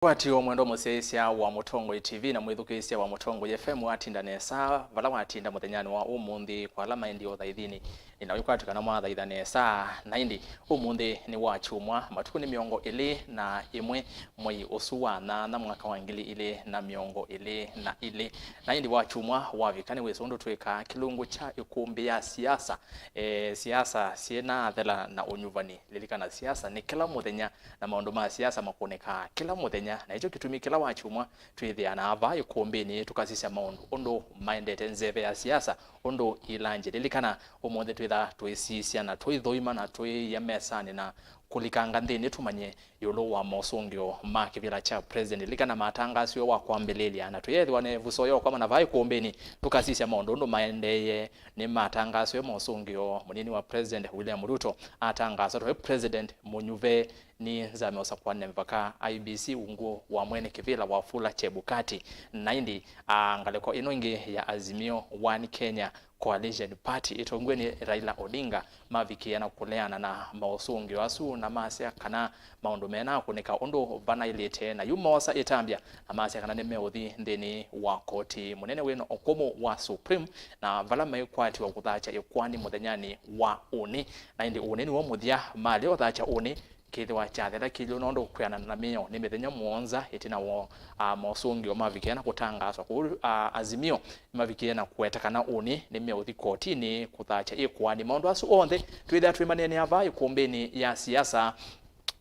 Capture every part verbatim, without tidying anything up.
Kwatyo mwendwa mũsyaĩĩsya wa Mũtongoi T V na mwĩthukĩĩsya wa Mũtongoi F M, watinda nesa vala watinda mũthenyanĩ wa ũmũnthĩ kwa ala maendie ũthaithinĩ. Nĩna wĩkwatyo kana mwathaitha nesa. Na ĩndĩ ũmũnthĩ nĩ wa kyumwa, matukũ nĩ mĩongo ĩlĩ na ĩmwe mwei ũsu wa nyanya mwaka wa ngili ilĩ na mĩongo ĩlĩ na ilĩ. Na ĩndĩ wa kyumwa wavika nĩ wĩsĩ ũndũ twĩkaa kĩlungu kya ĩkũmbĩ ya siasa. E, siasa syĩna thela na ũnyuvani. Lilikana siasa nĩ kĩla mũthenya, na maũndũ ma siasa makũnĩkaa kĩla mũthenya, na nĩkyo kĩtumi kĩla wa kyumwa twĩthĩanaa vaa ĩkũmbĩnĩ tũkasisya maũndũ ũndũ maendete nzeve ya siasa, ũndũ ilanjĩ. Lilikana, ũmũnthĩ twĩtha tũisisya na tũithũima na tũiia mesanĩ na kũlikanga nthĩnĩ tũmanye ĩũlũ wa mosũngĩo ma kĩvĩla kya president. Lilikana, matangaasiwe wa kwambĩlĩlya, na tũyeethĩwa na ĩvuso ya ũkomana vaa ĩkũmbĩnĩ tũkasisya maũndũ ũndũ maendeeye. Nĩmatangaasiwe mosũngĩo, mũnini wa president William Ruto atangaaswa tawe president mũnyuve. Nĩ nzame ũsakũanĩa mĩvaka I E B C ungu wa mwene kĩvĩla Wafula Chebukati. Na ĩndĩ, a, ngalĩko ĩno ĩngĩ ya Azimio One Kenya Coalition Party ĩtongoew'e nĩ Raila Odinga mavikĩe na kũleana na maũsũngĩo asu, na masya kana maũndũ mena kũnĩka ũndũ vanaĩlĩte, na yu moosa ĩtambya na masya kana nĩmeũthi nthĩnĩ wa koti mũnene wĩna ũkũmũ wa Supreme, na vala maikwatiwa kũthakya ĩkoani mũthenyanĩ wa ũnĩ. Na ĩndĩ ũnĩ nĩw'o mũthya malĩ ũthakya ũnĩ kĩthĩwa kyathela kĩlyo, nũndũ kwĩanana na mĩao nĩ mĩthenya mũonza ĩtina wa, a, mosũngĩo mavikĩe na kũtangaaswa. Kwoou, a, Azimio nĩmavikĩe na kũweta kana ũnĩ nĩmeũthi kotinĩ kũthakya ĩkoani. Maũndũ asu onthe twĩthĩa twĩmaneenea vaa ĩkũmbĩnĩ ya siasa,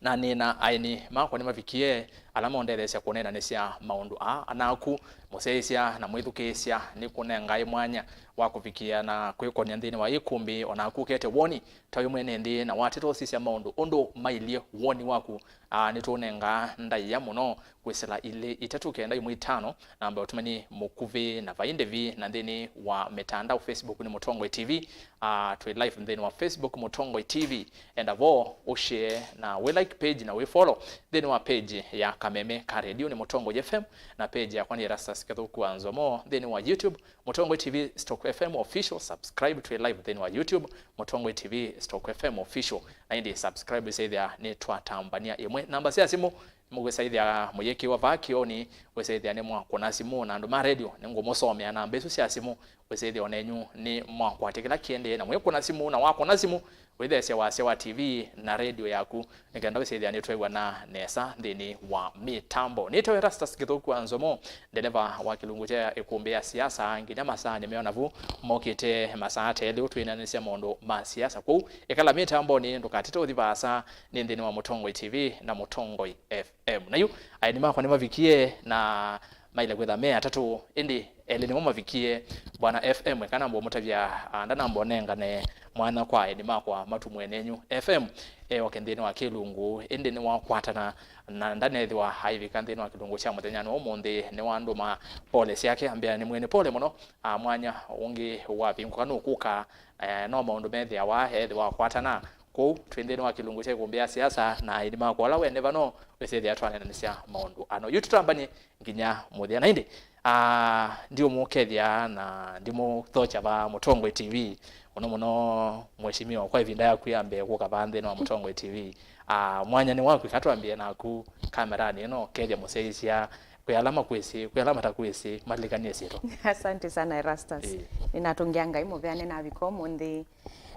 na nĩ na aeni makwa nĩmavikĩe ala maũndetheesya kũneenanĩsya maũndũ aa. Anaku mũsyaĩĩsya na mwĩthukĩĩsya, nĩkũnengae mwanya wa kũvikĩa na kwĩkonya nthĩnĩ wa ĩkũmbĩ. Onaku ũkete woni ta wĩ mwene nthĩ na wateta ũsisya maũndũ ũndũ mailyĩ woni waku, aa, nĩtũũnengaa ndaĩa mũno kwĩsĩla ilĩ, itatũ, kenda, ĩmwe, itano, namba ya ũtũmani mũkuvĩ na vai ndĩvi na nthĩnĩ wa mĩtandao. Facebook nĩ Mũtongoi T V, aa, twĩ live nthĩnĩ wa Facebook Mũtongoi T V. Enda vo ũshare na wĩ like page na wĩ follow nthĩnĩ wa page ya Kameme ka Radio nĩ Mũtongoi F M, na page yakwa nĩ Erastus Kĩthũku wa Nzomo nthĩnĩ wa YouTube. Mũtongoi T V stroke F M Official, subscribe, twĩ live nthĩnĩ wa YouTube, Mũtongoi T V stroke F M Official. Na ĩndĩ subscribe, ĩsaĩthĩa nĩ twatambania ĩmwe. Namba sya simũ, mũkũsaĩthĩa mũyĩkĩwa vaa kĩonĩ, wĩsaĩthĩa nĩ mwakũna simũ, na andũ ma radio nĩngũmũsomea namba isu sya simũ, wĩsaĩthĩa onenyu nĩ mwakwatya kĩla kĩendee, na mwĩkũna simũ, na wakũna simũ, wĩtheesya wasya wa T V na radio yaku, nĩ kenda wĩsĩthĩa nĩtwew'ana nesa nthĩnĩ wa mĩtambo. Nĩtawa Erastus Kĩthũku wa Nzomo, ndeleva wa kĩlungu kya ĩkũmbĩ ya siasa, nginya masaa nĩmeona vu mokĩte masaa ta elĩ twĩnanĩsya maũndũ ma siasa. Kwoou ĩkala mĩtambonĩ, ndũkatĩte ũthi vaasa, nĩ nthĩnĩ wa Mũtongoi T V na Mũtongoi F M. Na yu aeni makwa nĩmavikie na maile kwĩtha me atatũ, ĩndĩ elĩ nĩmo mavikie. Bwana F M, eka namba ũmũtavya, ah, ndanamba ũnengane mwanya kwa aeni makwa matumwe nenyu. F M e oke nthĩnĩ wa kĩlungu, ĩndĩ nĩwakwatana na ndanethĩwa aivika nthĩnĩ wa kĩlungu kya mũthenyanĩ wa ũmũnthĩ. Nĩwandũma pole syake, ambĩa nĩ mwene pole mũno, ah, mwanya ũngĩ wavingũka nũkũka, eh, no maũndũ methĩawa ethĩwa akwatana. Kwoou twĩ nthĩnĩ wa kĩlungu kya ĩkũmbĩ ya siasa, na aeni makwa ũla wene vano wĩsĩthĩa twanenanĩsya maũndũ ano. Yu tũtambany'e nginya mũthya. Na ĩndĩ, ah, ndiũmũkethya na ndimũthokya va Mũtongoi T V, mũno mũno Mheshimiwa, kwa ĩvinda yaku ya mbee kũka va nthĩnĩ wa Mũtongoi T V. Ah, mwanya nĩ waku, ĩka twambĩe naku kameranĩ ĩno, kethya mũsyaĩĩsya, kwĩ ala makwĩsĩ, kwĩ ala matakwĩsĩ, malilikanie syĩtwa. Asante sana, Erastus. Ĩĩ. Nĩnatũngĩa Ngai mũvea nĩnavika ũmũnthĩ.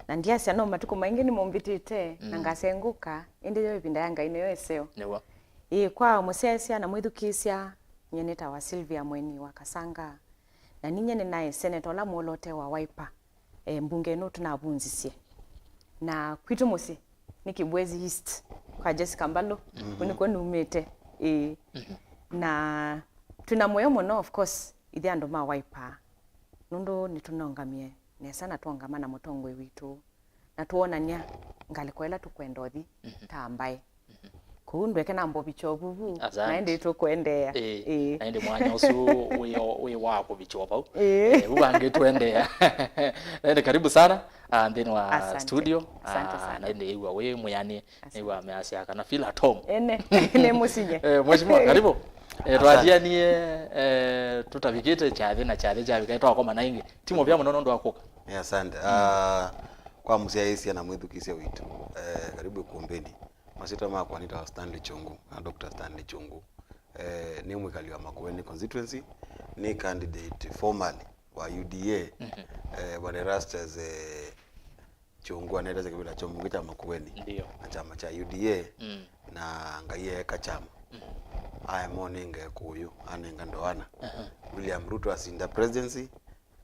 Na ndiasya no matukũ maingĩ nĩmũmbĩtĩte, na, mm, ngasengũka, ĩndĩ yo ĩvinda ya Ngai nĩyo ĩseo. Nĩw'o. Ĩĩ, kwa mũsyaĩĩsya na mwĩthukĩĩsya, nyie nĩtawa Sylvia Mweni wa Kasanga, na ninyie nĩnaĩ seneta ũla mwolote wa Wiper, e, mbunge ĩno tũnavunzisye. Na kwitũ mũsyĩ nĩ Kibwezi East kwa Jessica Mbalũ, mhm, kũu nĩkw'o numĩte. Ĩĩ. Mhm. Na twĩna mũyo mũno, of course, ithyĩ andũ ma Wiper, nũndũ nĩtũnongamie nesa na twaũngama na mũtongoi witũ, na twoonany'a ngalĩko ĩla tũkwenda ũthi, mhm, ta mbaĩ. Mhm. Kũu ndweke namba ũvikya ũvuvu, asante, na ĩndĩ tũkũendeea. Ĩĩ. Ĩĩ. Na ĩndĩ mwanya ũsu wĩ o-, wĩ wa kũvikya o vau. Ĩĩ. Eh, u vangĩ tũendeea. Na ĩndĩ karibu sana, ah, nthĩnĩ wa, asante, studio. Asante, ah, sana. Na ĩndĩ ĩw'a wĩ mwĩanĩe. Asante. Nĩw'a measya kana feel at home. Ene, nĩ mũsinye. Eh, Mheshimiwa, karibu. Eh, asante. Twathianie, eh, tũtavikĩte kyathĩ na kyathĩ kyavika, twakomana ĩngĩ. Ti mũvea mũno nũndũ wa kũka. Eh, asante. Mm. Ah, kwa mũsyaĩĩsya na mwĩthukĩĩsya witũ, eh, karibu ĩkũmbĩnĩ. Masyĩtwa makwa nĩtawa Stanley Kyũngũ, na Doctor Stanley Kyũngũ. eh, nĩ mwĩkali wa Makueni constituency, nĩ candidate formerly wa U D A, eh, Bwana Erastus, eh, Kyũngũ anetete kĩvĩla kya ũmbunge kya Makueni. Ndio. Na kyama kya U D A, mm, na Ngai eeka kyama. Mm. Aema ũnenga Ĩkũyũ, anenga Ndoana. Aha. William Ruto asinda presidency,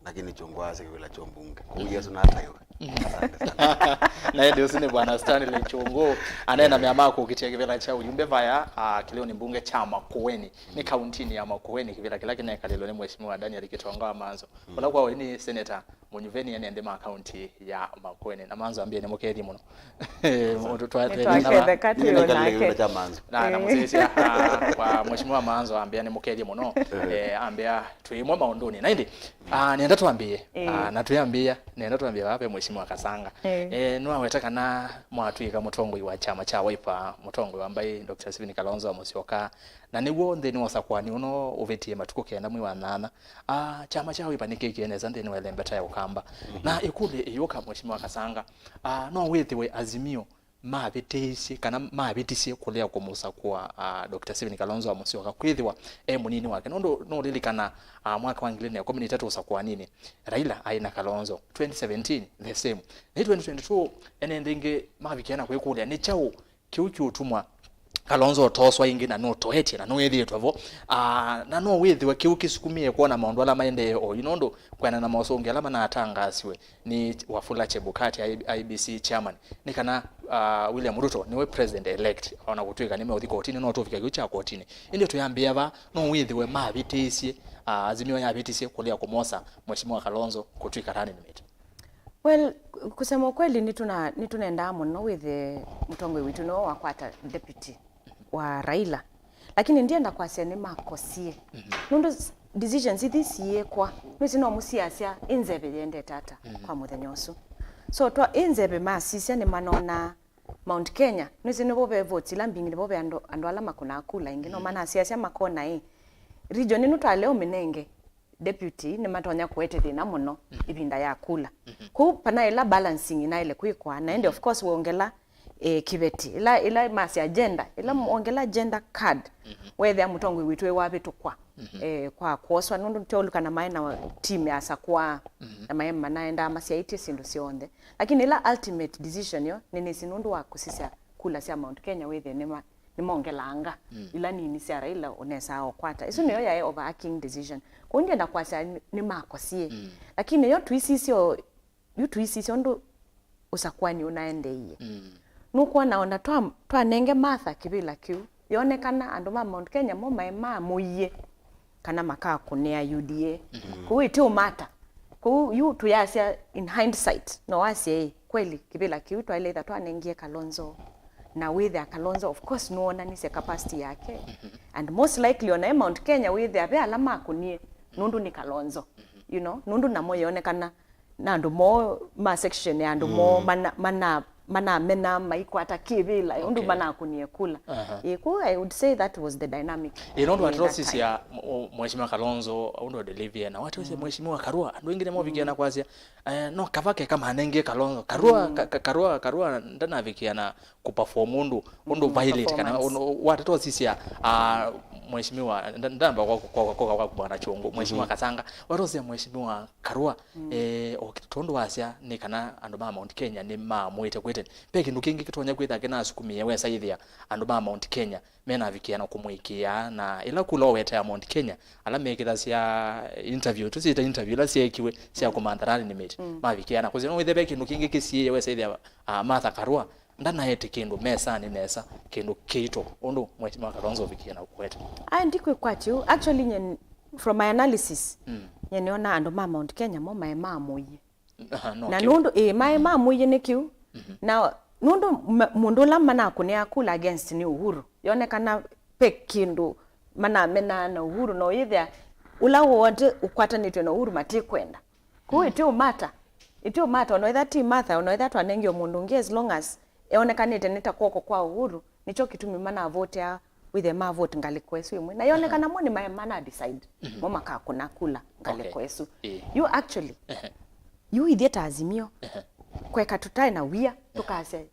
lakini Kyũngũ aasya kĩvĩla kya ũmbunge. Kwoou, mm, Yesũ nataiwe. Mm. Asante sana. Na ĩndĩ ũsu nĩ Bwana Stanley Kyũngũ, aneena, eh, mea ma kũkitĩa kĩvĩla kya ũyumbe vaya, ah, kĩlĩonĩ mbunge kya Makueni. Nĩ, mm, kauntinĩ ya Makueni, kĩvĩla kĩla kĩnekalĩlwe nĩ Mheshimiwa Daniel Gitonga wa Manzo. Mm. Ũla kwa ũĩ nĩ Senator Mũnyuveni ene nthĩ ma kaunti ya Makueni. Na Manzo ambie nĩmũkethye mũno. Mũndũ twa-, nĩtwaketheka twĩ nake. Na, na mũsyaĩĩsya, ah, kwa Mheshimiwa Manzo ambia nĩmũkethye mũno. Eh, ambia twĩ ĩmwe maũndũnĩ. Na ĩndĩ, ah, nĩenda twambĩĩe, eh, ah, na twĩambĩĩa, nĩenda twambĩĩe vaa ve Mheshimiwa Kasanga. Eh. Eh, nĩwaweta kana mwatw'ĩka mũtongoi wa kyama kya Wiper, mũtongoi wa mbaĩ Doctor Stephen Kalonzo wa Musyoka, na nĩw'o nthĩnĩ wa ũsakũani ũno ũvĩtie matukũ kenda mwei wa nyanya. Ah, kyama kya Wiper nĩkĩkie nesa nthĩnĩ wa ĩlembeta ya Ũkamba. Mhm. Na ĩkũlyo ĩyũka, Mheshimiwa Kasanga, ah, no wĩthĩwe Azimio mavĩtĩisye kana mavĩtisye kũlea kũmũsakũa, ah, Doctor Stephen Kalonzo wa Musyoka kwĩthĩwa e mũnini wake? Nũndũ nũlilikana, ah, mwaka wa ngili na ĩkũmi na itatũ ũsakũaninĩ, Raila aĩ na Kalonzo. Twenty seventeen, the same. Na twenty twenty-two, ene nthĩ ĩngĩ mavikie na kwĩkũlya nĩ kyaũ kĩu kĩũtuma Kalonzo ũtoswa ĩngĩ na nũtoetye na nũĩthĩĩtwe vo. Ah, na no wĩthĩwe kĩu kĩsukumĩe kwona maũndũ ala maendee oyu, nũndũ kwĩana na mosũngĩo ala manatangaasiwe nĩ Wafula Chebukati, I B C chairman, nĩ kana, ah, William Ruto nĩwe president elect, ona kũtw'ĩka nĩmeũthi kotinĩ, no tũvika kĩu kya kotinĩ. Ĩndĩ tũyambĩĩa vaa, no wĩthĩwe mavĩtĩisye, ah, Azimio yavĩtisye kũlea kũmosa Mheshimiwa Kalonzo kũtw'ĩka running mate. Well, kusema ukweli, nĩtũna-, nĩtũnendaa mũno wĩthĩe mũtongoi witũ nĩwe wakwata deputy wa Raila. Lakini ndienda kwasya nĩmakosie. Mhm. Nũndũ s-, decisions ithi siĩkwa, nĩsĩ no mũsiasya ĩ nzeve yendete ata, mhm, kwa mũthenya ũsu. So, twa ĩ nzeve masisya nĩmanona Mount Kenya, nĩsĩ nĩvo ve votes ila mbingĩ, nĩvo ve andũ, andũ ala makũnaa kula ingĩ, no, mhm, manasiasya makona ĩ, region ĩno twalea ũmĩnenge deputy nĩmatonya kũete thĩna mũno, mhm, ĩvinda ya kula. Mhm. Kwoou pana ĩla balancing ĩnaĩle kwĩkwa, na ĩndĩ, mhm, of course, wongela, eh, kĩveti, ĩla, ĩla masya gender, ĩla, mhm, wongela gender card, mhm, weethĩa mũtongoi witũ wĩ wavĩtũkwa, mhm, eh, kwa kwoswa, nũndũ nĩtwaũlikana maĩ na team ya Sakwa, mhm, na maĩ manaendaa masyaĩtye syĩndũ syonthe. Lakini ĩla ultimate decision yo, nĩnĩsĩ nũndũ wa kũsisya kula sya Mount Kenya wĩthĩe nĩma-, nĩmongelanga, mm, ila nini sya Raila ũnesaa ũkwata. Ĩsu nĩyo yaĩ overarching decision. Kwoou ndienda kwasya nĩ-, nĩmakosie. Mm. Lakini yo tũisisye o-, yu tũisisye ũndũ ũsakũani ũnaendeeie. Mm. Nũkwona ona twa-, twanenge Martha kĩvĩla kĩu, yonekana andũ ma Mount Kenya mo maĩ maamũie kana makakũnĩa U D A. Mhm. Kwoou ĩtĩ ũmata. Kwoou yu tũyasya in hindsight, no wasye, ĩ, kweli kĩvĩla kĩu twaĩle ĩtha twanengie Kalonzo. Na wĩthĩa Kalonzo, of course, nũonanisye capacity yake. Mhm. And most likely, ona e Mount Kenya, wĩthĩa ve ala makũnie, nũndũ nĩ Kalonzo. Mhm. You know, nũndũ namo yonekana na andũ moo ma section ya andũ moo, mm, mana, mana, manamena maikwata kĩvĩla, ũndũ, okay, manakũnie kula. Aha. Ĩ, kwoou I would say that was the dynamic. Ĩ, nũndũ, ĩ, that time. Watũsisya, o, Mheshimiwa Kalonzo, ũndũ delivery na watũsisya, mm, Mheshimiwa Karua, andũ aingĩ nĩmovikie, mm, na kwasya, eh, no kavake kamanengie Kalonzo. Karua, mm, ka-, ka-, Karua, Karua ndanavikia na kũperform ũndũ, ũndũ, mm, violate kana performance. Ũndũ, watũsisya, ah, Mheshimiwa, nda-, ndamba kwa, kwa, kwa, kwa, kwa Bwana Kyũngũ, Mheshimiwa, mhm, Kasanga, watũsisya Mheshimiwa Karua, mm, eh, o kĩ-, tondũ wasya nĩ kana andũ ma Mount Kenya nĩmamũĩte kwĩtene. Ve kĩndũ kĩngĩ kĩtonya kwĩtha kĩnasukumĩe wesa ĩthĩa andũ ma Mount Kenya menavikĩa na kũmũĩkĩĩa, na ĩla kula ũwetea Mount Kenya, ala mekĩthasya interview, tũsyĩta interview, ila syeekiwe sya kũmantha running mate, mm, mavikĩa na kũsya. No wĩthĩe ve kĩndũ kĩngĩ kĩsiĩĩe wesa ĩthĩa, ah, Martha Karua ndanaete kĩndũ mesanĩ nesa, kĩndũ kĩito, ũndũ Mheshimiwa Kalonzo ũvikie na kũete. Aĩ, ndikwĩkwatya ũu. Actually, nye, from my analysis, mm, nye nĩona andũ ma Mount Kenya mo maĩ maamũie. Aha, no, na kĩu. Nũndũ, ĩĩ, maĩ, mm, maamũie nĩ kĩu. Mhm. Na nũndũ ma-, mũndũ ũla manakũnĩa kula against nĩ Uhuru, yonekana ve kĩndũ manamenaa na Uhuru, na ũyĩthĩa ũla wothe ũkwatanĩtw'e na Uhuru matikwenda. Kwoou, mm, ĩtĩ ũmata. Ĩtĩ ũmata, ona ĩtha ti Martha, ona ĩtha twanengie mũndũ ũngĩ, as long as eonekanĩte nĩ ta kw'oko kwa Uhuru, nĩkyo kĩtumi manavotea, wĩthĩe mavote ngalĩko ĩsu ĩmwe. Na yonekana, aha, mo nĩ ma-, mana decide, mhm, mo makakũna kula ngalĩko, okay, ĩsu. Ĩĩ. You actually, ehe, you ithyĩ ta Azimio, ehe, kweka tũtaĩ na wia, ehe, tũkasya,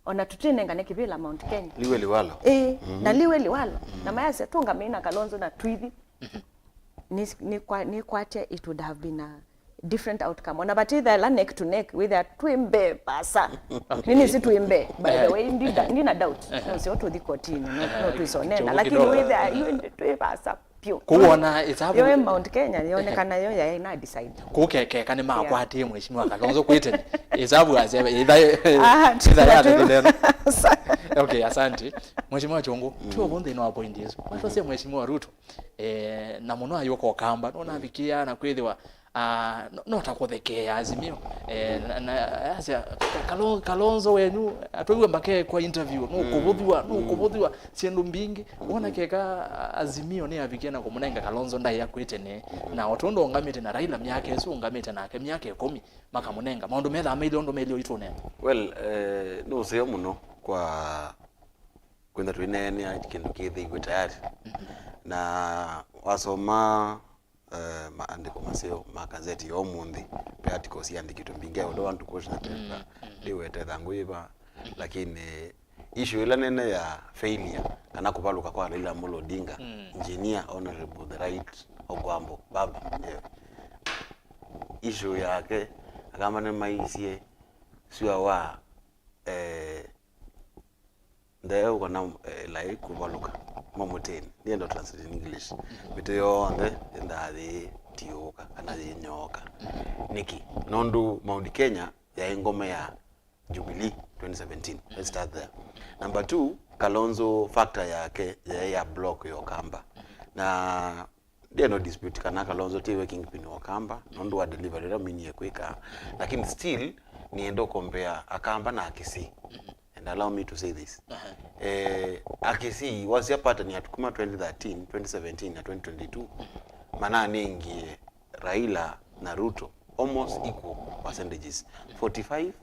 Ona tũtinengane kĩvĩla Mount Kenya. Liwe Liwalo. Ĩĩ, na Liwe Liwalo. Na mayasya tũngamĩe na Kalonzo na twithi. Nĩ, nĩkwa-, nĩkwatya it would have been a different outcome. Ona vatithaela neck to neck, wĩthĩa twĩ mbee vasa. Nĩnĩsĩ twĩ mbee, by the way, ndina, ndina doubt. Nũseo tũthi kotini, no, no tũisonena. Lakini wĩthĩa, yu twĩ vasa. Piũ. Kũu ona ĩsavu yo Mount Kenya yonekana yo yaĩ na decide. Kũu ke-, keka nĩmakwatie mheshimiwa Kalonzo kwĩ tene. Ĩsavu asya, ĩtha, ĩtha yathethileno. Okay, asante. Mheshimiwa Chongo, tuo vonthe ino point yesu. Matose mheshimiwa Ruto. Eh, na mũno ayũka Ũkamba, no navikia na kwĩthĩwa, ah, no, no ta kũthekeea Azimio. Eh, na, na, asya, "Kalo-, Kalonzo wenyu, atwaiwe mbake kwa interview, no kũvũthw'a, no kũvũthw'a syĩndũ mbingĩ." Wona keka Azimio nĩyavikie na kũmũnenga Kalonzo ndaĩa kwĩ tene, na o tondũ ũngamĩte na Raila myaka ĩsu ũngamĩte nake myaka ĩkũmi, makamũnenga. Maũndũ methaa mailye ũndũ mailye ũitũnenga. Well, eh, nĩ ũseo mũno kwa kwĩtha twĩneenea kĩndũ kĩthĩiwe tayari. Na wasoma, eh, maandĩko maseo ma gazeti ya ũmũnthĩ, ve articles siandĩkĩtwe mbingĩ, I don't want to quote the paper, ndiwete thangũ yĩva, lakini issue ĩla nene ya failure kana kũvalũka kwa Raila Amolo Odinga, Engineer Honorable the Right Ogwambo, baba mwenyewe. Issue yake, Akamba nĩmaisye sua wa, eh, ndeeu kana, eh, ĩlaĩ kũvalũka mamũtĩnĩ. Ndienda translate in English. Mĩtĩ yonthe yendaa yĩtiũũka kana yĩnyooka. Nĩkĩ? Nũndũ Mount Kenya yaĩ ngome ya Jubilee twenty seventeen. Let's start there. Number two, Kalonzo factor yake yaĩ ya block ya Ũkamba. Na ndiye no dispute kana Kalonzo tiwe kingpin wa Ũkamba, nũndũ wa delivery ĩla minie kwĩka. Lakini still, nienda compare Akamba na Akisii. And allow me to say this. Eh, Akisii wasya pattern ya kuma twenty thirteen, twenty seventeen na twenty twenty-two, mananengie Raila na Ruto almost equal percentages. Forty-five,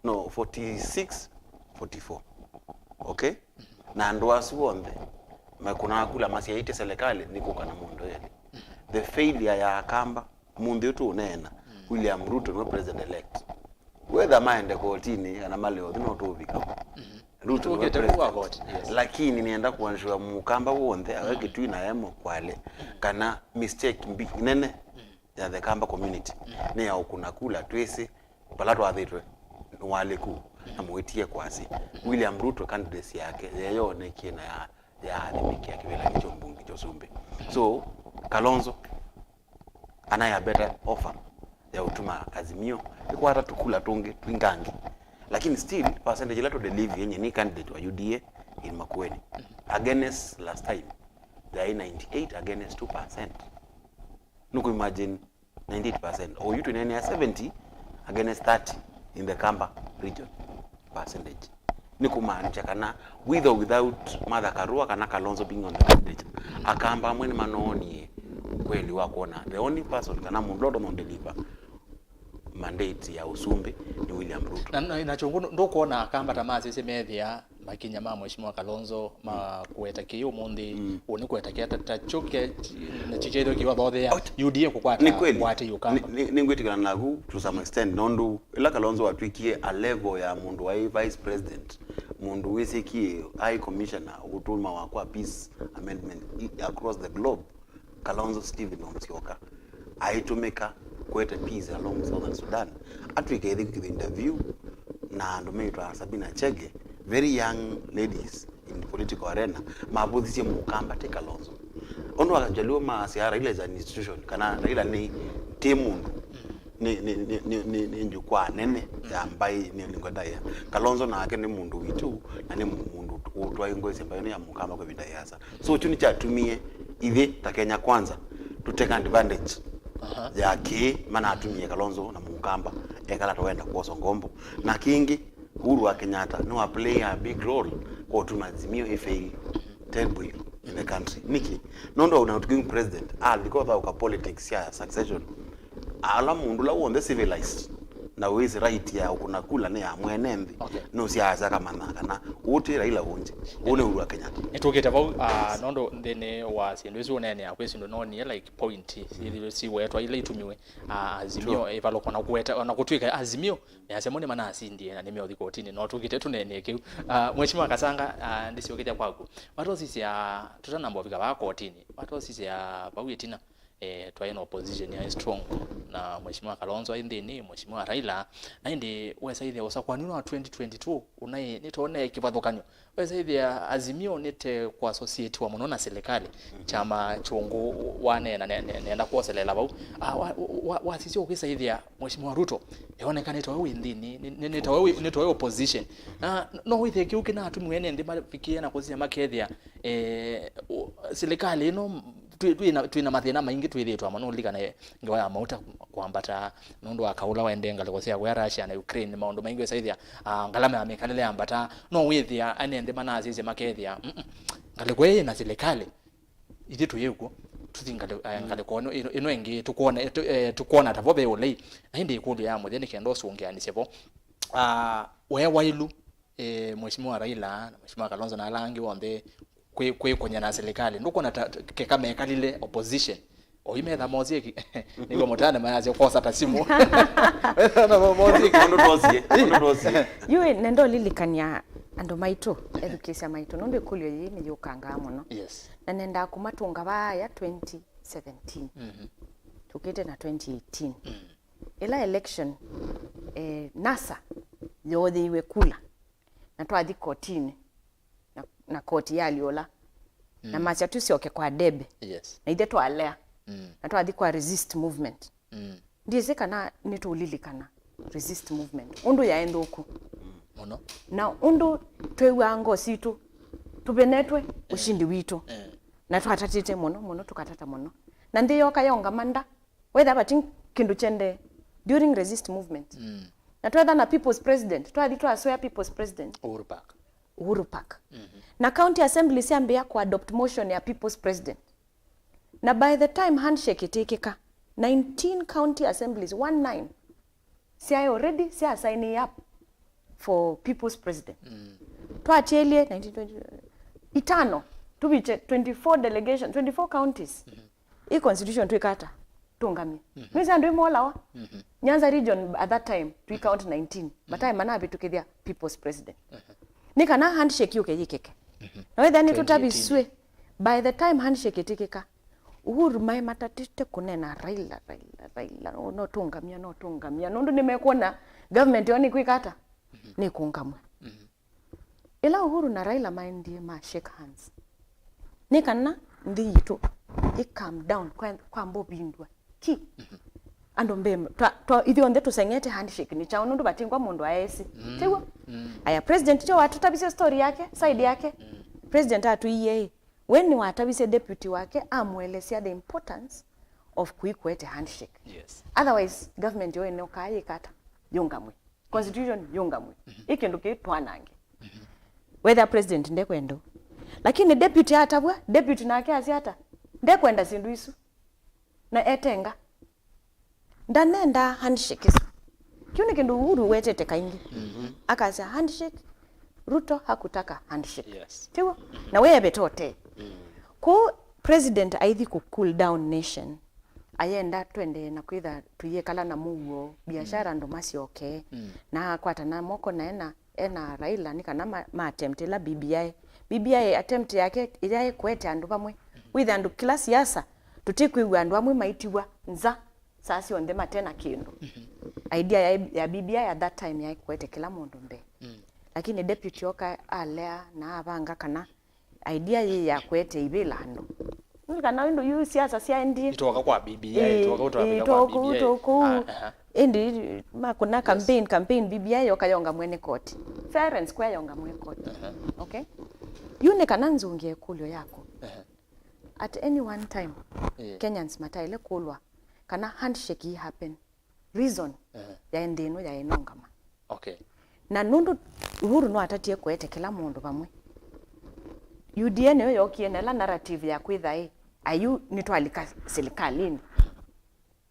no, forty-six, forty-four. Okay? Na andũ asu onthe mekũnaa kula masyaĩtye serikali nĩ kũka na mũndũ elĩ. The failure ya Akamba, mũnthĩ ũyũ tũũneena, William Ruto nĩwe president elect. Whether maende kotini kana male othi no tũũvika. Ruto nĩwe president. Lakini nĩenda kuensure Mũkamba w'onthe awe Kitui na emo Kwale kana mistake mbi nene ya the Kamba community nĩ ya ũkũna kula twĩsĩ vala twathĩtwe nĩ walĩku na mũĩtie kwasĩ. William Ruto candidacy yake yeyonekie na ya yaathimĩkĩa kĩvĩla kya ũmbunge kya ũsumbĩ. So, Kalonzo anaya better offer ya ũtuma Azimio ĩkwata tũkula tũngĩ twingangĩ. Lakini still, percentage ĩla tũdeliver yenye nĩ candidate wa U D A in Makueni. Against last time, yaĩ ninety-eight against two percent. Nũkũ imagine ninety-eight percent. Oyu twĩneenea seventy against thirty in the Kamba region percentage. Nĩ kũmaanisha kana, with or without Martha Karua kana Kalonzo being on the candidature, Akamba amwe nĩmanoonie kweli wa kuona the only person kana mũndũ ũla ũtonya deliver mandate ya ũsumbĩ nĩ William Ruto. Na, na, na Chongo, ndũkwona Akamba ta masisye methĩa makinya ma Mheshimiwa Kalonzo ma kũweta kĩĩ ũmũnthĩ, ũũ nĩ kũweta kĩĩ ta, ta kyo ke, na kyo kĩthĩo kĩwathothea U D A kũkwata ngwate Ũkamba. Nĩ kwĩtĩkana naku to some extent, nũndũ ĩla Kalonzo watwĩkie a level ya mũndũ waĩ vice president, mũndũ wĩsĩkie high commissioner ũtũmawa kwa peace amendment i- across the globe, Kalonzo Stephen wa Musyoka aitũmĩka kũete peace along Southern Sudan. Atw'ĩke ĩthi kwĩkĩthwa interview na andũ meĩtwa Sabina Chege, very young ladies in the political arena, mavũthisye Mũkamba ti Kalonzo. Ũndũ Ajaluo maasya Raila is an institution, kana Raila nĩ ti mũndũ, nĩ, nĩ, nĩ, nĩ, nĩ, nĩ njukwaa nene ya mbaĩ, nĩ, nĩ ngwenda ya Kalonzo nake nĩ mũndũ witũ, na nĩ mũndũ ũtwaĩ ngwĩsĩ mbaĩ ĩno ya Mũkamba kwa ĩvinda yĩasa. So, kyu nĩkyatumie ithyĩ ta Kenya Kwanza tũteka advantage ya kĩĩ manatumie Kalonzo na Mũkamba ekala tawenda kwosa ngombo. Na kĩngĩ, Uhuru wa Kenyatta nĩwa play a big role kwa ũtuma Azimio ĩ fail terribly in the country. Nĩkĩ? Nũndũ wa outgoing president, alika ũthaũka politics ya succession. Ala mũndũ ũla w'onthe civilized na wĩsĩ right ya ũkũna kula nĩ ya mwene nthĩ, okay, nũsyaasya akamanya kana ũũ ti Raila ũngĩ, ũũ nĩ Uhuru wa Kenyatta. Nĩtũkĩte vau, ah, nũndũ nthĩnĩ wa syĩndũ isu ũneenea kwĩ syĩndũ noonie, like, point syĩthĩwe siwetwa ila itumiwe, ah, Azimio, sure, ĩvalũka na kũweta, ona kũtw'ĩka Azimio measya mo nĩmanasindie na nĩmeũthi kotinĩ, no tũkĩte tũneenee kĩu. Ah, Mheshimiwa Kasanga, ah, ndĩsyũkĩthya kwaku. Vatosisya, tũtanamba ũvika vaa kotinĩ, vatosisya vau ĩtina, eh, twaĩ na opposition yaĩ strong, na Mheshimiwa Kalonzo aĩ nthĩnĩ, Mheshimiwa Raila, na ĩndĩ wesa ĩthĩa ũsakũani wa twenty twenty-two ũnaĩ nĩtwonee kĩvathũkany'o. Wesa ĩthĩa Azimio nĩte kũassociatiwa mũno na silikalĩ, kyama kyũngũ waneena ne-, ne-, nenda kwoselela vau. Ah, wa-, wa-, wasisya ũkĩsa ĩthĩa Mheshimiwa Ruto eoneka nĩ tawe wĩ nthĩnĩ, nĩ, nĩ, nĩ tawe wĩ, nĩ tawe opposition. Na no wĩthĩe kĩu kĩnatumiwe nĩ nthĩ mavikĩe na kũsisya makethĩa, eh, u-, silikalĩ ĩno twĩ, twĩ na, twĩ na mathĩna maingĩ twĩthĩĩtwe amo. Nũlilikana ngewa ya mauta kwambata nũndũ wa kaũla waendee ngalĩko sya kũya Russia na Ukraine, maũndũ maingĩ ũsaĩthĩa, ah, ngalama ya mĩkalĩle yambata. No wĩthĩa ene nthĩ manasisye makethĩa, "Mm-mm, ngalĩko ĩĩ na silikalĩ, ithyĩ tũyĩ ũkw'o, tũthi ngalĩ-, eh, ngalĩko ĩno, ĩno, ĩno ĩngĩ, tũkwona, tũ-, eh, tũkwona ta vo ve ũlei." Na ĩndĩ ĩkũlyo ya mũthya nĩ kenda ũsũngĩanĩsye vo, ah, we wailu, eh, Mheshimiwa Raila na Mheshimiwa Kalonzo na ala angĩ onthe kwĩ, kwĩkũnya na silikalĩ. Ndũkwona ta, ta, keka mekalile opposition? Oyu metha mosie ki-, nĩguo mũtane mayasya kwosa ta simũ. Metha na mosie ki-, ũndũ twosie, ũndũ twosie. Yu nenda ũlilikany'a andũ maitũ, ethukĩĩsya maitũ, nũndũ ĩkũlyo yĩĩ nĩyũkangaa mũno. Yes. Na nendaa kũmatũnga vaaya twenty seventeen. Mhm. Tũkĩte na twenty eighteen. Mm. Ĩla election, eh, NASA yooyĩiwe kula, na twathi kotinĩ, na, na koti yalyũla, na, mm, masya tũsyoke kwa debe. Yes. Na ithyĩ twalea, mm, na twathi kwa resist movement. Mm. Ndyĩsĩ kana nĩtũũlilikana resist movement, ũndũ yaĩ nthũku mũno, na ũndũ twĩw'aa ngoo sitũ tũvenetwe, eh, ũshindi witũ. Eh. Na twatatĩte mũno mũno, tũkatata mũno. Na nthĩ yoka yaũngama nda, wetha vati kĩndũ kyendee during resist movement. Mm. Na twetha na people's president, twathi twaswea people's president. Uhuru Park. Uhuru Park. Mhm. Na county assembly syambĩĩa kũadopt motion ya people's president. Na by the time handshake ĩtĩkĩka, nineteen county assemblies, one nine, syaĩ already sya sign up for people's president. Mm. Twatyelie nineteen twenty, itano, tũvikye twenty-four delegation, twenty-four counties. Mhm. Ĩ constitution twĩka ata? Tũngamye. Mhm. Nĩsĩ andũ ĩmolawa. Mhm. Nyanza region at that time, twi count nineteen. Mhm. Mataĩ manavĩtũkĩthya people's president. Mhm. Nĩ kana handshake yũke yĩkĩke. Mhm. Na wethĩa nĩtũtavisw'e, twenty eighteen, by the time handshake ĩtĩkĩka, Uhuru maĩ matatĩte kũneena, "Raila, Raila, Raila, no, no tũngamya, no tũngamya." Nũndũ nĩmekwona government yoo nĩkwĩka ata? Mhm. Nĩkũngamw'a. Mhm. Ĩla Uhuru na Raila maendie ma shake hands, nĩ kana nthĩ yitũ ĩ calm down, kwa, kwamba ũvindua ki. Mhm. Andũ mbee, twa, twa, ithyonthe tũseng'ete handshake nĩ kyaũ, nũndũ vatingwa mũndũ aesĩ. Mm. Tiw'o? Mm. Aya, president kyo watũtavisye story yake, side yake. Mm. President atwĩie ĩ, we nĩwatavisye deputy wake amũelesya the importance of kũikũete handshake. Yes. Otherwise, government yo ĩnũkaa yĩka ata? Yũngamwe. Constitution yũngamwe. Mhm. Ĩ kĩndũ kĩĩ twanange. Mhm. Wethĩa president ndekwenda. Lakini deputy atavw'a, deputy nake asya ata? Ndekwenda syĩndũ isu. Na etenga. Ndanendaa handshake isu. Kĩu nĩ kĩndũ Uhuru wetete kaingĩ. Mhm. Akasya handshake, Ruto hakutaka handshake. Yes. Tiw'o? Na we evete ũtee. Mm. Kwoou president aithi kũ cool down nation. Ayenda twendee na kwĩtha tũyĩkala na mũuo, biashara, mm, andũ masyoke. Mm. Na akwatana moko na ena, ena Raila nĩ kana ma, ma attempt ĩla B B I. B B I attempt yake yaĩ kũete andũ vamwe. Mm. Wĩthe andũ kĩla siasa, tũtikwĩw'a andũ amwe maitiwa nza saa syonthe mate na kĩndũ. Mhm. Idea ya, ya B B I at that time yaĩ kũete kĩla mũndũ mbee. Mm. Lakini deputy oka alea na avanga kana idea yĩ ya kũete ivĩla andũ. Nĩ kana ĩndũ yu siasa syaendie. Itoka kwa B B I, ĩĩ, itoka, itoka, ĩĩ, kwa toku, B B I. Toku. Ah, aha. Ĩndĩ makũna, yes, campaign, campaign, B B I yoka yongamwe nĩ koti. Fairness kwa yongamwe nĩ koti. Aha. Okay? Yu nĩ kana nzũngĩe ĩkũlyo yaku. Aha. At any one time, eh, Kenyans mataĩle kũlwa kana handshake ĩ happen. Reason, eh, yaĩ nthĩ ĩno yaĩ nũngama. Okay. Na nũndũ Uhuru nĩwatatie kũete kĩla mũndũ vamwe, U D A nĩyo yokie na ĩla narrative ya kwĩtha ĩ, ayu nĩtwalika silikalĩnĩ.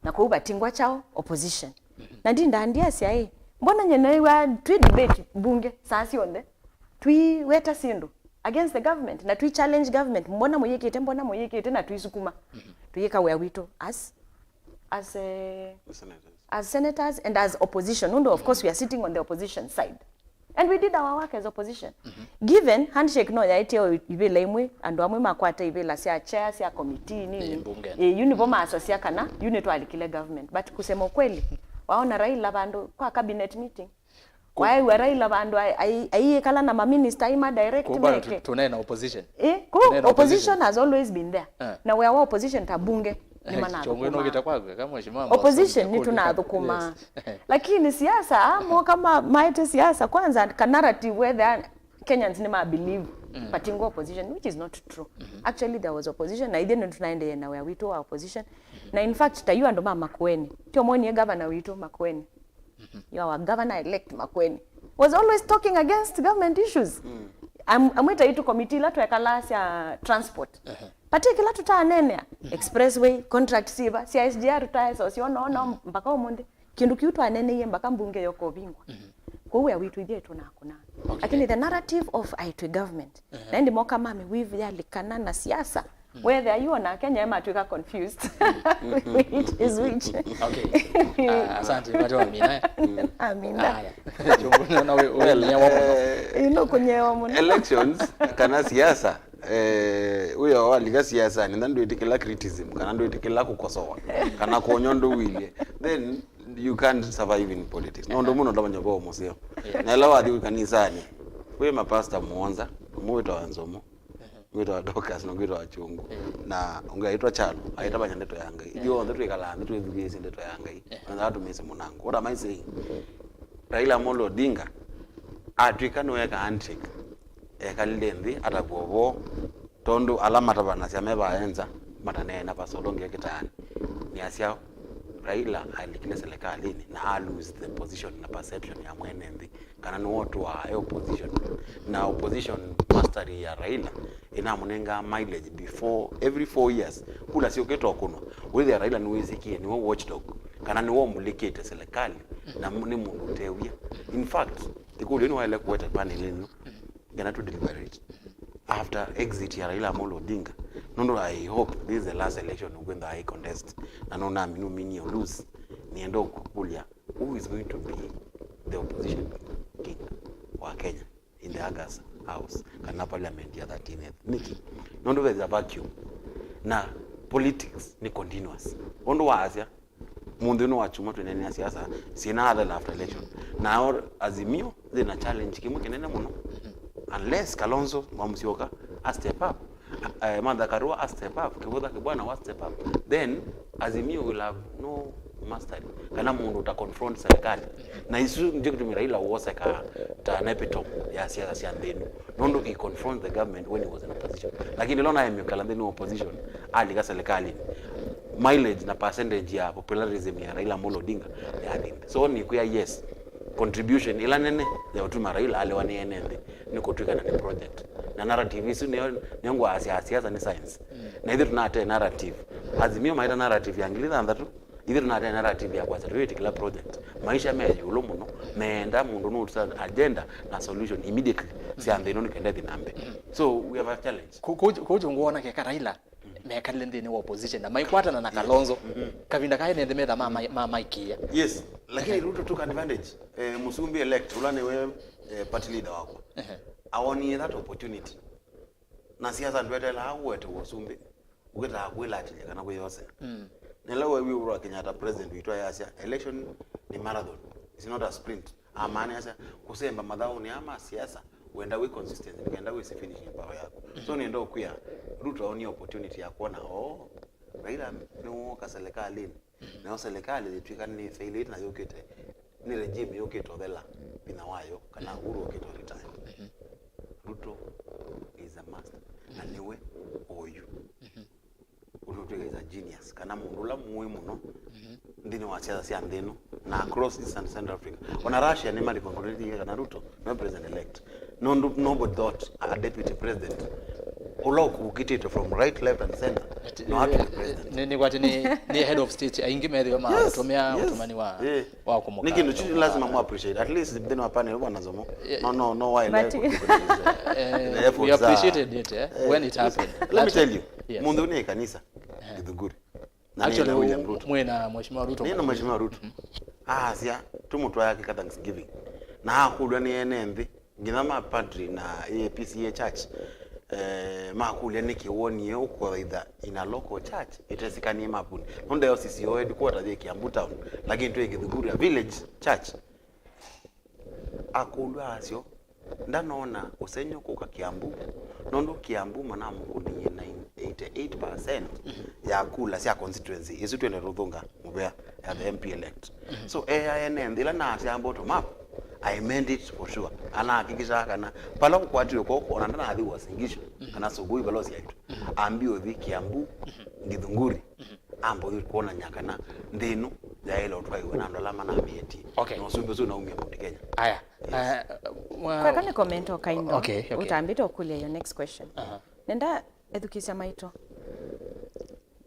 Na kwoou vatingwa kyaũ? Opposition. Mhm. Na ndindaa ndiasya ĩ, mbona nye nĩw'a twĩ debate mbunge saa syonthe, tũiweta syĩndũ against the government, na tũi challenge government, mbona mũyĩkĩte, mbona mũyĩkĩte, na tũisukuma, tũyĩka wĩa witũ as, as, eh, Senators. As senators and as opposition, nũndũ of course we are sitting on the opposition side. And we did our work as opposition. Given handshake no yaĩtye o ivĩla imwe, andũ amwe makwata ivĩla sya chair, sya committee, nini. Ĩĩ, mbunge. Ĩĩ, yu nĩvo maasasya kana yu nĩtwalikile government. But kusema ukweli, waona Raila vandũ kwa cabinet meeting, waew'a Raila vandũ ai- ai- aiĩkala na maminista aima direct Kwa bado meke. tu- tunaye na opposition. Eh, ku Tunaye na opposition opposition. has always been there. Eh. Na wĩa wa opposition ta bunge nĩ Eh, manathũkũmaa. Chongo ĩno ũkĩte kwaku, kama mheshimiwa Opposition Mbosso, nĩ tunathũkũmaa. Yes. Lakini siasa, ah, moka ma- maete siasa kwanza ka narrative whether Kenyans nĩ ma believe patingo opposition, which is not true. Actually, there was opposition, na ithe nĩ tunaendee na wĩa witũ wa opposition. Na in fact, ta yu andũ ma Makueni, tio monie governor witũ Makueni. You are our governor elect Makueni. Was always talking against government issues. Am- amwĩta itu committee ila twekalaa sya transport. Pati kila tutanenea expressway, contract siva, sya S G R tutaesa ũsio no no mpaka ũmũnthĩ. Kĩndũ kĩu twaneneiye mpaka mbunge yoka ũvingwa. Kwoou wĩa witũ ithyĩ tũnakũna. Okay. Lakini the narrative of aitwĩ government, na ĩndĩ moka mami weave yalikana na siasa. Whether you na Kenya matwĩka confused. Which is which. Okay. Ah, asante, mate wa mina. Amina. Haya. Chungu na we we ni wa muno. Ino kunyewa muno. Elections kana siasa, eh, uyo walika siasa, nenda ndwĩtĩkĩla criticism, kana ndwĩtĩkĩla kukosoa, kana kuonyo nduwilie. Then you can't survive in politics. No ndo muno ndamanya kwa museo. Yes. Na ela wathi kanisani. Kwe mapasta muonza, mwito wa nzomo. Ngwĩtawa Dorcas na ngwĩtawa Chungu. Na ũngĩ aitwa Chalo, aitavany'a ndeto ya Ngai. Ithuĩ onthe twĩkalaa nthĩ twĩthukĩĩsye ndeto ya Ngai. Na ndaa tũmĩsĩ mũnango. What am I saying? Raila Amolo Odinga atw'ĩka nĩweka handshake. Ekalile nthĩ, atavwa ũvoo, tondũ ala matavanasya me vaenza, mataneena pasolo nge kĩtaanĩ. Nĩasya Raila alikile serikalini na a lose the position na perception ya mwene nthĩ. Kana nĩwe ũtũaa e opposition. Na opposition mastery ya Raila ĩnamũnengaa mileage before every four years. Kula syũkĩte ũkũnwa. Wĩthĩa Raila nĩwĩsĩkie, nĩwe watchdog. Kana nĩwe ũmulĩkĩte serikali. Na nĩ mũndũ ũtew'ĩa. In fact, ĩkũlyo nĩwaĩle kũweta panel ĩno. Kana to deliberate. After exit ya Raila Amolo Odinga. Nũndũ I hope this is the last election ũkwĩntha I contest. Na nũnami nũminie lose. Nĩenda ũkũlya Who is going to be the opposition king wa Kenya in the August House kana parliament ya thirteenth? Nĩkĩ? Nũndũ there's a vacuum. Na politics nĩ continuous. Ũndũ waasya, mũnthĩ ũnũ wa kyumwa twĩneenea siasa syĩna athela after election. Nao Azimio thĩna challenge kĩmwe kĩnene mũno. Unless Kalonzo wa Musyoka a step up, eh, Martha Karua a step up, Kivutha Kibwana wa step up, then Azimio will have no mastery. Kana mũndũ ta confront serikali. Na isu ndio kitu Raila wosekaa ta an epitome ya siasa sya nthĩ ĩno. Nũndũ he confronts the government when he was in opposition. Lakini leo naye mĩkala nthĩnĩ wa opposition, alika serikali. Mileage na percentage ya popularism ya Raila Amolo Odinga ya thĩ. So nĩ kuya yes, contribution ĩla nene ya ũtuma Raila alewa nĩ ene nthĩ nĩ kũtwĩkana nĩ project. Na narrative isu nĩyo, nĩyo ngwaa sya siasa nĩ science. Na ithuĩ tũnate narrative. Azimio maita narrative ya ngili thanthatũ, ithuĩ tũnate narrative ya kwasya tũyĩtĩkĩla project. Maisha me ĩũlũ mũno, meenda mũndũ nũũtusa agenda na solution immediately sya nthĩ ĩno nĩ kenda ĩthi na mbee. So we have a challenge. Kũu kũu ngwona keka Raila mekalile nthĩnĩ wa opposition na maikwatana na Kalonzo. Kavinda kaĩ nende metha ma ma- ma maikĩa. Yes, lakini Ruto took advantage. Eh, Musumbi elect, ula niwe, eh, party leader wakwa. Awonie that opportunity. Na siasa ndwetelaa uwete wa Musumbi. Ũkĩtaa kwĩlatĩlya kana kwĩyosea. Nĩla wewie Uhuru wa Kenyatta president witũ ayasya, election ni marathon, it's not a sprint. Amaanisya kũsemba mathaũnĩ aa ma siasa, wenda wĩ consistent, nĩkenda wĩsĩ finishing power yaku. So nĩenda ũkwĩa, Ruto aonie opportunity ya kuona, oh, Raila nĩwooka serikalini, nayo serikali yĩtw'ĩka nĩ failite na yũkĩte, nĩ regime yũkĩte ũthela vinya wayo, kana Uhuru ũkĩte retire. Ruto is a master, na nĩwe oyu. Ũtũtwĩka is a genius, kana mũndũ ũla mũĩ mũno nthĩnĩ wa siasa sya nthĩ ĩno na across East and Central Africa. Ona Russia nĩ ma recognize kana Ruto nĩwe president elect. Nũndũ nobody thought a deputy president Ũla ũkũkitĩte from right, left and center. No atu president. Nĩ, nĩ kwati nĩ, nĩ head of state, aingĩ methĩwa ma Yes, ũtũmĩa yes. ũtũmani wa, Eh. wa Nĩ kĩndũ kĩu lazima mu appreciate. At least nthĩnĩ wa panel wanazomo. Yeah. No, no, no, why But like, eh, the we efforts are appreciated it, eh, Eh, when it yes. happened. Let me That tell you, Yes. mũndũ nĩ kanisa, Githunguri. Na nĩ Actually, na William Ruto. Mwĩ na Mheshimiwa Ruto. Nĩ na Mheshimiwa Ruto. Asya, tũmũtwae Africa Thanksgiving. Na akũlwa nĩ ene nthĩ, nginya ma padri na A P C A church, eh, makũlya nĩkĩ wonie ũkũthaitha in a local church ĩtesikanie mapuni. No diocese yo headquarter yĩ Kiambu town, lakini twĩ Githunguria village church. Akũlw'a asyo, ndanoona ũsengy'o kũka Kiambu, nũndũ Kiambu manamũkũnie na eighty eight percent ya kula sya constituency ĩsu twende tũthũnga mũvea ya the M P elect. So, ea ene nthĩ ĩla naasya bottom up, I meant it for sure. Anahakikishaa kana vala ũkwatiwe kw'oko, ona ndanathi Uasin Gishu, kana Sugoi vala ũsyaĩtwe. Ambie ũthi Kiambu, Githunguri, ambothi kwonany'a kana nthĩ ĩno yaĩle ũtwaiwe na andũ ala manamĩetie. Okay. Na ũsumbĩ ũsu naumie Mount Kenya. Aya. Yes. Uh, well, Kweka nĩ comment o kaindo. Okay, okay. Ũtambĩte ũkũlya your next question. Aha. Nenda ethukĩĩsya maitũ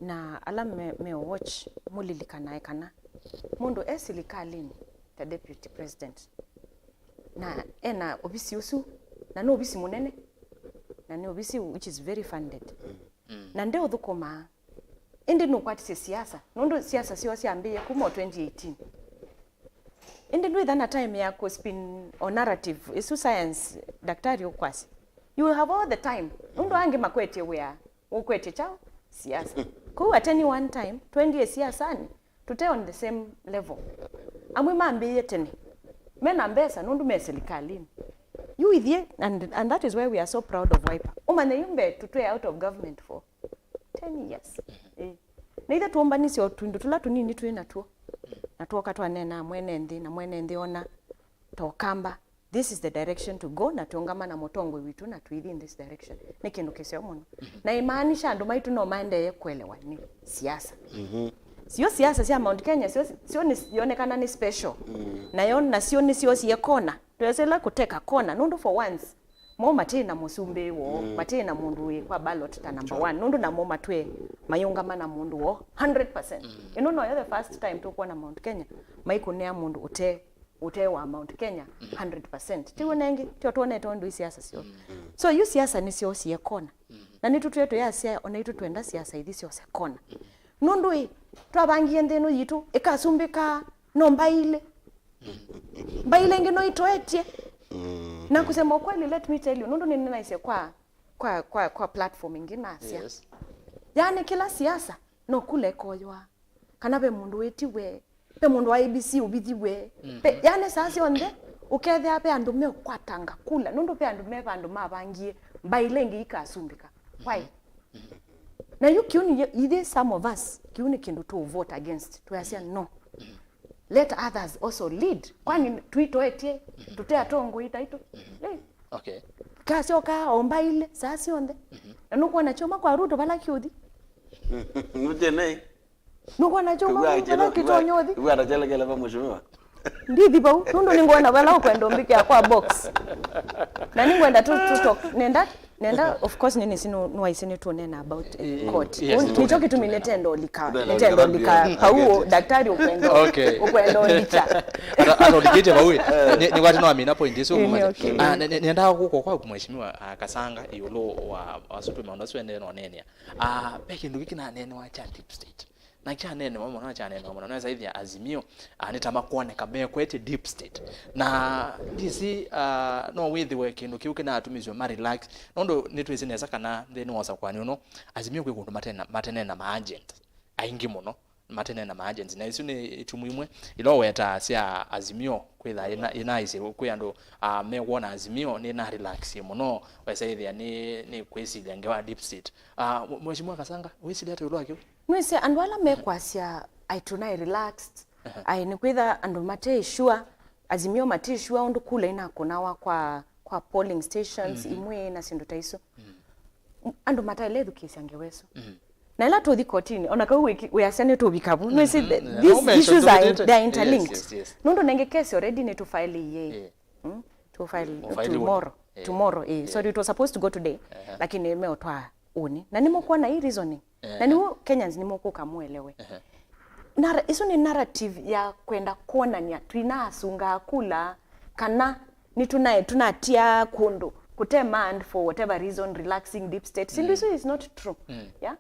na ala me, me watch mũlilikanae kana mũndũ e silikalĩnĩ, the deputy president, na ena ovisi ũsu, na nĩ ovisi mũnene, na nĩ ovisi which is very funded. Mm. Na ndeũthũkũmaa, ĩndĩ nũkwatisye siasa, nũndũ siasa syoo syambĩĩe kuma o twenty eighteen. Ĩndĩ ndwĩtha na time ya kũ spin o narrative ĩsu science daktari ũkwasya. You will have all the time. Nũndũ angĩ makwetye wĩa, ũkwetye kyaũ? Siasa. Kwoou at any one time, twendie siasanĩ, tũte on the same level. Amwe mambĩĩe tene, mena mbesa nũndũ me silikalĩnĩ. Yu ithyĩ, and, and that is why we are so proud of Wiper. Ũmanye yu mbee tũtwĩ out of government for ten years. Ĩĩ. Na ithe tũũmbanisye o twĩndũ tũla tũnini twĩ natw'o. Na twoka twaneenaa mwene nthĩ, na mwene nthĩ ona ta ũkamba, this is the direction to go, na tũũngama na mũtongoi witũ na tũithi in this direction. Nĩ kĩndũ kĩseo mũno. Na imaanisha andũ maitũ no maendee kũelewa nĩ siasa. Sio siasa sya Mount Kenya, sio, sio nĩ, yonekana nĩ special. Nayo, nasyo nĩsyosie kona. Twesĩla kũteka kona, nũndũ for once, mo matĩ na mũsumbĩ woo, matĩ na mũndũ wĩ kwa ballot ta number one, nũndũ namo matwĩe mayũngama na mũndũ woo, hundred percent. Ĩno noyo the first time tũkwona Mount Kenya maikũnĩa mũndũ ũte, ũte wa Mount Kenya, hundred percent. Tiw'o nengĩ, tio twonete ũndũ ii siasa syoo. So, yu siasa nĩsyoosie kona. Na nĩtũtwĩe tũyasya, ona itũ twenda siasa ithi syose kona. Nũndũ ĩ, twavangie nthĩ ĩno yitũ, ĩkasumbĩka no mbaĩ ilĩ. Mbaĩ ilĩ ingĩ no itoetye. Na kusema ukweli, let me tell you, nũndũ nĩnĩnaisye kwa, kwa, kwa, kwa platform ingĩ nasya. Yes. Yaani kĩla siasa, no kula ĩkoywa. Kana ve mũndũ wĩtiwe, ve mũndũ wa A B C ũvithiwe. Ve, yaani saa syonthe, ũkethĩa ve andũ meũkwatanga kula, nũndũ ve andũ me vandũ mavangie, mbaĩ ila ingĩ ikasumbĩka. Why? Na yu kĩu nĩ, ithyĩ some of us, kĩu nĩ kĩndũ tũ vote against. Twasya no. Let others also lead. Kwani twitoetye, tũte atongoi taitũ? Eh. Okay. Kasyoka o mbaĩ ilĩ, saa syonthe. Na nũkwona kyuma kwa Ruto vala kĩũthi? Nũtene. Nũkwona kyuma kwa Ruto vala kĩtonya ũthi? Ĩu atachelekele va mheshimiwa. Ndithi vau, nũndũ nĩngwona vala ũkwenda ũmbĩkĩa kwa box. Na nĩngwenda tu, tu talk, nenda, nenda, of course, nĩnĩsĩ nũ-, nũaisĩ nĩtũneena about, eh, court. Yes, nĩkyo kĩtumi nĩtenda ũlika, nĩtenda ũlika pau, daktari ũkwenda, okay, ũkwenda ũlika. Ata, ata ũlikĩte vau, eh. Nĩ, nĩ wati no amina point isu. Ĩĩ, nĩ okay. Ah, nĩ, nĩ, nĩendaa kũkwa kwa mheshimiwa, ah, Kasanga ĩũlũ wa, wa asu twĩ maũndũ asu endee no nenia. Ah, ve kĩndũ kĩkĩ naneenewa kya deep state. Na kyaneenewa mũno, na kyaneenewa mũno, nesa ĩthĩa Azimio, ah, nĩ ta makwoneka mekwetye deep state. Na ndisi, ah, no wĩthĩwe kĩndũ kĩu kĩnatumisye ma relax. Nũndũ nĩtwĩsĩ nesa kana nthĩnĩ wa ũsakũani ũno, Azimio kwĩ kũndũ matena, matene na ma agent aingĩ mũno, matene na ma agent. Na isu nĩ itumu imwe ila ũwetaa sya Azimio kwĩtha ina, inaisye kwĩ andũ, ah, mekwona Azimio nĩ na relax mũno, wesa ĩthĩa nĩ, nĩ kwĩsilya ngewa deep state. Ah, Mheshimiwa Kasanga, wĩsilya ata ĩũlũ wa kĩu? Nwĩsĩ andũ ala mekwasya aĩ tũnaĩ relaxed, aĩ nĩkwĩtha andũ mate sure, Azimio mate sure ũndũ kula inakũnawa kwa, kwa polling stations imwe na syĩndũ ta isu. Andũ mataĩle ĩthukĩĩsya ngewa ĩsu. Na ĩla tũthi kotini, ona kau wĩki-, wĩasya nĩtũvika vu, nwĩsĩ the, these issues are in-, they are interlinked. Yes, yes, yes. Nũndũ nengĩ case already nĩtũfaĩlĩie. Mm? Tũfaĩlĩ tomorrow. tomorrow, eh, sorry, it was supposed to go today, lakini meũtwaa ũnĩ. Na nĩmũkwona hii reasoning. Na nĩw'o Kenyans nĩmũkũka mũelewe. Nara-, isu nĩ narrative ya kwenda kwonania twĩnaasungaa kula kana nĩtũnae-, tũnatia kũndũ kũte manned for whatever reason, relaxing deep state. Sindu isu is not true. Yeah?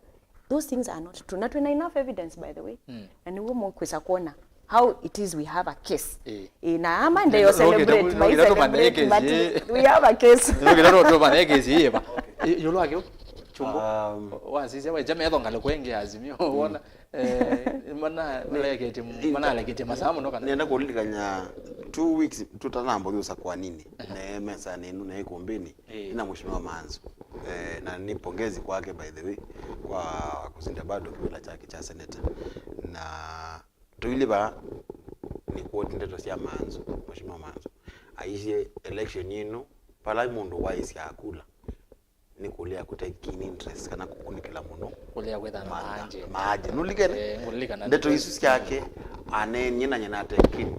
Those things are not true. Na twĩna enough evidence, by the way. Na nĩw'o mũkwĩsa kwona how it is we have a case. Eh. Eh, na ama ndeyo celebrate, mai celebrate, but we have a case. Nokĩta tũmanye kesi ĩva. Yũlũ wa kĩu, Chungu. Um, wasisya waĩkya metho ngalĩko ĩngĩ ya Azimio, wona, eh, mana-, maleketye, manaleketye masaa mũno kana? Nenda kũlilikany'a two weeks tũtanamba ũthi ũsakũanini, ne mesa nenu, ne ikumbini, ĩĩ, ina Mheshimiwa Manzo. Eh, na ni pongezi kwake, by the way, kwa kusinda bado kivila chake cha senator. Na tuilivaa ni quote ndeto sya Manzo, Mheshimiwa Manzo. Aisye election ĩno, vala mũndũ waisya akula, nĩ kũlea kũte keen interest kana kũkunĩkĩla mũno. Kũlea kwĩthana maaje. Maaje. Nũlikene? Eh, ngũlilikana. Ndeto isu syake, aneenie na nyina ta keen,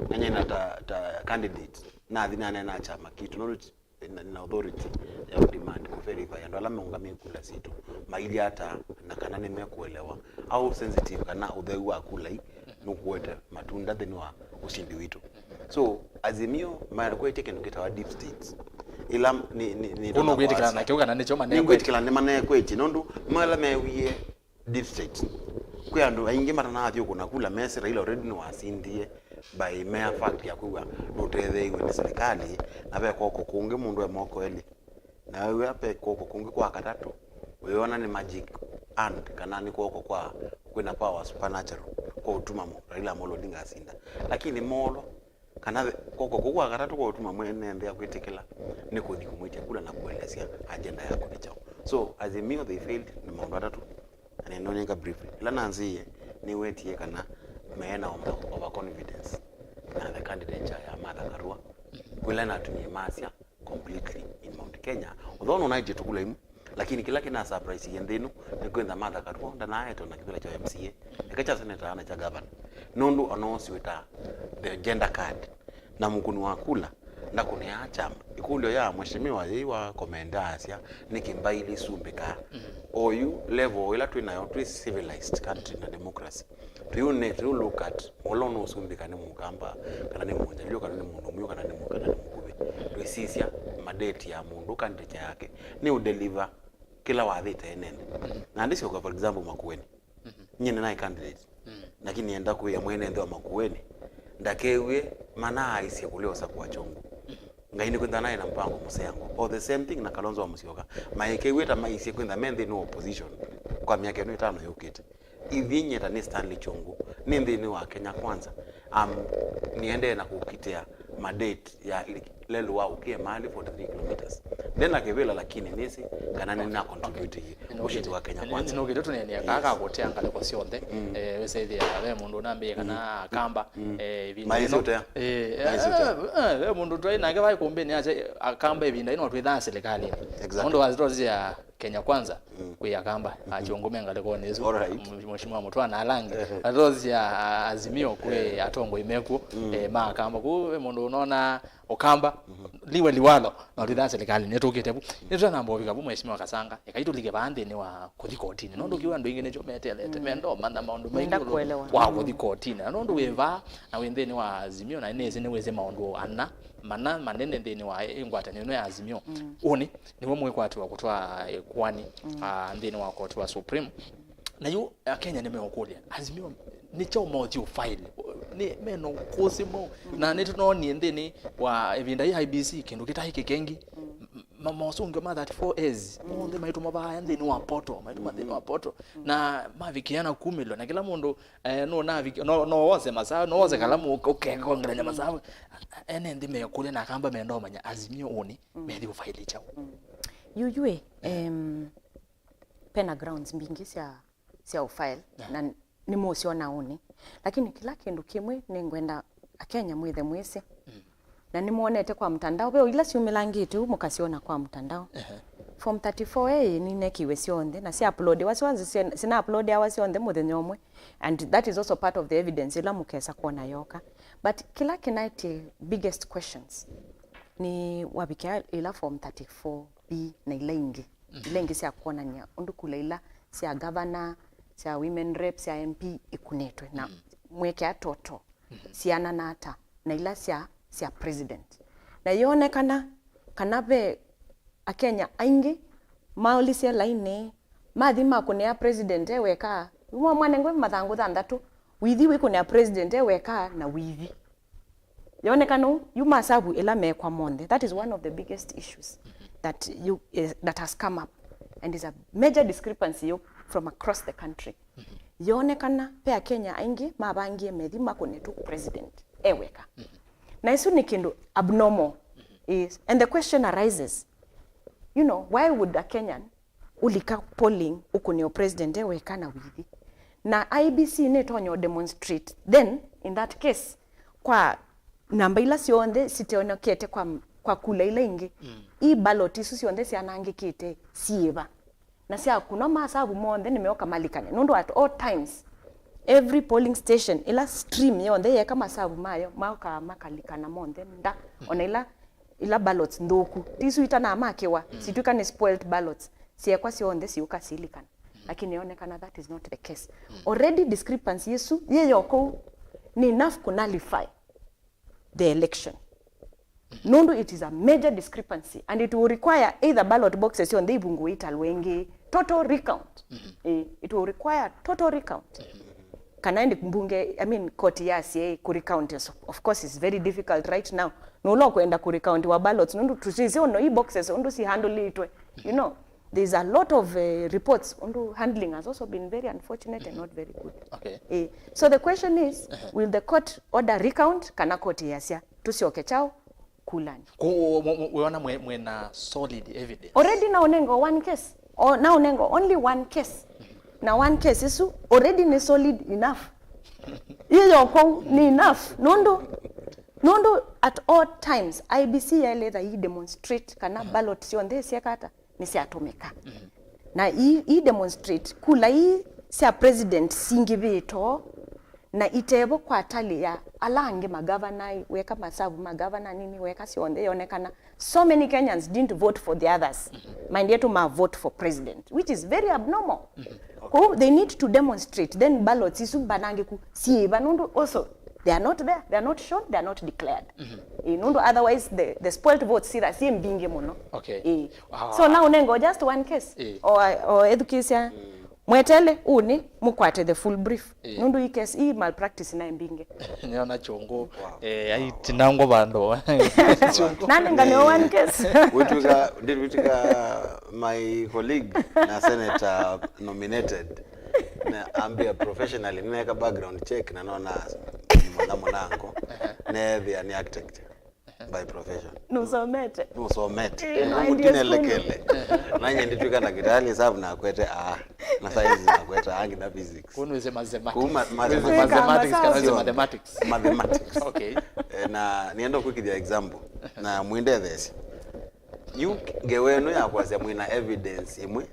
na nyina ta, ta candidate, nathi nanena kyama kitũ. Nũndũ na, na authority ya kũ demand kũ verify andũ ala maũngamĩe kula sitũ mailye ata, na kana nĩmekũelewa how sensitive kana ũtheu wa kula ii nũkũete matunda nthĩnĩ wa ũsindi witũ. So, Azimio makwetye kĩndũ kĩtawa deep state. Ĩla nĩ, nĩ, nĩ Ũnũkwĩtĩkĩlana na kĩu kana nĩkyo manekwetye? Nĩngwĩtĩkĩlana nĩmanekwetye, nũndũ mala mewie deep state. Kwĩ andũ aingĩ matanaathi ũkũna kula mesĩ Raila already nĩwasindie by mere fact ya kwĩw'a nũtetheeiwe nĩ silikalĩ, na ve kw'oko kũngĩ mũndũ e moko elĩ. Na wĩw'a ve kw'oko kũngĩ kwa katatũ, wĩona nĩ magic hand, kana nĩ kw'oko kwa kwĩna power supernatural kwa ũtuma mo-, Raila Amolo Odinga asinda. Lakini molo, kana ve-, kw'oko kũu kwa katatũ kwa ũtuma mwene nthĩ akwĩtĩkĩla nĩ kũthi kũmwĩtya kula na kũelesya agenda yaku nĩ kyaũ. So, Azimio, they failed na maũndũ atatũ. Na nĩnũnenga briefly. Ĩla nanzĩie, nĩwetie kana meena over, overconfidence na the candidature ya Martha Karua, kwĩla natumie masya completely in Mount Kenya. Although nũnaĩtye tũkula imwe, lakini kĩla kĩna surprise nthĩ ĩno nĩ kwĩtha Martha Karua ndanaaetwe na kĩvĩla kya M C A, eka kya senator na kya governor. Nũndũ ona ũsu wĩta the gender card, na mũkũni wa kula ndakũnĩaa kyama. Ĩkũlyo ya mheshimiwa yĩĩ wa comment aasya, nĩkĩ mbaili sumbĩkaa? Oyu level ĩla twĩ nayo, twĩ civilized country na democracy, do you ne-, do you look at mũla nũsumbĩka nĩ mũkamba, kana nĩ mũnjaluo, kana nĩ mũndũ mwiũ, kana nĩ mũ-, kana nĩ mũkuvĩ? Twĩsisya mandate ya mũndũ, candidate yake nĩ ũdeliver kĩla wathĩte enene. Na ndĩsyoka, for example, Makueni. Nyie nĩnaĩ candidate. Lakini nĩenda kwĩa mwene nthĩ wa Makueni ndakew'e manaaisye kũlea ũsakũa kyongo. Ngai nĩkwĩthana ena mpango mũseango. O the same thing na Kalonzo wa Musyoka. Maikew'e ta maisye kwĩtha me nthĩnĩ wa opposition kwa myaka ĩno ĩtano yũkĩte. Ithyĩ nyie ta nĩ Stanley Kyongo, nĩ nthĩnĩ wa Kenya Kwanza. Am, niendee na kũkitĩa mandate ya ili-, lelũ wa ũkĩe mali forty-three kilometers. Ndena kĩvĩla, lakini nĩsĩ kana nĩna contribute ũshindi wa Kenya Kwanza. Nũkĩte tũneenea kaa ka kũtea ngalĩko syonthe. Eh, wĩsethĩa ve mũndũ ũnambĩie kana Akamba, eh, ĩvinda maisĩ ũtea. Eh, eh, eh, ve mũndũ twaĩ nake vai kũmbĩnĩ acha Akamba ĩvinda ĩno twĩthaa silikalĩnĩ. Exactly. Nũndũ wa stories ya Kenya Kwanza, kwĩ Akamba, Akyũngũ me ngalĩkonĩ ĩsu. Alright. Mheshimiwa Mũtwana Alangi. Ehe. Na stories ya Azimio kwĩ atongoi mekw'o, eh, ma Akamba. Kũu ve mũndũ ũnona Ũkamba, liwe liwalo, na ũtithaa silikalĩ, nĩtũkĩte vu. Nĩtũtanamba ũvika vu, Mheshimiwa Kasanga, ekai tũlike vaa nthĩnĩ wa kũthi kotinĩ. Nũndũ kĩu andũ aingĩ nĩkyo meteelete, menda ũmanya maũndũ maingĩ ĩũlũ wa kũthi kotinĩ. Na nũndũ wĩ vaa, na wĩ nthĩnĩ wa Azimio, na nĩsĩ nĩwĩsĩ maũndũ ana, mana manene nthĩnĩ wa ĩ-, ĩngwatanĩo ĩno ya Azimio. Ũnĩ, nĩw'o mwĩkwatĩwa kũtwaa ĩkoani, ah, nthĩnĩ wa koti wa Supreme. Na yu Akenya nĩmeũkũlya, Azimio nĩ kyaũ maũthi ũfile? Nĩ, mena ũkũsĩ mwaũ? Na nĩtũnoonie nthĩnĩ wa ĩvinda yĩ I E B C, kĩndũ kĩtaĩ kĩkengi. M-, ma-, mosũngĩo ma thirty-four A's, monthe maitũma vaaya nthĩnĩ wa portal, maitũma nthĩnĩ wa portal. Na mavikĩa na kumĩlwa, na kĩla mũndũ, eh, no navik-, no, no wose masavu, no wose kalamu, ũke-, ũkekongelanya masavu. Ene nthĩ mekũlya na Akamba menda ũmanya Azimio ũnĩ, methi ũfile kyaũ? Yu, yu, em, pena grounds mbingĩ sya, sya ũfile, na nĩmũsyona ũnĩ. Lakini kĩla kĩndũ kĩmwe nĩngwenda Akenya mwĩthe mwĩsĩ. Na nĩmwonete kwa mtandao, ve ila syumĩlangĩte ũu mũkasyona kwa mtandao. Form thirty-four A nĩinekiwe syonthe, na sya uploadiwa syonthe, sya-, sina uploadiwa syonthe mũthenya ũmwe. And that is also part of the evidence ila mũkesa kwona yoka. But kĩla kĩnaetie biggest questions, Nĩ wavikĩa ila form thirty-four B na ila ingĩ, ila ingĩ sya kwonany'a ũndũ kula ila sya governor, sya women rep, sya M P ikunĩtwe na mwekea toto sianana ata na ila sya, sya president. Na yonekana kana ve Akenya aingĩ maolisye lainĩ, mathi makũnĩa president e weka, mwa-, mwanengwe mathangũ thanthatũ, withi wĩkũnĩa president e weka na withi. Yonekana yu masavu ĩla mekwa monthe. That is one of the biggest issues that you, eh, that has come up and is a major discrepancy yo from across the country. Yonekana ve Akenya aingĩ mavangie methi makũne tu president e weka. Na isu nĩ kĩndũ abnormal. Is, and the question arises, you know, why would a Kenyan ũlika polling ũkũnĩo president e weka na withi? Na I E B C nĩtonya demonstrate, then in that case, kwa namba ila syonthe siteonekete kwa, kwa kula ila ingĩ, i ballot isu syonthe syanangĩkĩte syĩva? Na sya kũnwa masavu monthe nĩmeoka malikane, nũndũ at all times, every polling station, ila stream yonthe yeka masavu mayo, maokaa makalikana monthe nda, ona ila, ila ballots nthũku, ti isu itanamakĩwa, sitw'ĩka nĩ spoiled ballots, syekwa syonthe siũka silikana. Lakini yonekana that is not the case. Already discrepancy ĩsu yĩ yo kũu nĩ enough kũ nullify the election. Nũndũ it is a major discrepancy and it will require either ballot boxes syonthe ivungũe italwe ĩngĩ, total recount. Eh, it will require total recount. Kana ĩndĩ mbunge, I mean, koti yasye kũ recount, of course, is very difficult right now. Nũla ũkwenda kũ recount wa ballots, nũndũ tũsisye ũno i boxes ũndũ si handleĩtwe, you know. There's a lot of, eh, reports ũndũ handling has also been very unfortunate and not very good. Okay. Eh, so the question is, will the court order recount kana court yasya tũsyoke chao kulani? Ku-, mu-, mu-, wĩona mwĩ-, mwĩna solid evidence? Already naũnengo one case. O, naũnengo only one case. Na one case ĩsu already nĩ solid enough. Yĩ yo kũu nĩ enough. Nũndũ, nũndũ at all times, I E B C yaĩlĩtha i demonstrate kana ballot syonthe syekata nĩsyatũmĩka. Na i, i demonstrate kula ii sya president singĩvĩtoo, na itevo kwa tali ya ala angĩ magavana, weka masavu magavana nini, weka syonthe, yonekana so many Kenyans didn't vote for the others. Maendie tu ma vote for president, which is very abnormal. Kwoou they need to demonstrate, then ballots isu mbanangĩku syĩva, nũndũ also they are not there, they are not shown, they are not declared. Ĩ, nũndũ otherwise the, the spoiled votes sira syĩ mbingĩ mũno. Okay. Ĩ. Ah. So now nengo just one case. Ĩ. O, o ethukĩsya mwetele ũnĩ mũkwate the full brief. Ĩ. Nũndũ i case, i malpractice naĩ mbingĩ. Nĩona chungu. Wow. Eh, aitinangwa vandũ. Chungu. Nanenganiwa one case. Wĩtw'ĩka, ndĩtwĩtĩka my colleague na senator nominated. Na ambia professionally, nĩneka background check na nona mũna mũnango. Neethĩa nĩ architect by profession. Nũsomete? Nũsomete. Eh, no, nũtinelekele. Nanye ndĩtw'ĩka ndakĩtalĩ, sabu nakwete A, na science nakwete A, nginya physics. Kũu nĩwĩsĩ mathematics. Kũu ma-, mathematics. Wĩsĩ mathematics kana wĩsĩ mathematics? Mathematics. Okay. Eh, na nĩenda kwĩkĩthya example. Na mwĩndetheesye. Yu ngewa ĩno ya kwasya mwĩna evidence ĩmwe.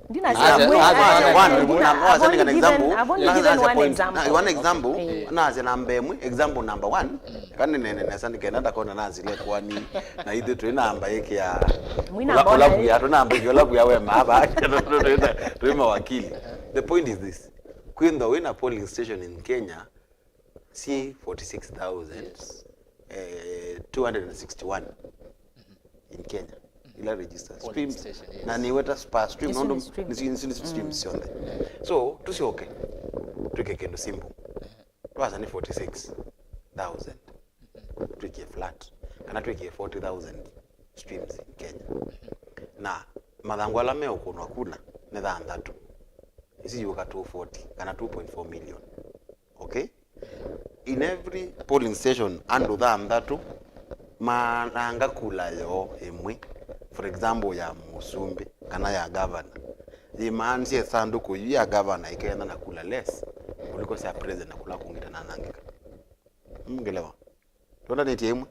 Ndinasya mwĩ, as, as, as one, na no, as an example, I've only given one example. One example, eh, nasya namba ĩmwe, example number one. Kana nene nesa nĩkenda ndakona nazile kwani, na ithu twĩ namba ĩkĩa. Mwĩ namba ũla, ũla kuya, tũ namba ĩkĩa, ũla kuya we maba. Twĩ mawakili. The point is this. Kwĩntha wĩna polling station in Kenya, si forty-six thousand, eh, two hundred and sixty-one in Kenya. Ila register. Polling station, yes. Na nĩweta spa stream, nĩsu nĩ stream. Nĩsu, nĩsu, nĩsu stream syonthe. So, tũsyoke. Twĩke kĩndũ simple. Twasa nĩ forty-six thousand. Twĩkie flat. Kana twĩkie forty thousand streams in Kenya. Na mathangũ ala meũkũnwa kula nĩ thanthatũ. Isi yũka two forty, kana two point four million. Okay? In every polling station, andũ thanthatũ mananga kula yoo ĩmwe, for example, ya mũsumbĩ kana ya governor, yĩmaanisye ĩsandũkũ yu ya governor ĩkeenda na kula less kuliko sya president na kula kũngĩ tananangĩka. Ngelewa? Twendanĩtye ĩmwe.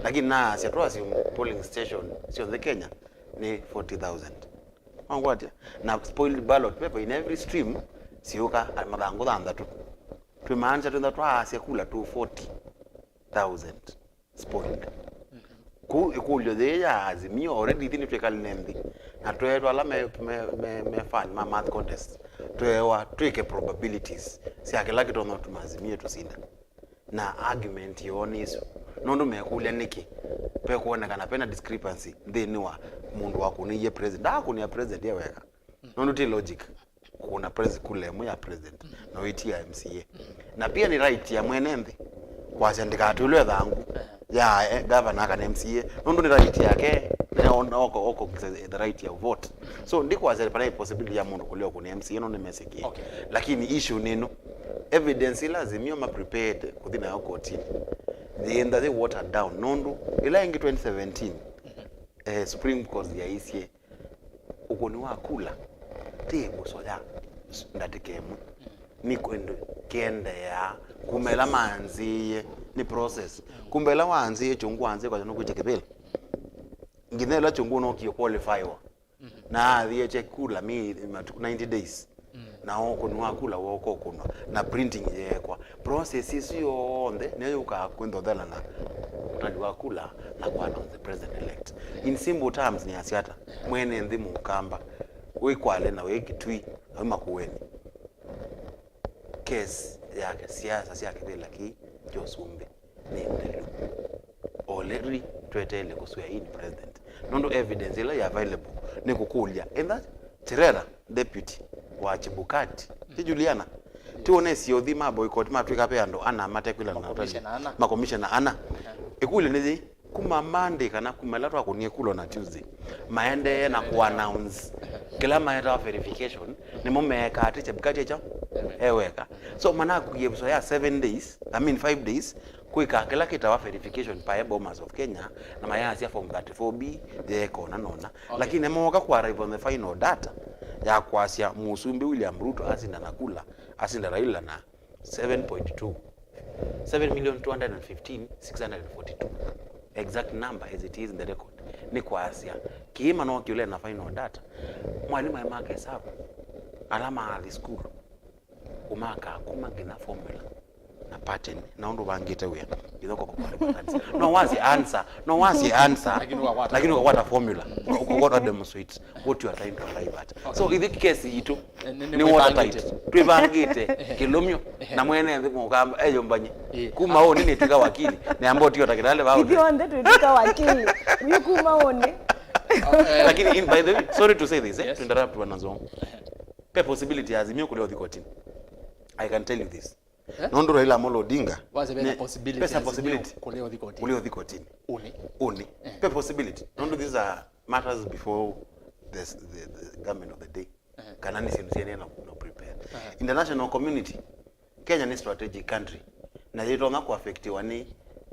Lakini naasya twaasya polling station syonthe Kenya nĩ forty thousand. Wangwatya? Na spoiled ballot paper in every stream, siũka mathangũ thanthatũ. Twĩmaanisya twĩtha twaasya kula two forty thousand spoiled. Kũu ĩkũlyo yĩĩ ya Azimio, already ithyĩ nĩtwĩkalile nthĩ na tweetwa ala me, me, me, me fan ma math contest, tweewa twĩke probabilities sya kĩla kĩtonya ũtuma Azimio tũsinda. Na argument yoo nĩ ĩsu. Nũndũ mekũlya nĩkĩ pekũonekana pena discrepancy nthĩnĩ wa mũndũ wakũnĩie president. Ndaakũnĩa president e weka. Nũndũ ti logic kũkũna pres-, kula ĩmwe ya president na ũitia M C A. Na pia nĩ right ya mwene nthĩ kwasya ndĩkatwĩlwe thangũ ya, eh, governor kana M C A, nũndũ nĩ right yake, na oko, oko the right ya vote. So ndikwasya pana possibility ya mũndũ kũlea kũnĩa M C A nũndũ nĩmesĩkie. Okay. Lakini issue nĩ ĩno, evidence ila Azimio ma prepared kũthi nayo kotini, yĩenda yĩ watered down, nũndũ ĩla ĩngĩ twenty seventeen, eh, Supreme Court yaisye ũkũni wa kula ti ĩvuso ya s-, ndatĩka ĩmwe. Nĩ kĩndũ kĩendeeaa kuma ĩla manzĩĩe, nĩ process. Kuma ĩla wanzĩĩe kyũngũ wanzĩĩe kwasya nũkwĩtya kĩvĩla, nginya ĩla kyũngũ ũnookie qualifywa na athĩĩe kye kula mi-, matukũ ninety days. Na ũkũni wa kula wooka ũkũnwa, na printing yeekwa. Process ĩsu yonthe nĩyo yũkaa kwĩnthothela na ũtali wa kula na kũ announce the president elect. In simple terms, nĩ asya ata? Mwene nthĩ Mũkamba wĩ Kwale na wĩ Kitui na wĩ Makueni, case yake, siasa sya kĩvĩla kĩĩ kya ũsumbĩ nĩ nthelu. Already tweteele kũswear in president. Nũndũ evidence ĩla yĩ available nĩ kũkũlya either Cherera, deputy wa Chebukati, ti Juliana, ti wonesie ũthi ma boycott matwĩka ve andũ ana matekwĩlana na ũtali. Makomishena ana. Makomishena ana. Ĩkũlyo nĩ yĩĩ, kuma Monday kana kuma ĩla twakũnie kula na Tuesday, maendee na kũ announce kĩla maetawa verification, nĩmo meekaa atĩ Chebukati ekya eweka. So manakwie ĩvuso ya seven days, I mean five days, kwĩka kĩla kĩtawa verification by Bomas of Kenya, na mayasya form thirty-four B yeeka ũna na ũna. Okay. Lakini mooka ku arrive on the final data ya kwasya mũsumbĩ William Ruto asinda na kula, asinda Raila na seven point two, seven million two hundred and fifteen six hundred and forty-two. Exact number as it is in the record. Nĩ kwasya, kĩĩ manookie ũle na final data, mwalimũ aĩ maka ĩsavu, ala maathi sukulu, ũmakaa kuma nginya formula na pattern, na ũndũ ũvangĩte wĩa, nginya kwa kũkũlĩkwa kanisa. No wasye answer, no wasye answer, lakini ũkakwata, lakini ũkakwata formula, ũka-, ũkakwata demonstrate what you are trying to arrive at. Okay. So, ithyĩ case yitũ nĩ, nĩ, nĩ watertight. Twĩvangĩte kĩlũmyo, na mwene nthĩ Mũkamba eyũmbany'e. Ĩĩ. Kuma ũnĩ nĩtwĩka wakili, nĩamba ũtio takĩtalĩ va ũndũ. Ithuothe twĩtwĩka wakili. Yu kuma ũnĩ. Lakini in, by the way, sorry to say this, eh, to interrupt Bwana Nzongo. Pe possibility ya Azimio kũlea ũthi kotini. I can tell you this. Eh? Nũndũ Raila Amolo Odinga wasya vena possibility ya Azimio kũlea ũthi kotini. Kũlea ũthi kotini. Ũnĩ. Ũnĩ. Eh. Pe possibility. Nũndũ these are matters before the, the, the government of the day. Eh. Kana nĩ syĩndũ syenee na, na prepare. Eh. International community, Kenya nĩ strategic country. Na yĩtonya kũaffectiwa nĩ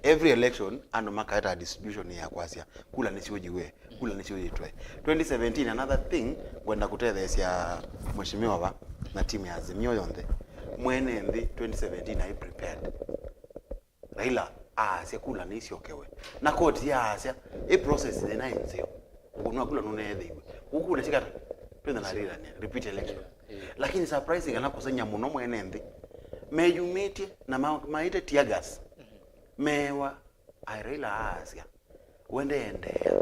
every election, andũ makaeta distribution ya kwasya, kula nĩsyũyiwe, kula nĩsyũyĩtwe. Twenty seventeen, another thing, ngwenda kũtetheesya Mheshimiwa va na timu ya Azimio yonthe. Mwene nthĩ twenty seventeen aĩ prepared. Raila aasya kula nĩisyokewe. Na koti yaasya, ĩ process yĩna ĩ nzeo. Ũkũni wa kula nũneethĩiwe. Kũu kula sikata, twĩna na rirania, repeat election. Lakini surprising kana kũseng'ya mũno mwene nthĩ, meyumĩtye na ma-, maĩte tear gas. Meewa, aĩ Raila aasya, we ndeendeea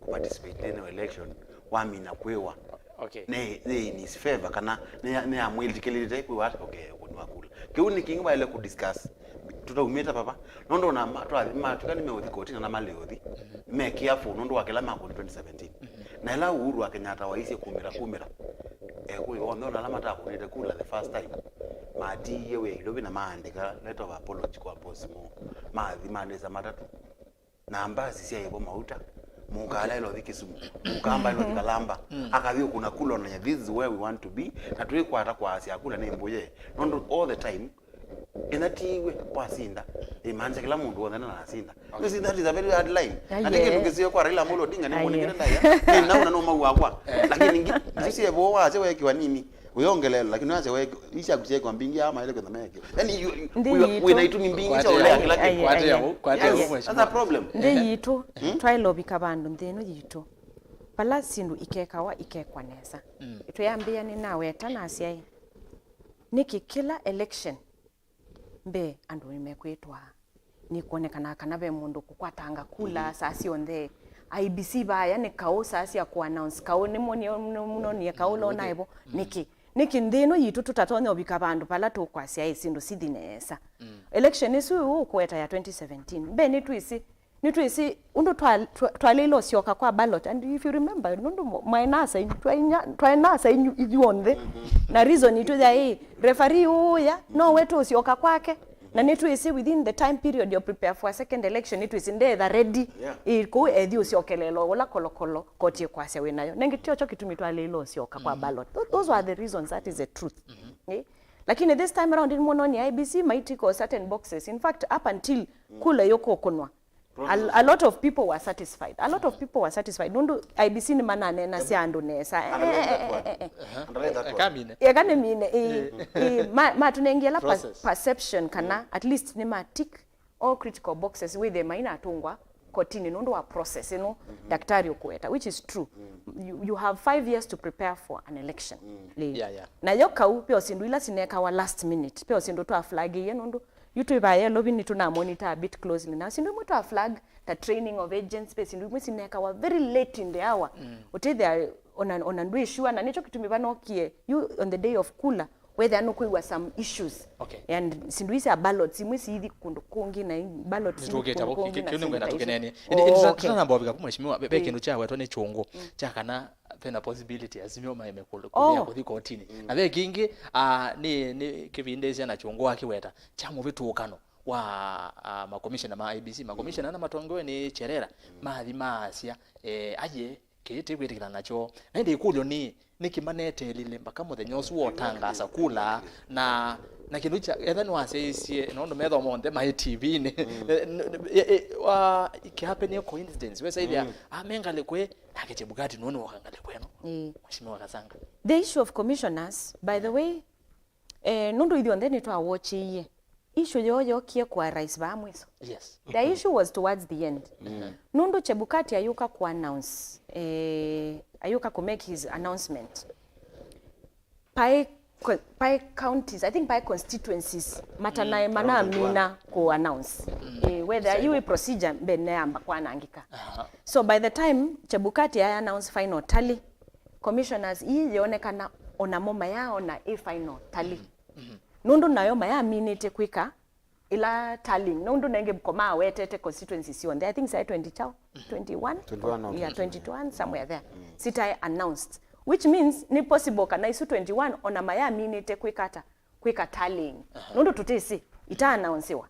kũparticipate nthĩnĩ wa election, wamina kwĩwa. Okay. Nĩ, nĩ in his favor, kana nĩ, nĩamwĩtĩkĩlĩte kwĩwa ati, okay, ũkũni wa kula. Kĩu nĩ kĩngĩ waĩle kũdiscuss. Tũtaumĩte vava. Nũndũ ona ma-, twa-, matwĩka nĩmeũthi kotini na maleũthi, me careful nũndũ wa kĩla makũni twenty seventeen. Na ĩla Uhuru wa Kenyatta waisye kumĩra, kumĩra, ekũyũ onthe ona ala matakũnĩte kula the first time, matiie wĩa ilovi na maandĩka letter of apology kwa boss moo. Mathi manĩsa matatũ. Na mbasi syaĩ vo mauta, mũka alaĩla ũthi Kisumu, mũka ambaĩla ũthi Kalamba, akathi ũkũna kula onanya, this is where we want to be, na twĩkwata kwasya kula nĩ mbũye. Nũndũ all the time, ĩna tiwe wasinda, ĩmaanisha kĩla mũndũ wothe nanasinda. You see, that is a very hard line. Na ti kĩndũ kĩseo kwa Raila Amolo Odinga, nĩ mũnengere ndaĩa. Nĩ nauna no mau wakwa. Lakini ngi-, ngi sievo wasya wekiwa nini? Uyongelela, lakini wasya we, isyaku syekwa mbingi ama ile kwenda meke. Yaani, you, you, you, wĩna itumi mbingi sya ũlea kĩla kĩndũ. Kwate ya, kwate ya. Yes, that's a problem. Nthĩ yitũ, twaĩle ũvika vandũ nthĩ ĩno yitũ, vala syĩndũ ikekawa, ikekwa nesa. Twĩambĩĩa nĩnaweta nasya ĩ, nĩkĩ kĩla election mbee andũ nĩmekwĩtwaa? nĩkwonekana kana ve mũndũ kũkwatanga kula saa syonthe. I E B C vaya nĩ kaũ saa sya kũ announce kaũ, nĩmwonie mũno nie kaũ lonaevo nĩkĩ? Nĩkĩ nthĩ ĩno yitũ tũtatonya ũvika vandũ vala tũkwasya ĩ syĩndũ sithi nesa? Election ĩsu ũkũeta ya twenty seventeen, mbee nĩtwĩsĩ, nĩtwĩsĩ ũndũ twa- twa- twalĩile ũsyoka kwa ballot. And if you remember, nũndũ mwaĩ na saini, twaĩ na saini ithyonthe. Na reason itũ yaĩ referee ũũya nowe tũsyoka kwake. Na nĩtwĩsĩ within the time period you prepare for a second election, nĩtwĩsĩ ndetha ready. Ĩ, kũu ethi ũsyokelelwa ũla kolokolo koti ĩkwasya wĩ nayo. Nengĩ tio kyo kĩtumi twalĩile ũsyoka kwa ballot. Tho- those were the reasons, that is the truth. Ĩ? Lakini this time around nĩmwononie I E B C maitiko certain boxes. In fact, up until kula yũkũkũnwa, a, a lot of people were satisfied. A lot of people were satisfied. Nũndũ I E B C nĩmananeenasya andũ nesa. Underline that one. Underline that one. Eka mine. Eka nĩ mine, ĩ, ĩ, ma- matũnengie la per- perception kana at least nĩ ma tick all critical boxes wĩthĩe mainatũngwa kotini nũndũ wa process ĩno daktari ũkũweta, which is true. You, you have five years to prepare for an election. Lĩ. Yeah, yeah. Nayo kau, pe o syĩndũ ila sinekawa last minute, pe o syĩndũ twa flag ĩye nũndũ yu twĩ vaya lovi nĩtũnamonitor a bit closely. Na syĩndũ imwe twa flag, ta training of agents, pe syĩndũ imwe sinekawa very late in the hour. Ũtethĩa ona, ona ndwĩ sure, na nĩkyo kĩtumi vanokie yu on the day of kula, wethĩa nũkwĩw'a some issues. Okay. And syĩndũ isi sya ballots imwe siithi kũndũ kũngĩ na i- ballot siithi kũndũ kũngĩ na syĩndũ ta isu. Nĩtũkĩnene. Oh, okay. Tũtanamba ũvika ku mheshimiwa, ve, ve kĩndũ kyawetwa nĩ kyũngũ kya kana vena possibility Azimio maeme kũ- kũthi kotini. Na ve kĩngĩ, ah, nĩ, nĩ kĩvindĩsya na kyũngũ wakĩweta kya mũvĩtũkano wa, ah, makomishona ma I E B C. Makomishona na matongewe nĩ Cherera mathi maasya, eh, aye kĩĩ tĩkwĩtĩkĩla nakyo. Na ĩndĩ ĩkũlyo nĩ, nĩkĩ maneteelile mpaka mũthenya ũsu wa ũtangaasa kula? Na, na kĩndũ kya, etha nĩwasyaisye, nũndũ methwa monthe maĩ T V-inĩ. N- n- e- e- wa- it can happen a coincidence. Wesaithya, ah, me ngalĩko ĩ, nake Chebukati nũũ nĩwoka ngalĩko ĩno? Ĩĩ. Mheshimiwa Kasanga. The issue of commissioners, by the way, eh, nũndũ ithyonthe nĩtwawatchĩie, issue yoo yokie kwa rais vaa mwiso. Yes. The issue was towards the end. Nũndũ Chebukati ayũka ku announce, eh, ayũka ku make his announcement, paĩ co- paĩ counties, I think paĩ constituencies matanae manamina ku announce, eh, whether yu procedure mbene yamba kwanangĩka. So by the time Chebukati aya announce final tally, commissioners ii yonekana onamo mayaona ĩ final tally. Nũndũ nayo mayaminĩte kwĩka ila tallying, nũndũ nengĩ mko mawetete constituency syonthe, I think saĩ twenty chao, twenty-one? Twenty-one or yeah, twenty-two. Twenty-one, somewhere there. Sitaĩ announced, which means nĩ possible kana isu twenty-one ona mayaminĩte kwĩka ata, kwĩka tallying. Nũndũ tũtĩsĩ ita announcewa.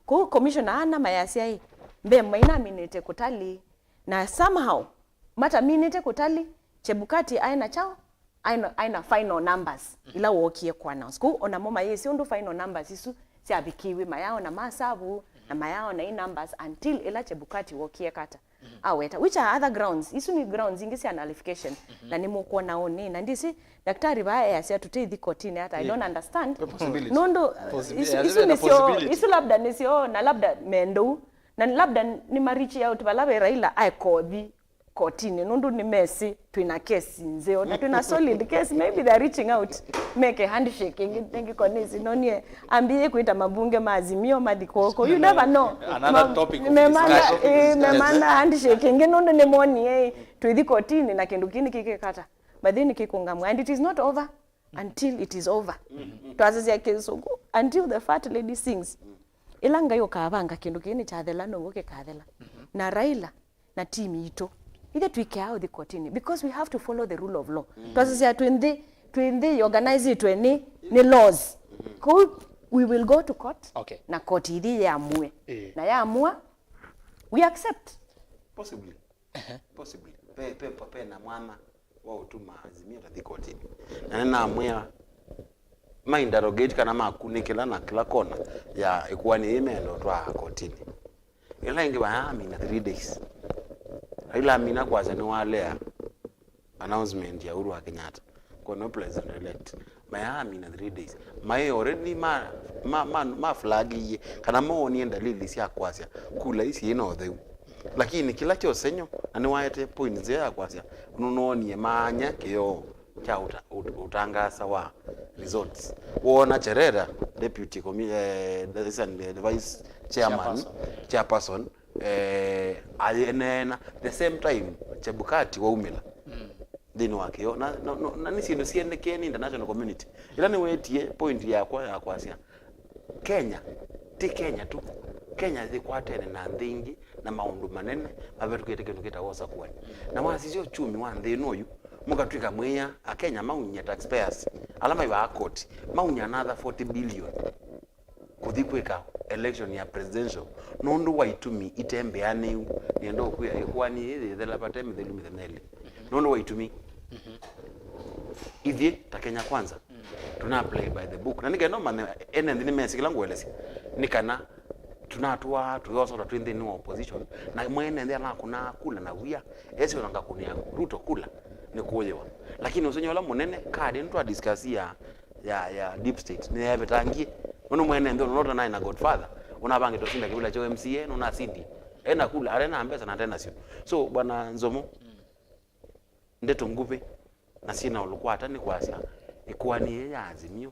Kũu commissioner ana mayasya ĩ, mbee mainaminĩte kũtali, na somehow mataminĩte kũtali, Chebukati aĩ na chao, aĩ na, aĩ na final numbers ila wookie ku announce. Kũu onamo mayĩsĩ ũndũ final numbers isu syavikiiwe, mayaona masavu na mayaona i numbers until ila Chebukati wookie kata aweta, which are other grounds. Isu nĩ grounds ingĩ sya nullification. Na nĩmũkwona ũnĩ, na ndĩsĩ daktari vaa easya tũtĩthi kotini ata, I don't understand. Nũndũ isu, isu nĩsyo, isu labda nĩsyo, na labda mendou, na labda nĩ ma reach out vala ve Raila aekothi kotini, nũndũ nĩmesĩ twĩna kesi nzeo na twĩna solid case. Maybe they're reaching out, meke handshake ĩngĩ, ĩngĩ konisi nonie ambie kwĩta mabunge ma Azimio mathi kũkũ. You never know. Another topic of discussion. Memana handshake ĩngĩ nũndũ nĩmonie twĩthi kotini na kĩndũ kĩĩ nĩkĩkĩkata. But then kĩkũngamwa, and it is not over until it is over. Twasisya kĩsũngũ, until the fat lady sings. Ĩla Ngai ũkavanga kĩndũ kĩĩ nĩkyathela, now'o kĩkathela. Na Raila na team yitũ, ithe twĩkĩaa ũthi kotini because we have to follow the rule of law. Twasisya twĩ nthĩ, twĩ nthĩ ĩorganizĩtwe nĩ, nĩ laws. Kũu we will go to court, okay, na court ithi yamue. Eh. Na yamua, we accept. Possibly. Possibly. Pe, pe, pe, pe na mwana wa ũtuma Azimio tathi kotini. Na nĩnamwĩa, ma interrogate kana makunĩkĩla na kĩla kona ya ĩkuani yĩĩ meenda ũtwaa kotini. Ĩla ĩngĩ mayaamina three days. Raila amina kwasya nĩwalea announcement ya Uhuru wa Kenyatta kwa no president elect. Mayaamina three days. Maĩ already ma, ma, ma, ma flagiie kana moonie ndalili sya kwasya kula isi ina ũtheu. Lakini kĩla kya ũsengy'o, na nĩwaete point nzeo ya kwasya, nũnoonie maanya kĩoo kya ũta-, ũt-, ũtangaasa wa results. Woona Cherera, deputy commi-, eh, the, the vice chairman, chairperson, eh, ayeneena the same time Chebukati waumĩla nthĩnĩ wa kĩo. Na, no, no, na nĩ syĩndũ siendekee nĩ international community. Ĩla nĩwetie point yakwa ya kwasya, Kenya, ti Kenya tu. Kenya yĩkwatene na nthĩ ingĩ na maũndũ manene mavetũkĩte kĩndũ kĩtawa ũsakuani. Na wasisya uchumi wa nthĩ ĩno ũyu, mũkatw'ĩka mwĩya, Akenya mauny'a taxpayers, ala maivaa koti, mauny'a another forty billion kũthi kwĩka election ya presidential nũndũ wa itumi ite mbeanĩu. Nĩenda ũkwĩa ĩkoani yĩĩ yĩthela vate mĩthelu mĩthenya ĩlĩ nũndũ wa itumi. Ithyĩ ta Kenya Kwanza tũna play by the book, na nĩ kenda ũmanye ene nthĩ nĩmesĩ kĩla ngũelesya, nĩ kana tũnatũaa tũyosota twĩ nthĩnĩ wa opposition, na mwene nthĩ anakũnaa kula na wia esĩ ona ngakũnĩa Ruto kula nĩ kũyĩwa. Lakini ũsengy'o ũla mũnene kadi nĩ twa discuss ya ya, ya deep state nĩyevetangie. Ũndũ mwene nthĩ ũnonota naĩ na godfather ũnavangĩte ũsinda kĩvĩla kya M C A nũnasindi, ena kula, ale na mbesa na ndenasyo. So bwana Nzomo, ndeto nguvĩ na syĩna ũlũkwata nĩ kwasya ĩkoani yĩĩ ya Azimio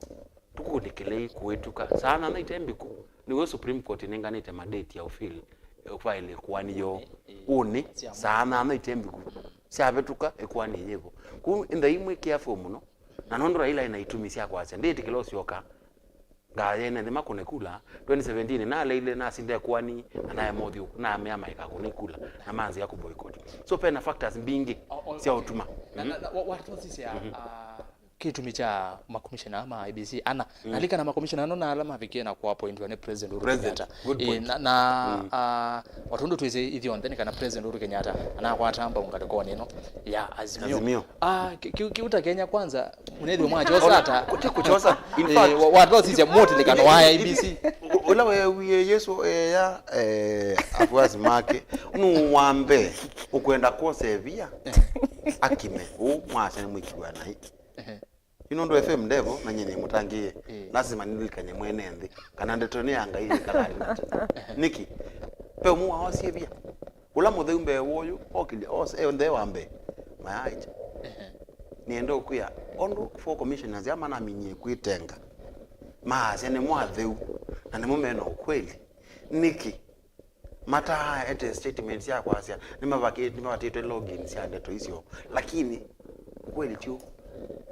tũkũnĩkĩlei kũĩtuka saa nyanya ite mbiku. Nĩw'o Supreme Court ĩnenganĩte mandate ya ũfile, ũfaĩle ĩkoani yoo ũnĩ saa nyanya ite mbiku. Syavetũka ĩkoani yĩvo. Kũu ĩndai mwĩ careful mũno. Na nũndũ Raila ena itumi sya kwasya ndĩtĩkĩla ũsyoka ngaa yene nthĩ makũne kula, twenty seventeen naleile nasinde ĩkoani na naema ũthyũku, namea maikakũne kula na manzĩa kũ boycott. So pena factors mbingĩ sya ũtuma. Na, na, na, wa- watũsisya, ah, kĩtumi kya makomishona ma I E B C ana, nalikana makomishona ano na ala mavikie na kũappointwa nĩ President Uhuru Kenyatta. Good point. Na, na ah, o tondũ twĩsĩ ithyonthe nĩ kana President Uhuru Kenyatta anakwata mbau ngalĩkonĩ ĩno ya Azimio. Azimio. Ah, ki- ki- kiuta Kenya Kwanza, mũnethĩwe mwachosa ata? Kuti kuchosa. In fact, watosisya mũtilĩkano wa I E B C. Ula wewie Yesu eya, eh, afuasi make, nũ wa mbee ũkwenda kwosa ĩvia akime. Ũu mwasya nĩ mwĩkiwa nai. Yu nũndũ F M ndevo na nyie nĩmũtangĩĩe. Lasima nĩlilikany'e mwene nthĩ kana ndeto ĩno ya Ngai ĩkalaa ĩna tene. Nĩkĩ? Ve ũmwe wao syĩvia. Ũla mũtheu mbee wa ũyũ okĩlya ose e nthee wa mbee. Mayaaĩkya. Nĩenda ũkwĩa ũndũ four commissioners aa manaminie kwĩtenga, maasya nĩmo atheu na nĩmo mena ũkweli. Nĩkĩ? Mataete statements sya kwasya nĩmavaki- nĩmavatĩtwe login sya ndeto icio, lakini kweli tyo.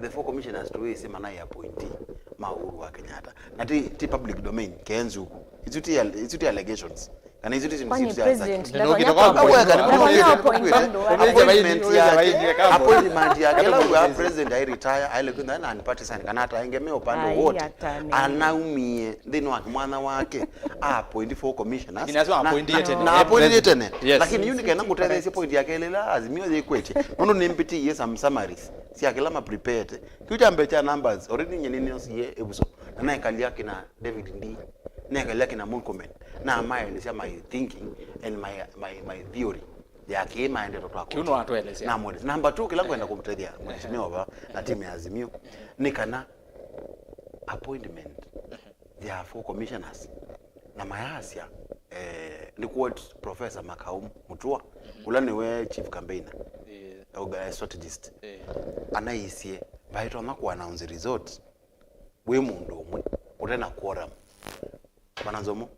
The four commissioners tũĩsĩ manaĩ appointee ma Uhuru wa Kenyatta, na ti, ti public domain, kenzuku. Isu ti al- isu ti allegations. Kana isu ti syĩndũ kwani sya president ndakonyaka appoint andũ appointment yake, appointment yake ĩla wĩw'a president ai retire aile kwĩtha na partisan kana ataengemea upande wote. Anaumie nthĩnĩ wa kĩmwana wake, a appoint four commissioners. Lakini asu na- appointie na- tene. Na appointie tene. Yes. Lakini yu nĩ kenda ngũtetheesye point yake ĩla Azimio yĩkwetye. Nũndũ nĩmbĩtĩie some summaries sya kĩla ma prepared. Kĩu kya mbee kya numbers, already nyie nĩnĩosie ĩvuso. Na naĩkalya kĩna David Ndii, naĩkalya kĩna Murkomen, na maelesya my thinking and my, my, my theory ya kĩĩ maendeto twa koti. Kĩu nĩwatũelesya. Namwelesya. Number two, kĩla ngwenda kũmũtethya mheshimiwa va na timu ya Azimio nĩ kana appointment ya four commissioners, na mayasya, eh, nĩ quote Professor Makau Mutua, ũla nĩwe chief campaigner, eh, strategist, anaisye vaitonya kũ announce result wĩ mũndũ ũmwe ũte na quorum. Bwana Nzomo,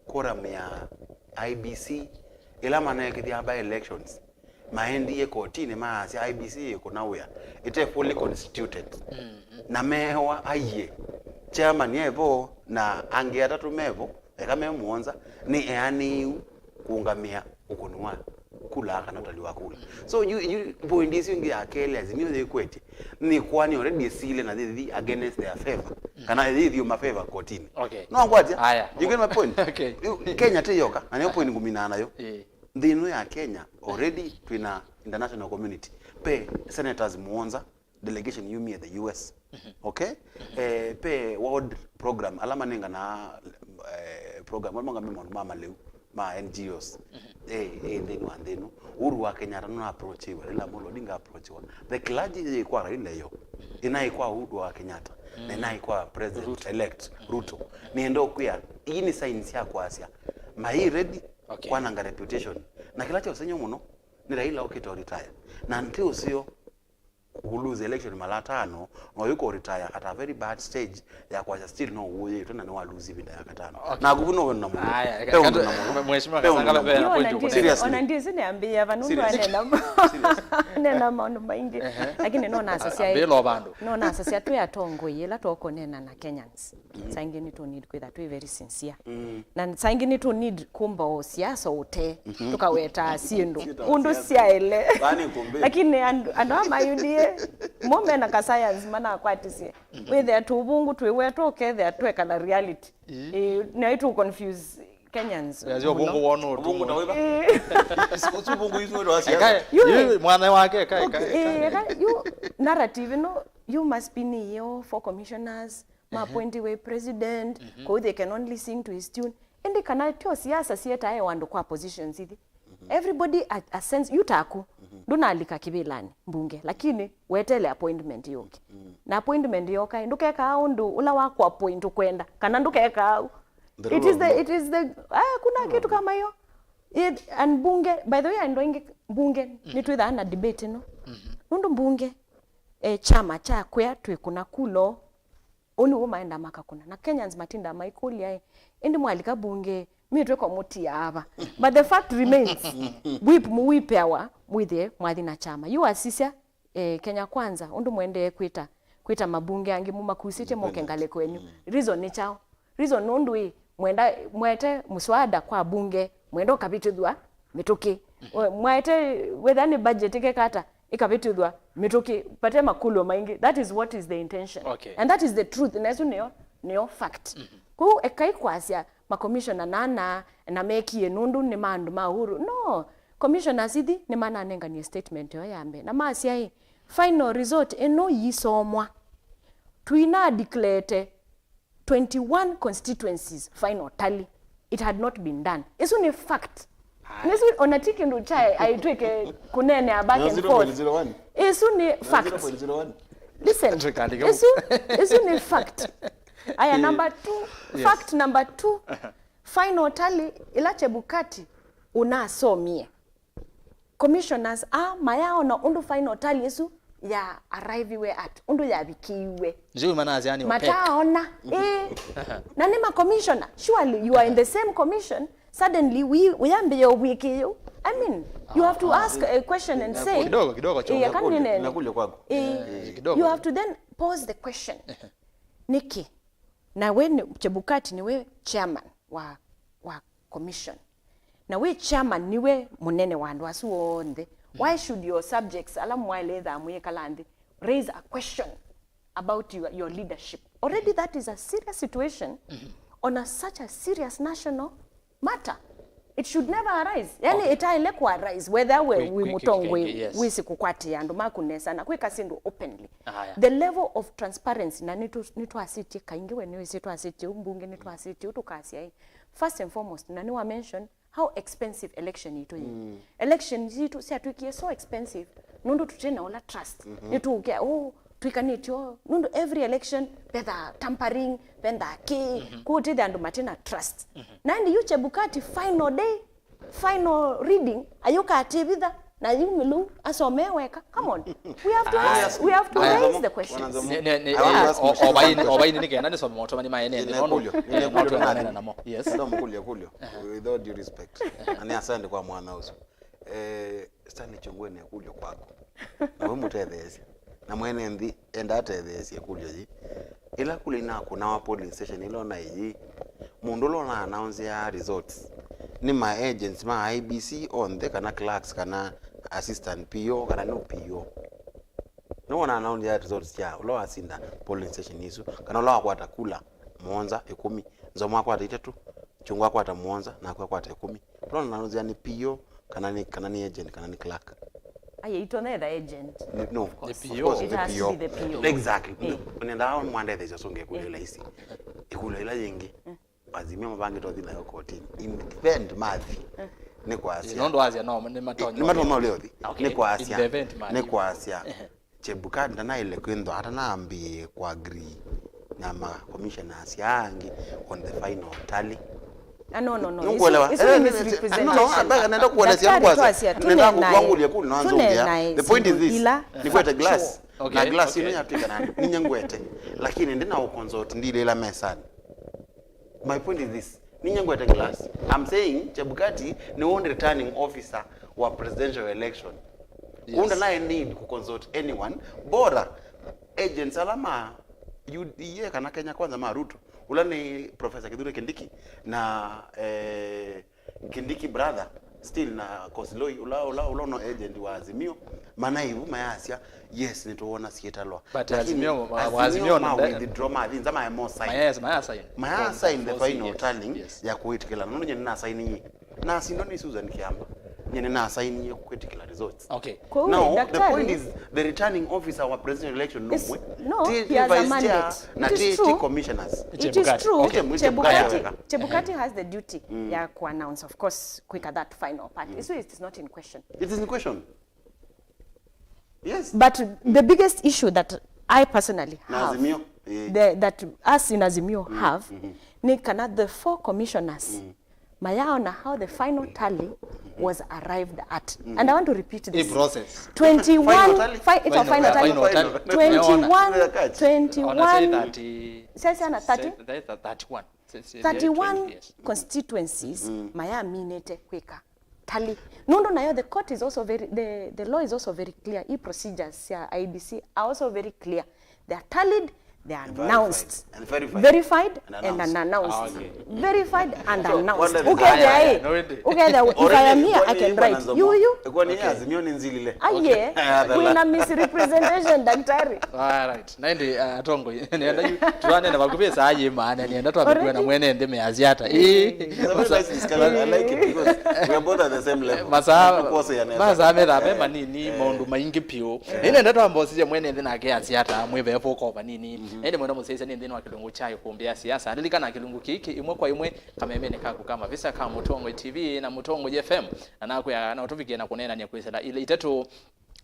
quorum ya I E B C ĩla maneekĩthya by elections maendie kotinĩ maasya I E B C ĩkũna wĩa, ĩte fully constituted. Na meewa aiee, chairman evo na angĩ atatũ mevo, eka me mũonza, nĩ eanĩĩu kũũngamĩa ũkũni wa kula kana ũtali wa kula. So yu, yu point ĩsu ĩngĩ ya kelĩ Azimio yĩkwetye nĩ kwani already ĩsile na yĩthi against their favor kana yĩthi ma favor kotini. Okay. No ngwatya? Aya. You get my point? Okay. Yu, Kenya ti yoka, na nĩyo point ngũminaa nayo. Eh. Nthĩ ĩno ya Kenya already twĩna international community. Pe senators mũonza, delegation yumie the U S. Okay? Eh, pe world program, ala manengana, eh, program, ala mangame maũndũ ma maleu ma N G Os. Eh, eh, nthĩnĩ wa nthĩ ĩno. Uhuru wa Kenyatta nũna approachiwa, Raila Amolo Odinga approachiwa. The clergy yĩ kwa Raila yo. Ĩnaĩ kwa Uhuru wa Kenyatta. Na ĩnaĩ kwa president elect Ruto. Nĩenda ũkwĩa, ii nĩ signs sya kwasya mai ready kwananga reputation. Na kĩla kya ũsengy'o mũno, nĩ Raila ũkĩte ũretire. Na nthĩ ũseo ku lose election mara atano, no yuko retire at a very bad stage ya kwasya still no wũyĩtwe na nĩwa lose ĩvinda ya katano. Okay. Na kuvu no wena mũno. Aya, ve ũndũ na mũno. Mheshimiwa Kasanga, ve na point ũkũnena. Ona ndizi nĩambĩĩa va nũndũ anena nena maũndũ maingĩ. Lakini no nasasya, no nasasya twĩ atongoi ĩla tũkũnena na Kenyans. Saa ingĩ nĩtũ need kwĩtha twĩ very sincere. Na saa ingĩ nĩtũ need kũmba o siasa ũte, tũkaweta syĩndũ ũndũ syaĩle. Lakini andũ, andũ a ma U D A mo mena ka science manakwatisye. Wĩthĩa tũvũngũ twĩwetwa ũkethĩa tweka na reality. Ĩĩ, na itũ confuse Kenyans. Yazio mũno. Ũvũngũ wona ũvũngũ ta wĩva? Ĩĩ. Ũsu ũvũngũ isu wĩtwa siasa. Yu, yu mwana wake, eka, eka, eka. Ĩĩ, eka, yu narrative ĩno, you must be nĩ yo for commissioners, maappointiwe president, kũu they can only sing to his tune. Ĩndĩ kana tyo siasa sietae andũ kwa positions ithi. Everybody a, a sense, yu taku, ndũnalika kĩvĩlanĩ, mbunge, lakini wetele appointment yũke. Na appointment yoka, ndũkekaa ũndũ ũla wa kũappoint ũkwenda, kana ndũkekaa. It is the, it is the, ah, kuna kitu kama hiyo. It, and mbunge, by the way, andũ aingĩ mbunge, nĩtwĩthaa na debate ĩno. Nũndũ mbunge, eh, chama kya kwĩa twĩkũna kulo, ũu nĩw'o maenda makakũna. Na Kenyans matindaa maikũlya, ĩ, ĩndĩ mwalika mbunge, mitwĩko mũtia ava? But the fact remains, whip mũwĩpeawa, mwĩthĩe mwathi na chama. Yu wasisya, eh, Kenya Kwanza, ũndũ mwendee kwĩta, kwĩta mabunge angĩ mũmakusĩtye moke ngalĩ kwenyu. Reason nĩ kyaũ? Reason nũndũ ĩ, mwenda, mwete mũswada kwa bunge, mwenda ũkavĩtĩthw'a mĩtũkĩ. Mwaete, whether nĩ budget ĩkekata, ĩkavĩtĩthw'a mĩtũkĩ, vate makũlyo maingĩ. That is what is the intention. Okay. And that is the truth. Na ĩsu nĩyo, nĩyo fact. Kwoou ekai kwasya makomishona nana na mekie nũndũ nĩ ma andũ ma Uhuru. No, commissioners ithi nĩmananenganie statement yo ya mbee. Na masya ĩ, final result ĩno yĩsomwa. Twina declare twenty-one constituencies final tally. It had not been done. Ĩsu nĩ fact. Nĩsu ona ti kĩndũ kya aitwĩke kũnenea back and forth. Ĩsu nĩ fact. Listen, ĩsu, ĩsu nĩ fact. Aya, number two. Fact number two. Final tally ĩla Chebukati ũnasomie. Commissioners a mayaona ũndũ final tally ĩsu ya arriviwe at, ũndũ yavikĩiwe. Nzio manasya nĩ opaque. Mataona. Ĩĩ. Na nĩ ma commissioner. Surely you are in the same commission. Suddenly, we, we ambĩe ũvw'ĩkĩĩo. I mean, you have to ask a question and say, kidogo, kidogo, ĩĩ, chongo. Nakuja kwaku. Ĩĩ. Kidogo. You have to then pose the question. Nĩkĩ? Na we nĩ, Chebukati nĩwe chairman wa, wa commission. Na we chairman nĩwe mũnene wa andũ asu onthe. Why should your subjects, ala mwaĩle ĩthaa mũyĩkala nthĩ, raise a question about your, your leadership? Already that is a serious situation on a, such a serious national matter. It should never arise. Yani, ĩtaĩle kũ arise, whether we wĩ mũtongoi, wĩsĩ kũkwatĩa andũ maku nesa na kwĩka syĩndũ openly. The level of transparency, na nĩtũ-, nĩtwasĩtye kaingĩ, we nĩwĩsĩ twasĩtye ũu mbunge, nĩtwasĩtye ũu tũkasya ĩ. First and foremost, na nĩwa mention how expensive election itũ yĩ. Election itũ syatwĩkie so expensive, nũndũ tũtĩ na ũla trust. Nĩtũũkĩa, oh, twĩkanĩtye ũũ, nũndũ every election, vetha tampering, vetha kĩ, kũtĩthya andũ matina trust. Na ĩndĩ yu Chebukati final day, final reading, ayũka atĩvitha, na yu mĩlũ asomee weka. Come on. We have to ask, we have to raise the questions. Nĩ, nĩ, nĩ, I want to ask Mheshimiwa Kasanga a question. Ovaini, ovaini nĩ kenda nĩsome maũndũ mani maenene. Nĩna ĩkũlyo, nĩna ĩkũlyo namo. Yes. Ndomũkũlya ĩkũlyo, with all due respect. Na nĩ asante kwa mwana ũsu. Eh, Stanley Chungwe, nĩ ĩkũlyo kwaku. Na we mũtetheesya. Na mwene nthĩ enda atetheesye ĩkũlyo yĩ. Ĩla kula inakũnawa polling station ĩla ũnaĩ yĩ, mũndũ ũla ũna announceaa results nĩ ma agents ma I E B C onthe, kana clerks, kana assistant P O, kana nũ P O? Nĩwe ũna announceaa results sya ũla wasinda polling station isu, kana ũla wakwata kula mũonza, ĩkũmi? Nzomo akwata itatũ, Chungwa akwata mũonza, naku akwata ĩkũmi. Ũla ũna announceaa nĩ P O, kana nĩ, kana nĩ agent, kana nĩ clerk? Aye, itonya etha agent. Nĩ, no, of course, nĩ P O. It has to be the P O. Exactly. Eh. Nenda mwandetheesya ũsũngĩe ĩkũlyo ĩla ĩsĩ. Ĩkũlyo ĩla yĩngĩ. Azimio mavangĩte ũthi nayo kotini. In the event mathi, nĩ kwasya. Nũndũ wasya no, nĩ matonya, nĩ matonya ũlea ũthi. Okay. Nĩ kwasya. In the event mathi. Nĩ kwasya. Chebukati ndanaĩle kwĩthwa atanambĩĩe kũ agree na ma commissioners aa angĩ on the final tally. Ah, no, no, no. Nũkuelewa? Isu, isu nĩ misrepresentation. No, no, no, mbega nenda kuelezea Daktari, nũkwasya. Twasya, nĩnenda tũnenae, kwangulia kũu na nzũngĩa. Tũnenae The point is syĩndũ this. Ila Nĩkwete glass. Factual. Okay, Na glass okay. Ĩno yatwĩka nani? Ninyie ngwete. Lakini ndina ũconsult ndilĩla mesani. My point is this. Ninyie ngwete glass. I'm saying Chebukati nĩ only returning officer wa presidential election. Yes. Kunda naye need ku consult anyone. Bora agents ala ma U D A kana Kenya Kwanza ma Ruto. Ula nĩ Professor Kithure Kindiki na eh, Kindiki brother still na Kosiloi ula ula ula no agent wa Azimio. Mana ivu mayasya yes nĩtũwona syĩtalwa. But Lakini Azimio, wa- wa Azimio ma nde- withdraw mathi nza maemo sign. Mayas, mayasaini. Mayasaini the Confirm final yes, tallying yes. Ya kwĩtĩkĩla. Nono nyene nasainie. Nasindwa nĩ Susan Kiamba. Nyene nasainie kwĩtĩkĩla results. Okay. Kwa hiyo, Now, the daktari, point is the returning officer wa presidential election is- nomwe. no, Ti- he ti has a vice chair mandate. Na It ti is ti true. Commissioners. It is Chebukati. true. Okay, mwisho Chebukati, Chebukati. Chebukati has the duty ya ku announce, of course, quicker that final part. So it is not in question. It is in question. Yes. But the biggest issue that I personally Na have, Azimio, eh. the, that us in Azimio have, ni kana the four commissioners mayaona how the final tally was arrived at. And I want to repeat A this. Process. Twenty-one, Final tally? Fi-, it's a final tally. Final tally. Twenty-one, Final tally. Wanasema twenty-one, thirty, sasa ana thirty, thirty-one. Sasa thirty-one yes. Constituencies mayaminĩte kwĩka tally. Nũndũ nayo the court is also very, the, the law is also very clear. E procedures cia I E B C are also very clear. They are tallied, they are announced. And verified. Verified And and announced. announced. Ah, okay. Verified and So, announced. what does it Ũkethĩa mean? ĩ, No, it- ũkethĩa if I am here, I can write. You, you. Kwani Okay. Azimio nĩ nzilile. Aye, kwĩna misrepresentation, daktari. All right. Na ĩndĩ, uh, atongoi. Nĩenda yu, tũranena vakuvĩ saa yĩ maana, nĩenda twambe kwĩona mwene nthĩ measya ata. It's a very nice discussion. I like it because we are both at the same level. Masaa, Tukuoseanĩte. Masaa methaa me manini, maũndũ maingĩ piũ. Nĩnenda twambosisye mwene nthĩ nake asya ata, mwĩvee vokopa nini. Na ĩndĩ mwenda mũsyaĩsya nĩ nthĩnĩ wa kĩlungu kya ikumbĩ ya siasa. Lilikana kĩlungu kĩkĩ ĩmwe kwa ĩmwe kamemeni kaku ka mavisa ka Mũtongoi T V na Mũtongoi F M. Na nakwĩa no tũvikie na kũneenany'a kwĩsĩla ilĩ itatũ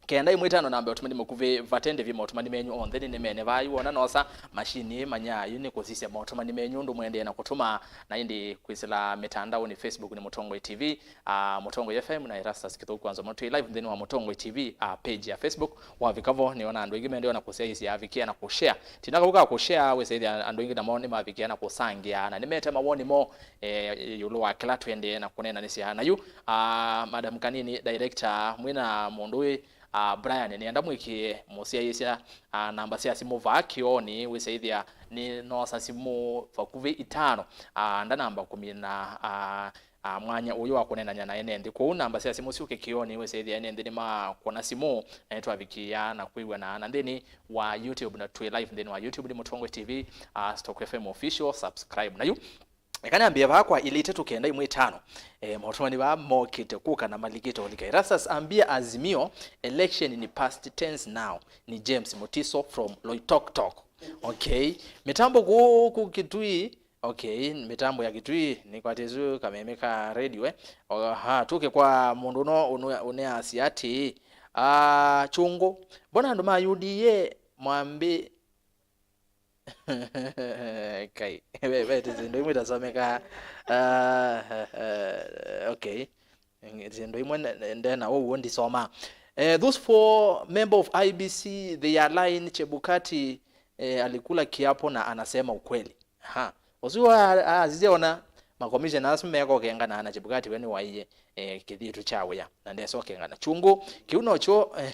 kenda ĩmwe itano namba ya ũtũmani mũkuvĩ. Vate ndĩvi maũtũmani menyu onthe nĩ nĩmene vaa yu wona nosa mashini ĩĩ manyaa yu nĩ kũsisya maũtũmani menyu ũndũ mũendee na kũtũma. Na ĩndĩ kwĩsĩla mĩtandaonĩ, Facebook nĩ Mũtongoi T V, ah, Mũtongoi F M na Erastus Kĩthũku Anzomo. Twĩ live nthĩnĩ wa Mũtongoi T V, ah, page ya Facebook. Wavika vo nĩona andũ aingĩ mendee na kũsyaĩĩsya avikia na kũshare. Tina kau ka kũshare wĩsĩthya andũ aingĩ namo nĩmavikia na kũsangĩa na nĩmete mawoni moo, eh, ĩũlũ wa kĩla twendee na kũneenanĩsya. Na yu, ah, Madam Kanini, director, mwĩna mũndũ wĩ, ah, Brian, nĩenda mwĩkĩe mũsyaĩĩsya, ah, namba sya simũ vaa kĩoonĩ, wĩsyaĩthya nĩ noosa simũ vakuvĩ itano, ah, ndanamba kũmina, ah, ah, mwanya ũyũ wa kũneenany'a na ene nthĩ. Kwoou namba sya simũ syũke kĩoonĩ, wĩsyaĩthya ene nthĩ nĩmakwona simũ, na nĩtwavikĩĩa na kwĩw'ana na nthĩnĩ wa YouTube, na twĩ live nthĩnĩ wa YouTube nĩ Mũtongoi T V, ah, Stock F M Official, subscribe. Na yu, eka nĩambĩe vaa kwa ilĩ itatũ kenda ĩmwe itano. Eh, maũtũmani vaa mokĩte kũka na malikĩte ũlika. Erastus ambia Azimio, election ni past tense now. Ni James Mutiso from Loitoktok. Okay. Mĩtambo kũkũ Kitui. Okay, mĩtambo ya Kitui nĩkwatĩsw'e kameme ka radio, eh. Aha, tũke kwa mũndũ ũno ũnũ- ũneasya atĩĩ, ah, Kyũngũ, mbona andũ ma U D A mwambĩ- Kai, ve- ve tĩsindũ imwe itasomeka. Ah, okay. Syĩndũ imwe nde- nde- ndena ũw'o ndisoma. Eh, those four member of I E B C, they align Chebukati, eh, alikula kiapo na anasema ukweli. Aha. Ũsu a- asisya ona makomishena asu mekokengana na Chebukati we nĩwaie, eh, kĩthitũ kya wĩa na ndesokengana. Kyũngũ, kĩu nokyo, eh,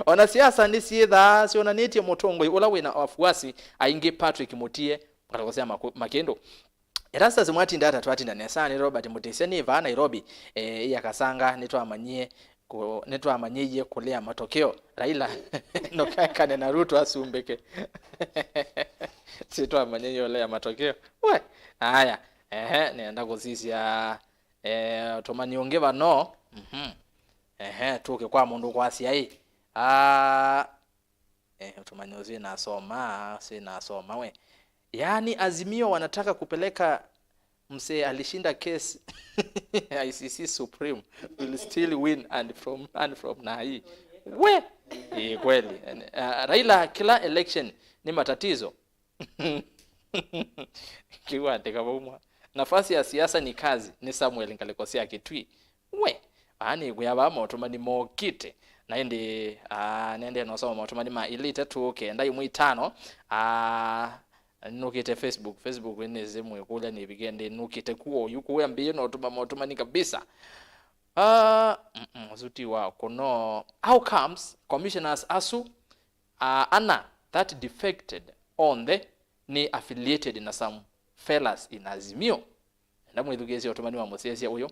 ona siasa nĩsyĩthaa syonanĩtye mũtongoi ũla wĩna afuasi aingĩ Patrick Mutie, Kalakosea Maku- Makĩndũ. Erastus mwatinda ata twatinda nesa, nĩ Robert Mutisya, nĩ vaa Nairobi, eh, ya Kasanga, nĩtwamanyie ku- nĩtwamanyĩie kũlea matokeo. Raila, ndũkekane na Ruto asumbĩke. Sitwamanyĩie ũlea matokeo. We, aya, ehe, nenda kũsisya, eh, tũmani ũngĩ vano. Mhm. Ehe, tũke kwa mũndũ kwasya ĩ. Ah, Eh, ũtũmanya ũsu inasoma, ũsu inasoma we. Yaani Azimio wanataka kupeleka mzee alishinda case I C C Supreme will still win and from, and from na hii. We! Eh, kweli. Uh, Raila kila election ni matatizo. Kĩu andĩka vau mwa. Nafasi ya siasa ni kazi, nĩ Samuel ngalĩko sya Kĩtui. We, aa nĩkwĩa vaa motũmani mokĩte. Na ĩndĩ, aa, nendee nosoma motũmani ma ilĩ itatũ kenda ĩmwe itano. Aa, nũkĩte Facebook. Facebook nĩsĩ mwĩkũlya nĩvike ndĩ nũkĩte kuo yu kũya mbĩĩ notũma motũmani kabisa. Ah, mm, mm, ũsu ti wa kũno. How comes commissioners asu, ah, ana that defected onthe nĩ affiliated na some fellas in Azimio? Enda mwĩthukĩĩsye ũtũmani wa mũsyaĩĩsya ũyũ.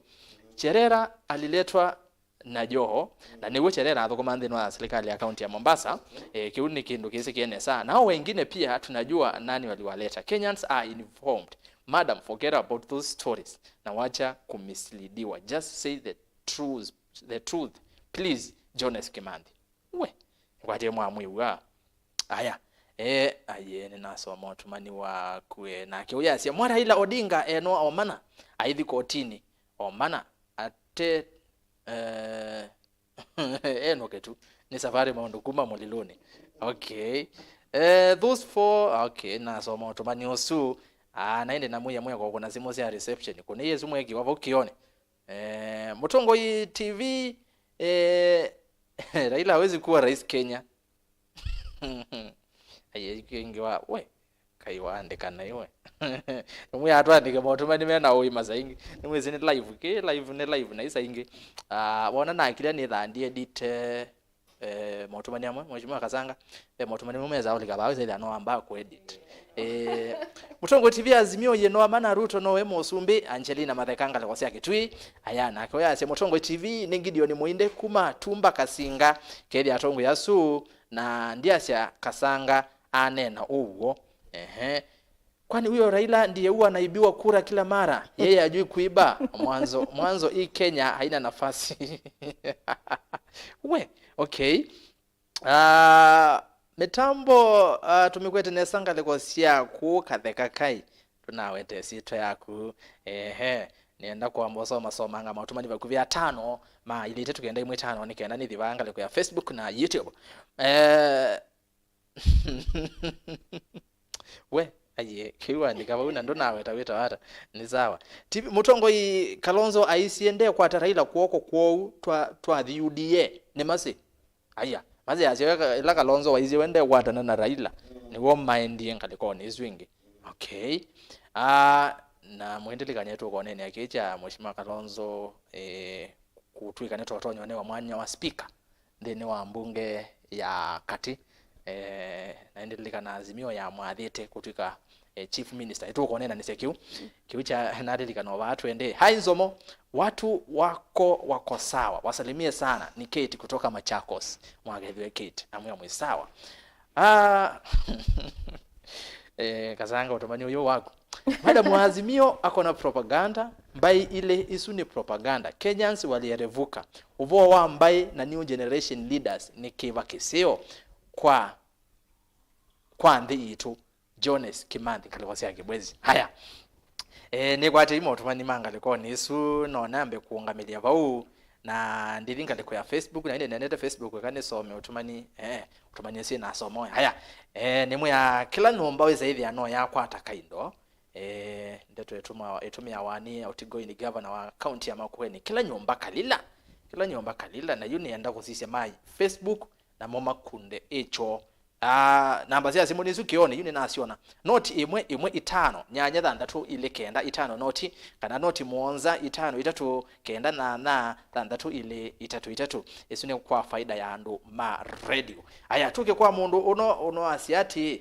Cherera aliletwa na Joho, na nĩw'o Cherera athũkũma nthĩnĩ wa serikali ya kaunti ya Mombasa. Eh, kĩu nĩ kĩndũ kĩsĩkĩe nesa. Nao wengine pia tunajua nani waliwaleta. Kenyans are informed. Madam, forget about those stories na wacha kumislidiwa. Just say the truth, the truth. Please, Jones Kimanthi. We, ngwatie mwamwĩw'a. Aya, eh, aye, nĩnasoma ũtũmani waku, eh, nake ũyasya, mwa Raila Odinga eno Omana, aithi kotini, Omana, ate, eh, enoke tu, nĩ safarĩ maũndũ kuma mũlilũnĩ. Okay. Eh, those four, okay, nasoma ũtũmani ũsu. Ah, na ĩndĩ namwĩa mwĩako kũna simũ sya reception, kũnĩ Yesu mwĩkiwa vau kĩone. Eh, Mũtongoi T V, eh, Raila hawezi kuwa rais Kenya. Aye, ĩngĩ wa, we, Kai waandĩka na iwe. Nĩmwĩa atwandĩke motũmani mena ũima saingĩ. Nĩmwĩsĩ nĩ live, kĩ live nĩ live na isa ingĩ. Ah, wona nakilya nĩ thandi edit, eh, eh, motũmani amwe, Mheshimiwa Kasanga, ve motũmani amwe meza ũlika vaa, wĩsa ĩthĩa no amba kũ edit. Eh, Mũtongoi T V Azimio ye no Omana, Ruto nowe mũsumbĩ, Angelina Matheka ngalĩko sya Kĩtui. Aya, nake ũyasya Mũtongoi T V nĩ Gideon Mũinde kuma Tumba Kasinga, kethi atongoi asu, na ndiasya Kasanga aneena ũw'o. Ehe. Kwani huyo Raila ndiye huwa anaibiwa kura kila mara? Yeye hajui kuiba? Mwanzo, mwanzo hii Kenya haina nafasi. We, okay. Ah, mĩtambo, ah, tũmĩkwete nesa ngalĩko syaku, Katheka Kai. Tũnawete syĩtwa yaku. Ehe. Nĩenda kwamba ũsoma somanga maũtũmani vakuvĩ atano ma ilĩ itatũ kenda ĩmwe itano nĩ kenda nĩthi vaa ngalĩko ya Facebook na YouTube. Eh, we, aye, kĩu andĩka vau na ndũnaweta wĩtawa ata. Nĩ sawa. T V, Mũtongoi Kalonzo aisye ndekwata Raila kw'oko kwou twa, twathi U D A. Nĩ masĩ? Aya, masĩ yasyo ĩla Kalonzo waisye we ndekwatana na Raila, nĩw'o maendie ngalĩkonĩ ĩsu ĩngĩ. Okay. Ah, na mũindilikany'a tũkoneenea kĩĩ kya Mheshimiwa Kalonzo, eh, kũtw'ĩka nĩtotonywa nĩ wa mwanya wa speaker nthĩnĩ wa mbunge ya katĩ, eh, na ĩndĩ lilikana Azimio yamwathĩte kũtw'ĩka, eh, chief minister. Nĩtũkũneenanĩsya kĩu. Kĩu kya nalilikana o vaa twendee. Hi Nzomo, watu wako wako sawa. Wasalimie sana. Ni Kate kutoka Machakos. Mwakethĩwe Kate. Namwĩa mwĩ sawa. Ah, eh, Kasanga ũtũmani ũyũ waku. Madam wa Azimio akona propaganda, mbaĩ ilĩ isu nĩ propaganda. Kenyans walierevuka. Ũvoo wa mbaĩ na new generation leaders nĩ kĩva kĩseo kwa, kwa nthĩ yitũ. Jones Kimanthi, ngalĩko sya Kĩbwezi. Haya. Eh, nĩkwatĩi motũmani ma ngalĩkonĩ ĩsu, no nambe kũũngamĩlya vau. Na ndithi ngalĩko ya Facebook, na ĩndĩ nendete Facebook, eka nĩsome ũtũmani, eh, ũtũmani ũsu nasoma ũya. Haya, eh, nĩmwĩa kĩla nyũmba wĩsa ĩthĩa no yakwata kaindo. Eh, ndeto ĩtũma-, ĩtũmĩawa nĩ Otigoi, nĩ gavana wa kaunti ya Makueni. Kĩla nyũmba kalila, kĩla nyũmba kalila, na yu nĩenda kũsisya ma Facebook, namo makunde ĩkyo. Ah, namba sya simũ nĩsu kĩone, yu nĩnasyona. Noti ĩmwe ĩmwe itano nyanya thanthatũ ilĩ kenda itano noti, kana noti mũonza itano itatũ kenda nyanya thanthatũ ilĩ itatũ itatũ. Ĩsu nĩ kwa faida ya andũ ma radio. Aya, tũke kwa mũndũ ũno, ũno asya atĩĩ,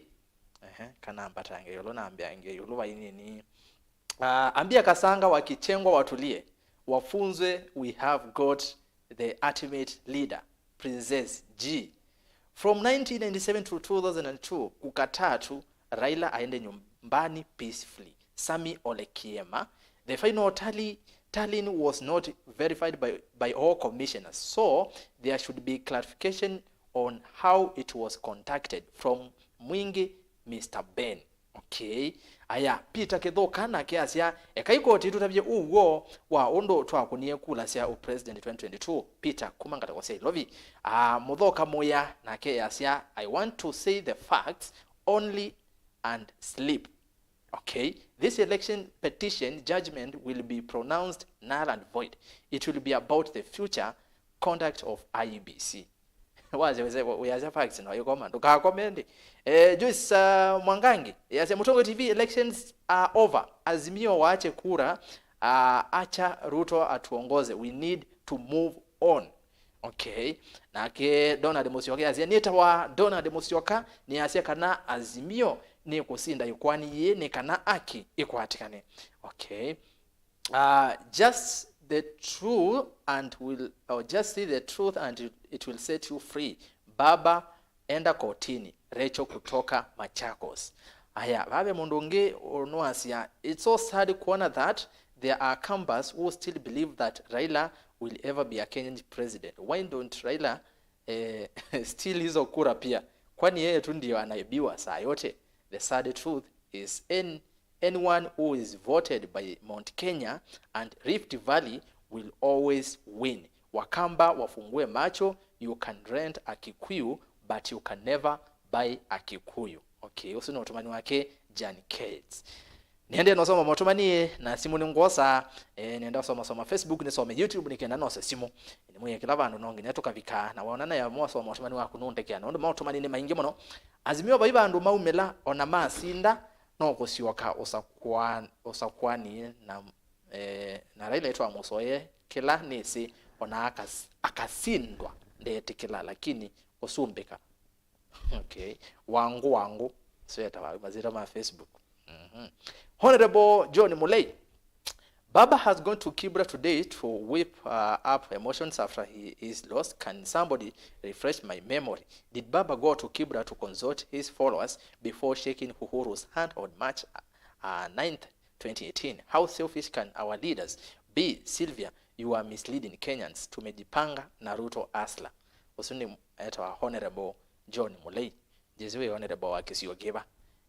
ehe, kana mbatange ĩũlũ, nambeange ĩũlũ vai nini. Ah, ambia Kasanga wakichengwa watulie, wafunzwe, we have got the ultimate leader, Princess G. From nineteen ninety-seven to two thousand and two, kukataa tu Raila aende nyumbani peacefully. Sammy Ole Kiema, the final tally, tallying was not verified by, by all commissioners, so there should be clarification on how it was conducted from Mwingi, Mister Ben. Okay. Aya, Peter Kithuka nake asya, ekai koti tũtavye ũw'o wa ũndũ twakũnie kula sya ũpresident twenty twenty-two. Peter kuma ngalĩko sya Ilovi. Ah, Muthoka Muya nake asya, I want to say the facts only and sleep. Okay, this election petition judgment will be pronounced null and void. It will be about the future conduct of I E B C. Waze, waze, wĩasya facts no ikoma, ndũkakome ndi. Eh, Joyce, uh, Mwangangi yasya, Mũtongoi T V, elections are over. Azimio waache kura, uh, acha Ruto atuongoze. We need to move on. Okay. Nake Donald Musyoka yasya, nĩtawa Donald Musyoka, nĩasya kana Azimio nĩkũsinda ĩkoani yĩĩ nĩ kana aki ĩkwatĩkane. Okay. Uh, just the truth and will, or just see the truth and it, it will set you free. Baba, enda kotini. Rachel kutoka Machakos. Aya, vave mũndũ ũngĩ ũnũasya, it's so sad kuona that there are Kambas who still believe that Raila will ever be a Kenyan president. Why don't Raila, eh, steal hizo kura pia? Kwani yeye tu ndio anaibiwa saa yote? The sad truth is in Anyone who is voted by Mount Kenya and Rift Valley will always win. Wakamba wafungue macho, you can rent a Kikuyu, but you can never buy a Kikuyu. Okay, ũsu nĩ ũtũmani wake Jan Cates. Nĩendee nosoma maũtũmani na simũ nĩ ngwosa, eh, nĩenda soma soma Facebook, nĩsome YouTube, nĩkenda nose simũ. Nĩmwĩe kĩla vandũ no nginya tũkavika, na waona na ya mwasoma maũtũmani waku nũndekea, nũndũ maũtũmani nĩ maingĩ mũno. Azimio vai vandũ maumĩla, ona masinda, no kũsyoka ũsakũa-, ũsakũani na, eh, na Raila ĩtwa mũsoye kĩla nĩsĩ, ona akas-, akasindwa ndeetĩkĩla, lakini ũsumbĩka. Okay. Wangũ, Wangũ. Sweta wa mazira ma Facebook. Mhm. Honorable John Mulei, Baba has gone to Kibra today to whip, uh, up emotions after he is lost. Can somebody refresh my memory? Did Baba go to Kibra to consult his followers before shaking Uhuru's hand on March, uh, ninth, twenty eighteen? How selfish can our leaders be? Sylvia, you are misleading Kenyans. Tumejipanga na Ruto hustler. Ũsu nĩ etawa Honorable John Mulei. Jezi wĩ Honorable wa kĩsio kĩva.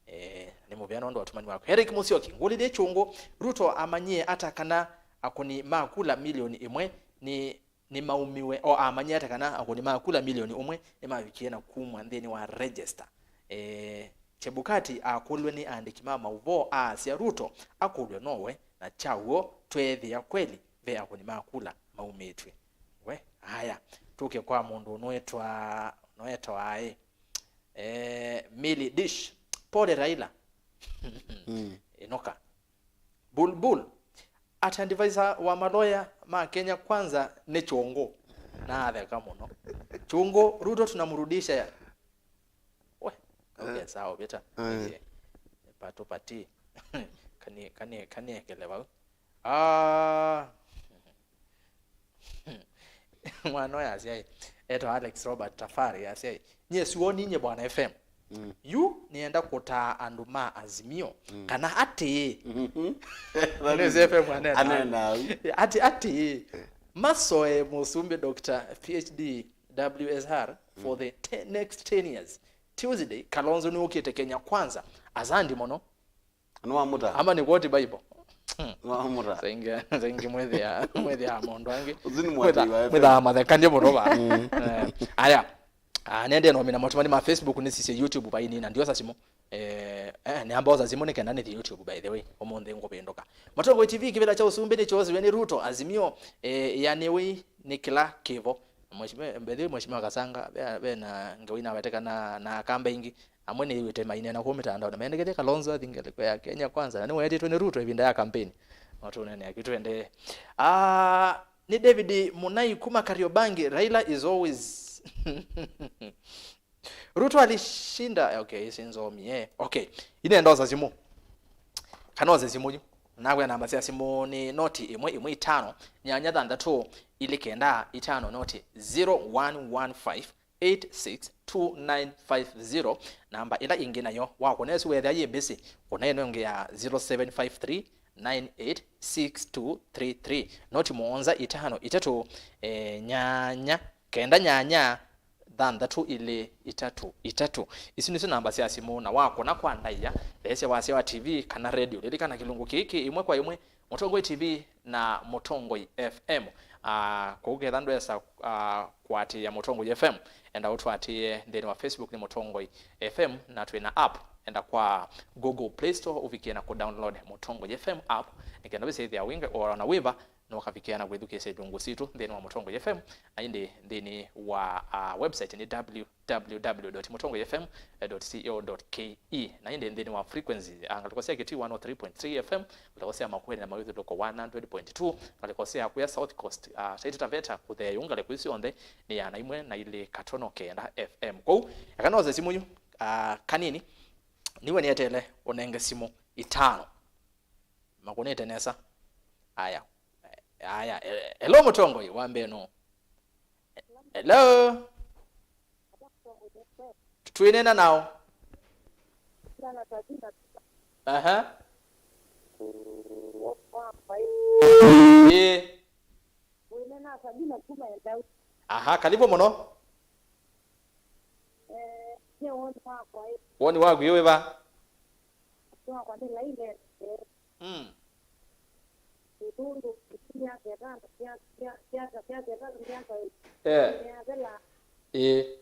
Eh, nĩ mũvea nũndũ wa ũtũmani waku. Eric Musyoki, ngũlilye Kyũngũ, Ruto amanyie ata kana akũni ma kula milioni ĩmwe nĩ, nĩmaumiwe, o amanyie ata kana akũni ma kula milioni ũmwe nĩmavikie na kumwa nthĩnĩ wa register? Eh, Chebukati akũlw'e nĩ aandĩki ma maũvoo aasya Ruto akũlw'e nowe, na kya w'o tweethĩa kweli ve akũni ma kula maumĩtw'e. We, aya, tũke kwa mũndũ ũnũetwa, ũnũetwa aĩ. Eh, Milly Dish, pole Raila. Mm. Ĩnoka. Bulbul, at advisor wa maloya ma Kenya Kwanza nĩ Kyũngũ. Natheka mũno. Kyũngũ, Ruto tunamrudisha ya. We, okay, sawa, vita. Eh. Eh, pato pati. Kani, kani, kani ekele vau. Ah. Mwana ũyũ asyaĩ, etwa Alex Robert Tafari, asyaĩ, nyie siwoni nye Bwana F M. Mm. Yu nĩenda kũtaa andũ ma Azimio, mm, kana atĩĩ. Mhm. Nĩ F M anena. Anena au. Ati, atĩĩ. Masoe mũsumbĩ Doctor P H D W S R for, mm, the te-, next ten years. Tuesday, Kalonzo nĩũkĩte Kenya Kwanza. Azandi mũno. Nĩwamũta. Ama nĩ quote Bible. Nĩwamũta. Saingi, saingi mwĩthĩa, mwĩthĩa maũndũ angĩ. Ũsu nĩ mwĩthĩa, mwĩthĩa mathekanie mũno va. Mm. Eh, aya. Ah, nende no mina maũtũmani ma Facebook nĩsisye YouTube vaini na ndiosa simũ. Eh, eh, nĩamba osa simũ nĩkenda nĩthi YouTube, by the way. Ũmũnthĩ ngũvĩndũka. Mũtongoi T V, kĩvĩla kya ũsumbĩ nĩkyoosiwe nĩ Ruto, Azimio, eh, yanĩw'e nĩ kĩla kĩvo. Mheshimiwa, by the way, Mheshimiwa Kasanga, ve, ve na ngewa inaweteka na, na Akamba ingĩ. Amwe nĩw'ĩte maineena kũu mĩtandaonĩ, mendekete Kalonzo athi ngelekwa ya Kenya Kwanza, na nĩweetĩtwe nĩ Ruto ĩvinda ya kampeni. No tũneenea kĩu tũendee. Ah, nĩ David Munai kuma Kariobangi, Raila is always. Ruto alishinda, okay, isi nzomi, eh. Okay, inendosa simũ. Kana ose simũ yu. Nakwĩa namba sya simũ nĩ noti ĩmwe ĩmwe itano nyanya thanthatũ ilĩ kenda itano, noti zero one one five eight six two nine five zero. Namba ĩla ĩngĩ nayo wakũna ĩsu weethĩa yĩ busy, kũna ĩno ĩngĩ ya zero seven five three nine eight six two three three. Noti mũonza itano itatũ, eh, nyanya kenda nyanya thanthatũ ilĩ itatũ itatũ. Isu nĩsyo namba sya simũ, na wakũna kwa ndaĩa, theesya wasya wa T V kana radio. Lilikana kĩlungu kĩĩ kĩ ĩmwe kwa ĩmwe, Mũtongoi T V na Mũtongoi F M. Ah, kũu ketha ndwesa, ah, kũatĩĩa Mũtongoi F M, enda ũtũatĩĩe nthĩnĩ wa Facebook nĩ Mũtongoi F M, na twĩ na app. enda kwa Google Play Store, ũvikie na kũ download Mũtongoi F M app, nĩ kenda wĩsĩthĩa wĩnga ona wĩva, no ũkavikia na kwĩthukĩĩsya ilungu sitũ nthĩnĩ wa Mũtongoi F M, na ĩndĩ nthĩnĩ wa, ah, website nĩ w w w dot mũtongoi f m dot co dot k e, na ĩndĩ nthĩnĩ wa frequency, ah, ngalĩko sya Kitui one oh three point three F M, ngalĩko sya Makueni na Mawĩthũlũko one hundred point two, ngalĩko sya kũya South Coast, ah, Taita Taveta, kũthea yu ngalĩko isu syonthe nĩ ya na ĩmwe na ilĩ katono kenda F M. Kwoou, eka nose simũ yu, ah, kanini, nĩwe nĩeteele ũnenge simũ itano. Makũnĩte nesa. Aya. Aya. E-, hello, Mũtongoi wa mbee nũũ? Hello? Twĩneena naũ? Aha. Ĩĩ. Aha, karibu mũno. Woni waku wĩ wĩva? Mm. Eh. Ĩĩ.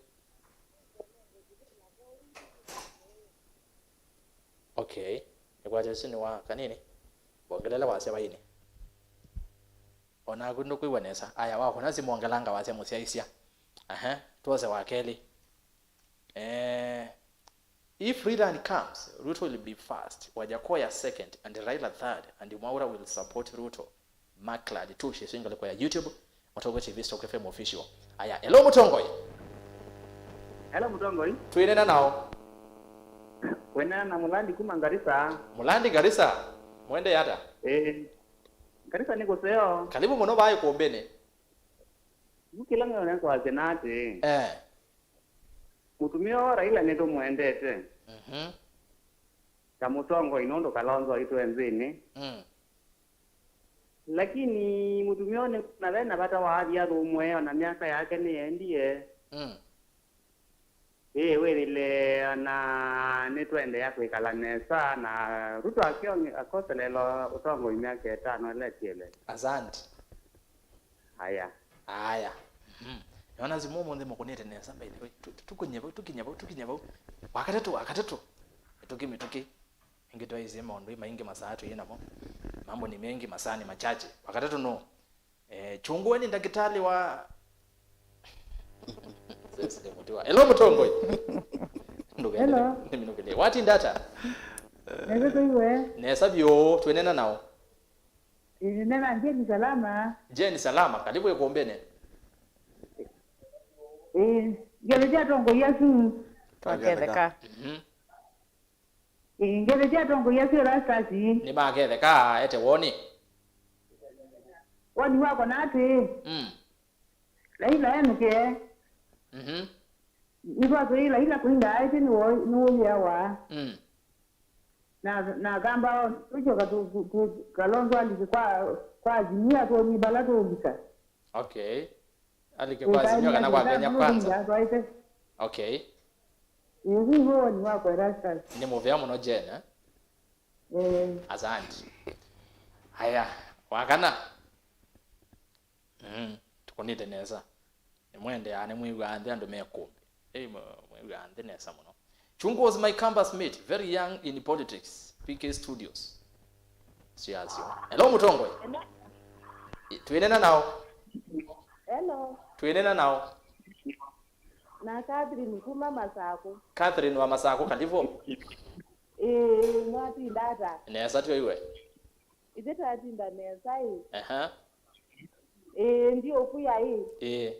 Okay. Nĩkwatya ũsu nĩ wa kanini. Wongelele wasya vaini. Onaku ndũkwĩw'a nesa. Aya, wakũna simũ ongelanga wasya mũsyaĩĩsya. Aha, twose wa kelĩ. Eh, if Riran comes, Ruto will be first, Wajakoya second, and Raila third, and Mwaura will support Ruto. Mark Lad, tushe sio ngalĩko ya YouTube, Mũtongoi T V Stock F M Official. Aya, hello Mũtongoi. Hello Mũtongoi. Twĩneena naũ? Wĩneena na Mũlandi kuma Garissa. Mũlandi Garissa. Mwende ata? Eh. Garissa nĩ kũseo. Karibu mũno vaa ĩkũmbĩnĩ. Yu kĩla nĩona kwasya na atĩ. Eh. Mũtumĩa wa Raila nĩtũmwendete. Mhm. Ta mũtongoi nũndũ Kalonzo aitũ e nthĩnĩ. Mm. Lakini mũtumĩa ũyũ nĩ na ve na vata wa athi athũmũe, ona myaka yake nĩyendie. Mm. Ĩĩ, wĩthĩle ona nĩtũendeea kwĩkala nesa na Ruto akĩonge-, akoselela ũtongoi myaka ĩtano ĩla ĩtiele. Asante. Aya. Aya. Mhm. Nĩona simũ ũmũnthĩ mũkũnĩte nesa, by the way. Tu-, tu-, tũkinyie vau, tũkinyie vau, tũkinyie vau. Wakatatũ, wakatatũ. Mĩtũkĩ, mĩtũkĩ. Ĩngĩ twaĩsĩ maũndũ maingĩ masaa twĩ namo. Mambo ni mengi, masaa ni machache. Wakatatũ nũũ? Eh, chungua ni ndakĩtalĩ wa Sesi nĩ mũtiwa. Hello, Mũtongoi. Ndũkende. Hello. Nĩminũkĩlĩe. Watinda ata? Nesa tũiwe. Nesa vyũ, twĩneena naũ? Ĩĩ, nena Jane Salama. Jane Salama, karibu ĩkũmbĩnĩ. Ĩĩ, ngethe kya tongoi asu. Twaketheka. Mhm. Ĩĩ, ngethe kya tongoi asu Erastus. Nĩmaketheka, ete woni. Woni wakwa na atĩ. Mm. Raila enũke. Mhm. Nĩtwasũĩie Raila kũinda aĩtye nĩwũyĩawa. Mm. Na, na kamba tũkyoka tu, tu, Kalonzo alike kwa, kwa Azimio atwonyie vala tũũlika. Okay. Alike kwa Azimio kana kwa Kenya Kwanza. Okay. Ĩĩ, woni wakwa Erastus. Nĩ mũvea mũno Jane, eh? Eh. Asante. Aya, wakana. Mm, tũkũnĩte nesa. Nĩmwendeaa, nĩmwĩw'aa nthĩ andũ me kũmbĩ. Ĩĩ, mwe-, mwĩw'aa nthĩ nesa mũno. Chungu was my campus mate, very young in politics, P K Studios. Siasio. Hello, Mũtongoi. Hello. Ĩ, twĩneena naũ? Hello. Twĩneena naũ? Na Catherine kuma Masakũ. Catherine wa Masakũ, karibu. Ĩĩ, mwatinda ata? Nesa twĩw'e. Ithyĩ twatinda nesa ĩ. Aha. Ĩĩ, ndiũkwĩa ĩ. Ĩĩ.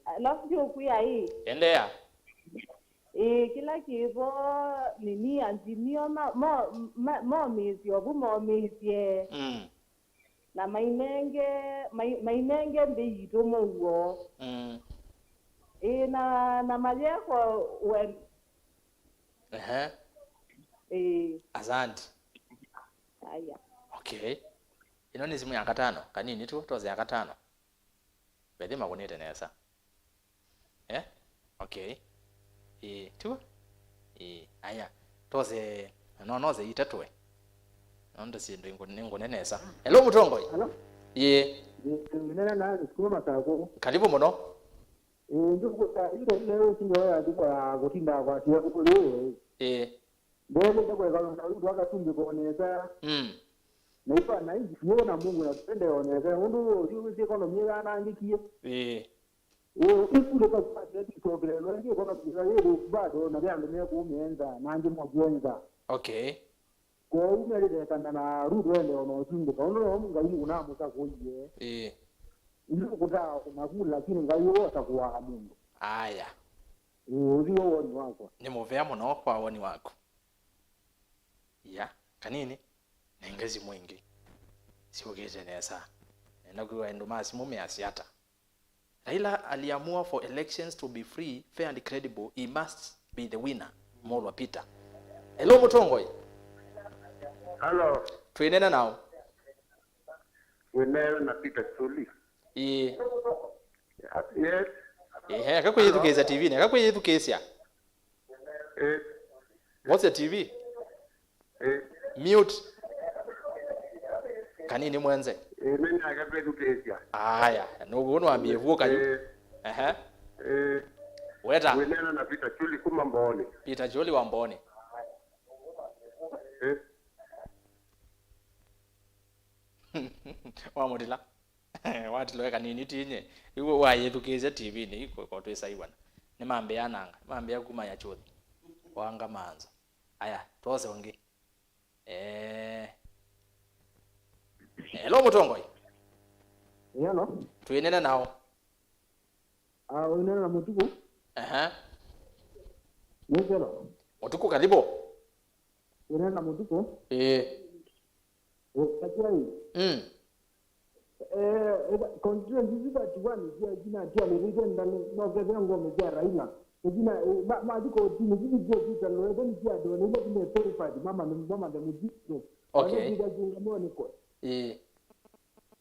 Alafu ndiũkwĩa ĩ. Endeea. Ĩĩ, kĩla kĩvo nini Azimio ma, mo, ma, momĩĩsye ovu momĩĩsye. Mm. Na mainenge, mai, mainenge nthĩ yitũ mũuo. Mm. Ĩĩ, na, na mayeko we. Ehe. Ĩĩ. Asante. Aya. Okay. Ĩno nĩ simũ ya katano, kanini tu, tose ya katano. Bethi makũnĩte nesa. Eh? Okay. Ĩĩ, tu? Ĩĩ, aya. Tose, no, nose itatwe. Nonde syĩndũ ingũ-, nĩ ngũne nesa. Hello, Mũtongoi. Hello. Ĩĩ. Ĩĩ, nena na Alice kuma Masakũ. Karibu mũno. Ĩĩ, ndũkũta, ĩĩ, leo ũsinga ya thimũ ya gũtinda kwa cia kũkũlĩ. Ĩĩ. Ndwelĩte kweka na Ruto akatumbĩka o nesa. Mm. Na ipa na ingi fiũ na Mungu na twende o nesa. Ũndũ ũyũ wĩsĩ economy yanangĩkie. Ĩĩ. Ũũ ĩkulĩka kwa TikTok lelo ĩngĩ economy ĩla yĩthũku bado na ve andũ mekũmĩenza na angĩ mokĩenza. Okay. Kwoou melĩlekana na Ruto ende o na ũsumbĩka. Ũndũ no Ngai ũnamũsakũie. Ĩĩ. Ndũkũtaa kũmakula lakini Ngai ũũ asakũaa mũndũ. Aya. Ĩĩ, ũsu w'o woni wakwa. Nĩ mũvea mũno kwa woni waku. Ya, kanini, nenge simũ ĩngĩ. Syũkĩte nesa. Nenda kwĩwa andũ ma simũ measya ata. Raila aliamua for elections to be free, fair and credible, he must be the winner. Molwa Peter. Hello, mũtongoi. Hello. Twĩnena nao. Wĩnena na Peter Chuli. Ĩĩ. Yes. Ehe, akakwĩyĩthukĩĩsya T V-nĩ, akakwĩyĩthukĩĩsya. Eh. What's the T V? Eh. Mute. Kanini mwenze. Eh, nĩnake kwĩthukĩĩsya. Aya, nũguo nĩwambie vuo kayu. Eh. Ehe. Eh. Weta. Wĩnena na Peter Chuli kuma Mbooni. Peter Chuli wa Mbooni. Eh. Wamũtila. Watilwe kanini tinye. Iwe wayĩthukĩĩsya T V-nĩ, iko kotwĩsaiwana. Nĩmambĩa nanga, nĩmambĩa kuma ya chũthi. Wanga manza. Aya, twose ũngĩ. Eh. Hello, mũtongoi. Hello. Twĩnene nao. Ah, wĩnena na Mũtuku. Aha. Nĩ hello. Mũtuku, karibu. Wĩnena na Mũtuku. Eh. Ũkatiai. Mm. Eh, constituency isu thirty-one cia jina tia lirite ndani no kethia ngome cia Raila. Jina ma ma diko tini sisi cia kita lo eden cia do ni ile ile verified mama ni mama de mujito. Okay. Ika junga mo ni ko. Eh.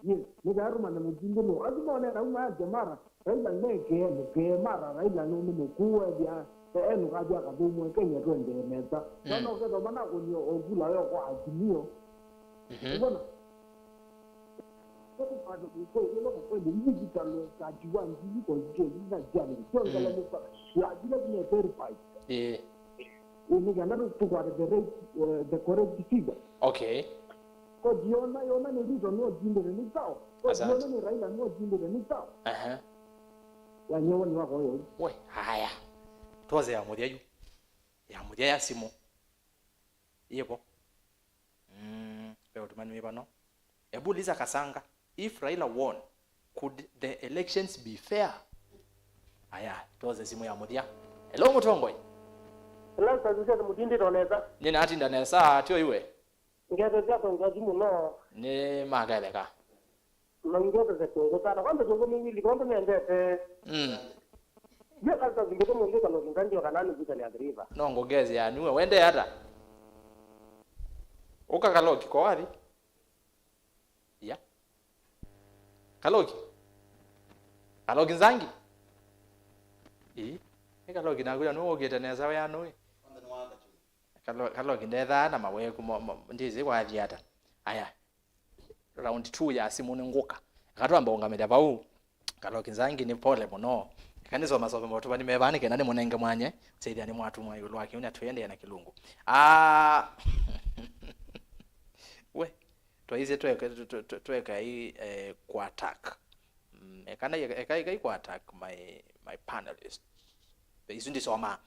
Yes, ni garu mama mujito no. Azu mo ne na uma ya mara. Raila ne ke ne ke mara Raila no ni mkuu ya. Eh, nukajua kadhumu Kenya twende meza. Mm. No kethia mana kunyo ogula yo kwa Azimio. Mhm. Unaona? Ĩĩ. Nĩ kana tũkwate the right, uh, the correct figure. Okay. Koti yona, yona nĩ Ruto nĩwatindĩte nĩ sawa. Koti yona nĩ Raila nĩwatindĩte nĩ sawa. Aha. Wanyie woni wakwa ũyũ. We, haya. Twose ya mũthya yu. Ya mũthya ya simũ. Yĩvo. Mm, ve ũtũmani wĩ vano. Ebu uliza Kasanga, if Raila won, could the elections be fair? Aya, twose simũ ya mũthya. Hello, mũtongoi. Lazarus Nzete, mũtindĩte o nesa? Nĩnatinda nesa, tyo iwe? Ngeto syakwa ngwathi mũno. Nĩ maketheka. Nongethe kũngũtana. Kwanza kũngũ mĩwili, kwanza nendete. Mm. Ndio kwanza zingine mundu kana zingani wa kana ni vita ni adriva. No ngongezi ya niwe wende hata. Uka Kaloki kwa wapi? Ya. Kaloki. Kaloki Nzangi. Ii. Ni Kaloki na kuya no ogete nesa we ano we. Kalo-, Kaloki ndethaa na maweku mo, mo, ndizi wathi hata. Aya. Round two ya simũ nĩ ngũka. Eka twamba ũngamĩlya vau. Kaloki Nzangi nĩ pole mũno. Eka nĩsomasome motũvani me vaa nĩ kenda nĩmũnenge mwanya. Sĩthĩa nĩmwatumwa ĩũlũ wa kĩu na twĩendee na kĩlungu. Ah, we, twaisye tweke, twe-, twe-, twe-, twekai, eh, kũ attack. Mm, eka na, eka, eka, eka kũ attack my, my panelist. Isu ndisomaa.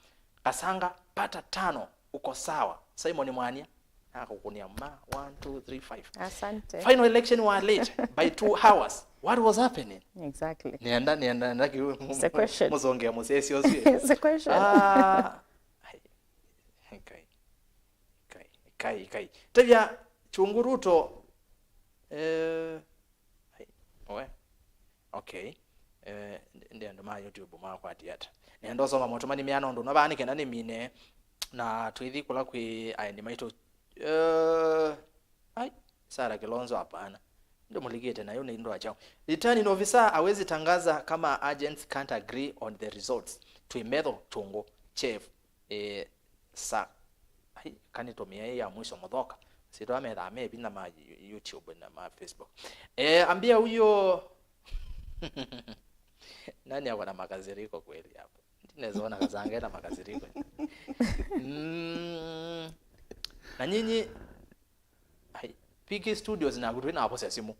Kasanga, pata tano, uko sawa. Simon Mwania, akũkũnia ma, one, two, three, five. Asante. Final election were late by two hours. What was happening? Exactly. Nienda, nienda, nienda ki-, it's a question. Muzonge ya musesi osi. It's a question. Ah. Ai. Kai. Kai, kai, kai. Tavya, Chungu Ruto. Eh, ai, oe. Okay. Eh, ndi andũ ma YouTube makwatie ata? Nenda ũsoma motũmani meana ũndũ ũna vaa nĩ kenda nĩmine na twĩthi kũla kwĩ aeni maitũ. Eh, ai, Sarah Kilonzo, hapana. Ndio mũlikĩte nayo nĩ ndwa chao. Returning officer hawezi tangaza kama agents can't agree on the results. Twĩ metho Chungu, Chef. Eh, sa. Ai, kanĩtũmĩa ĩ ya mwisho mũthoka. Sitwa methaa me vinya ma You-, YouTube na ma Facebook. Eh, ambia huyo. Nani ako na makasiriko kweli hapo? Ndinaweza ona Kasanga na makasiriko. Mm, Na nyinyi, ai, P K Studios naku twĩ na aposya simũ.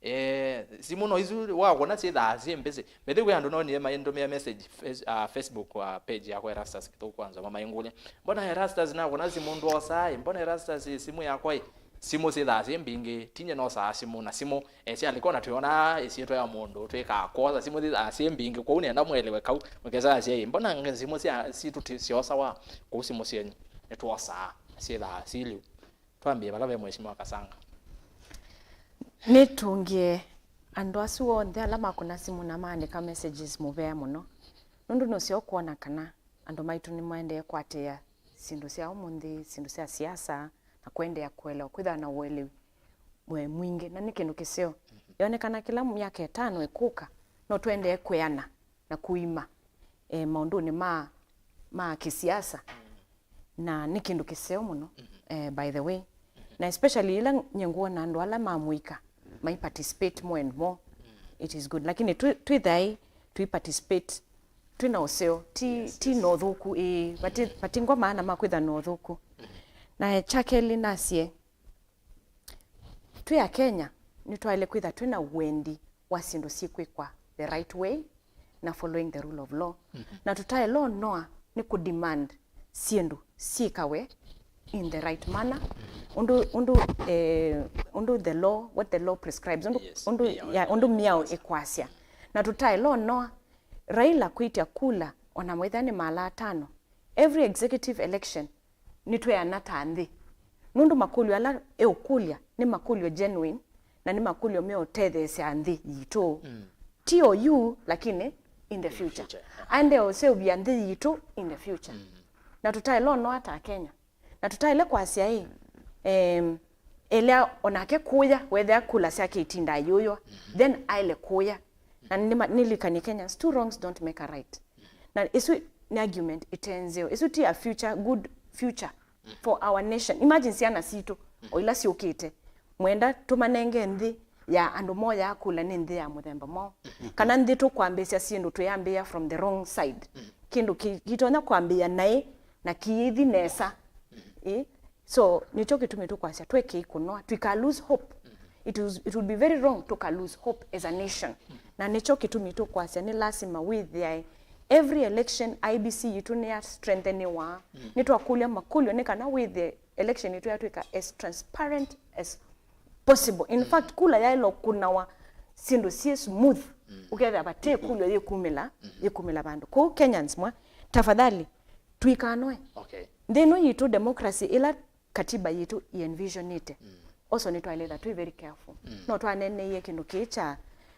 Eh, simũ no isu wakona syĩthaa syĩ mbĩsĩ. Mĩthĩ kwĩ andũ nonie maindũmĩa message face, uh, Facebook, uh, page yakwa Erastus Kĩthũku wa Nzoma maingũlya. Mbona Erastus nakona simũ ndwosaa ĩ? Mbona Erastus simũ yakwa ĩ? Simũ syĩthaa syĩ mbingĩ, tinye nosaa simũ na simũ. Esyalika ona twĩonaa ĩsyĩtwa ya mũndũ twĩkaa kwosa simũ syĩthaa syĩ mbingĩ, kwoou nĩenda mwelewe kau, mũkesa asya ĩ, mbona simũ sya, sitũ ti, syosawa kũu simũ syenyu? Nĩtwosaa, syĩthaa syĩ lĩu. Twambie vala ve Mheshimiwa Kasanga. Nĩtũngĩe andũ asu onthe ala makũna simũ na maandĩka messages mũvea mũno, nũndũ nũseo kwona kana andũ maitũ nĩmaendee kũatĩĩa syĩndũ sya ũmũnthĩ, syĩndũ sya siasa, na kũendeea kũelewa, kwĩthĩwa na ũelewi mwe-, mwingĩ, na nĩ kĩndũ kĩseo. Yonekana kĩla myaka ĩtano ĩkũka, no tũendee kwĩana na kũima, eh, maũndũnĩ ma, ma kĩsiasa, na nĩ kĩndũ kĩseo mũno, eh, by the way. Na especially ĩla nyie ngwona andũ ala ma mũika mai participate more and more, it is good. Lakini twĩ, twĩ thaĩ, tũi participate twĩ na ũseo, ti, ti na ũthũku, ĩĩ, vati, vati ngwa maana ma kwĩtha na ũthũku. Na kya kelĩ nasye, twĩ Akenya, nĩtwaĩle kwĩtha twĩ na wendi wa syĩndũ syĩkwĩkwa the right way na following the rule of law. Na tũtaĩle ũnoa nĩ kũdemand syĩndũ syĩkawe in the right manner, ũndũ, ũndũ, eh, ũndũ the law, what the law prescribes, ũndũ, Yes, ũndũ, mĩao ya, ũndũ mĩao ĩkwasya. Na tũtaĩle ũnoa Raila kwĩtya kula ona mwĩthĩa nĩ mala atano, every executive election nĩtweana ta nthĩ, nũndũ makũlyo ala eũkũlya nĩ makũlyo genuine na nĩ makũlyo meũtetheesya nthĩ yitũ. Ti oyu, lakini in the future. Future, yeah. Aende ũseũvya nthĩ yitũ in the future. Na tũtaĩle ũnoa ta Kenya. Na tũtaĩle kwasya ĩ, em, elea onake kũya, wethĩa kula syake itindaa yũywa, then aĩle kũya. Na nĩma-, nĩlikanie Kenyans, two wrongs don't make a right. Na ĩsu nĩ argument ĩte nzeo. Ĩsu ti a future, good future for our nation. Imagine syana sitũ, o ila syũkĩte. Mwenda tũmanenge nthĩ ya andũ moyaa kula nĩ nthĩ ya mũthemba mwaũ? Kana nthĩ tũkwambĩĩsya syĩndũ twĩambĩĩa from the wrong side? Kĩndũ kĩ-, kĩtonya kwambĩĩa naĩ na kĩithi nesa. Ĩ? So, nĩkyo kĩtumi tũkwasya twekei kũnoa, tũika lose hope. It was, it would be very wrong tũka lose hope as a nation. Na nĩkyo kĩtumi tũkwasya nĩ lasima wĩthĩae every election I E B C yitũ nĩya strengtheniwa. Nĩtwakũlya makũlyo nĩ kana wĩthĩe election yitũ yatwĩka as transparent as possible. In fact, kula yaĩlwe kũnawa syĩndũ syĩ smooth, ũkethĩa vate kũlyo yĩkumĩla, yĩkumĩla vandũ. Kwoou Kenyans mwa, tafadhali, tũikanoe. Okay. Nthĩ ĩno yitũ democracy ĩla katiba yitũ ĩ envisionĩte. Also nĩtwaĩlĩtha twĩ very careful. No twaneneie kĩndũ kĩĩ kya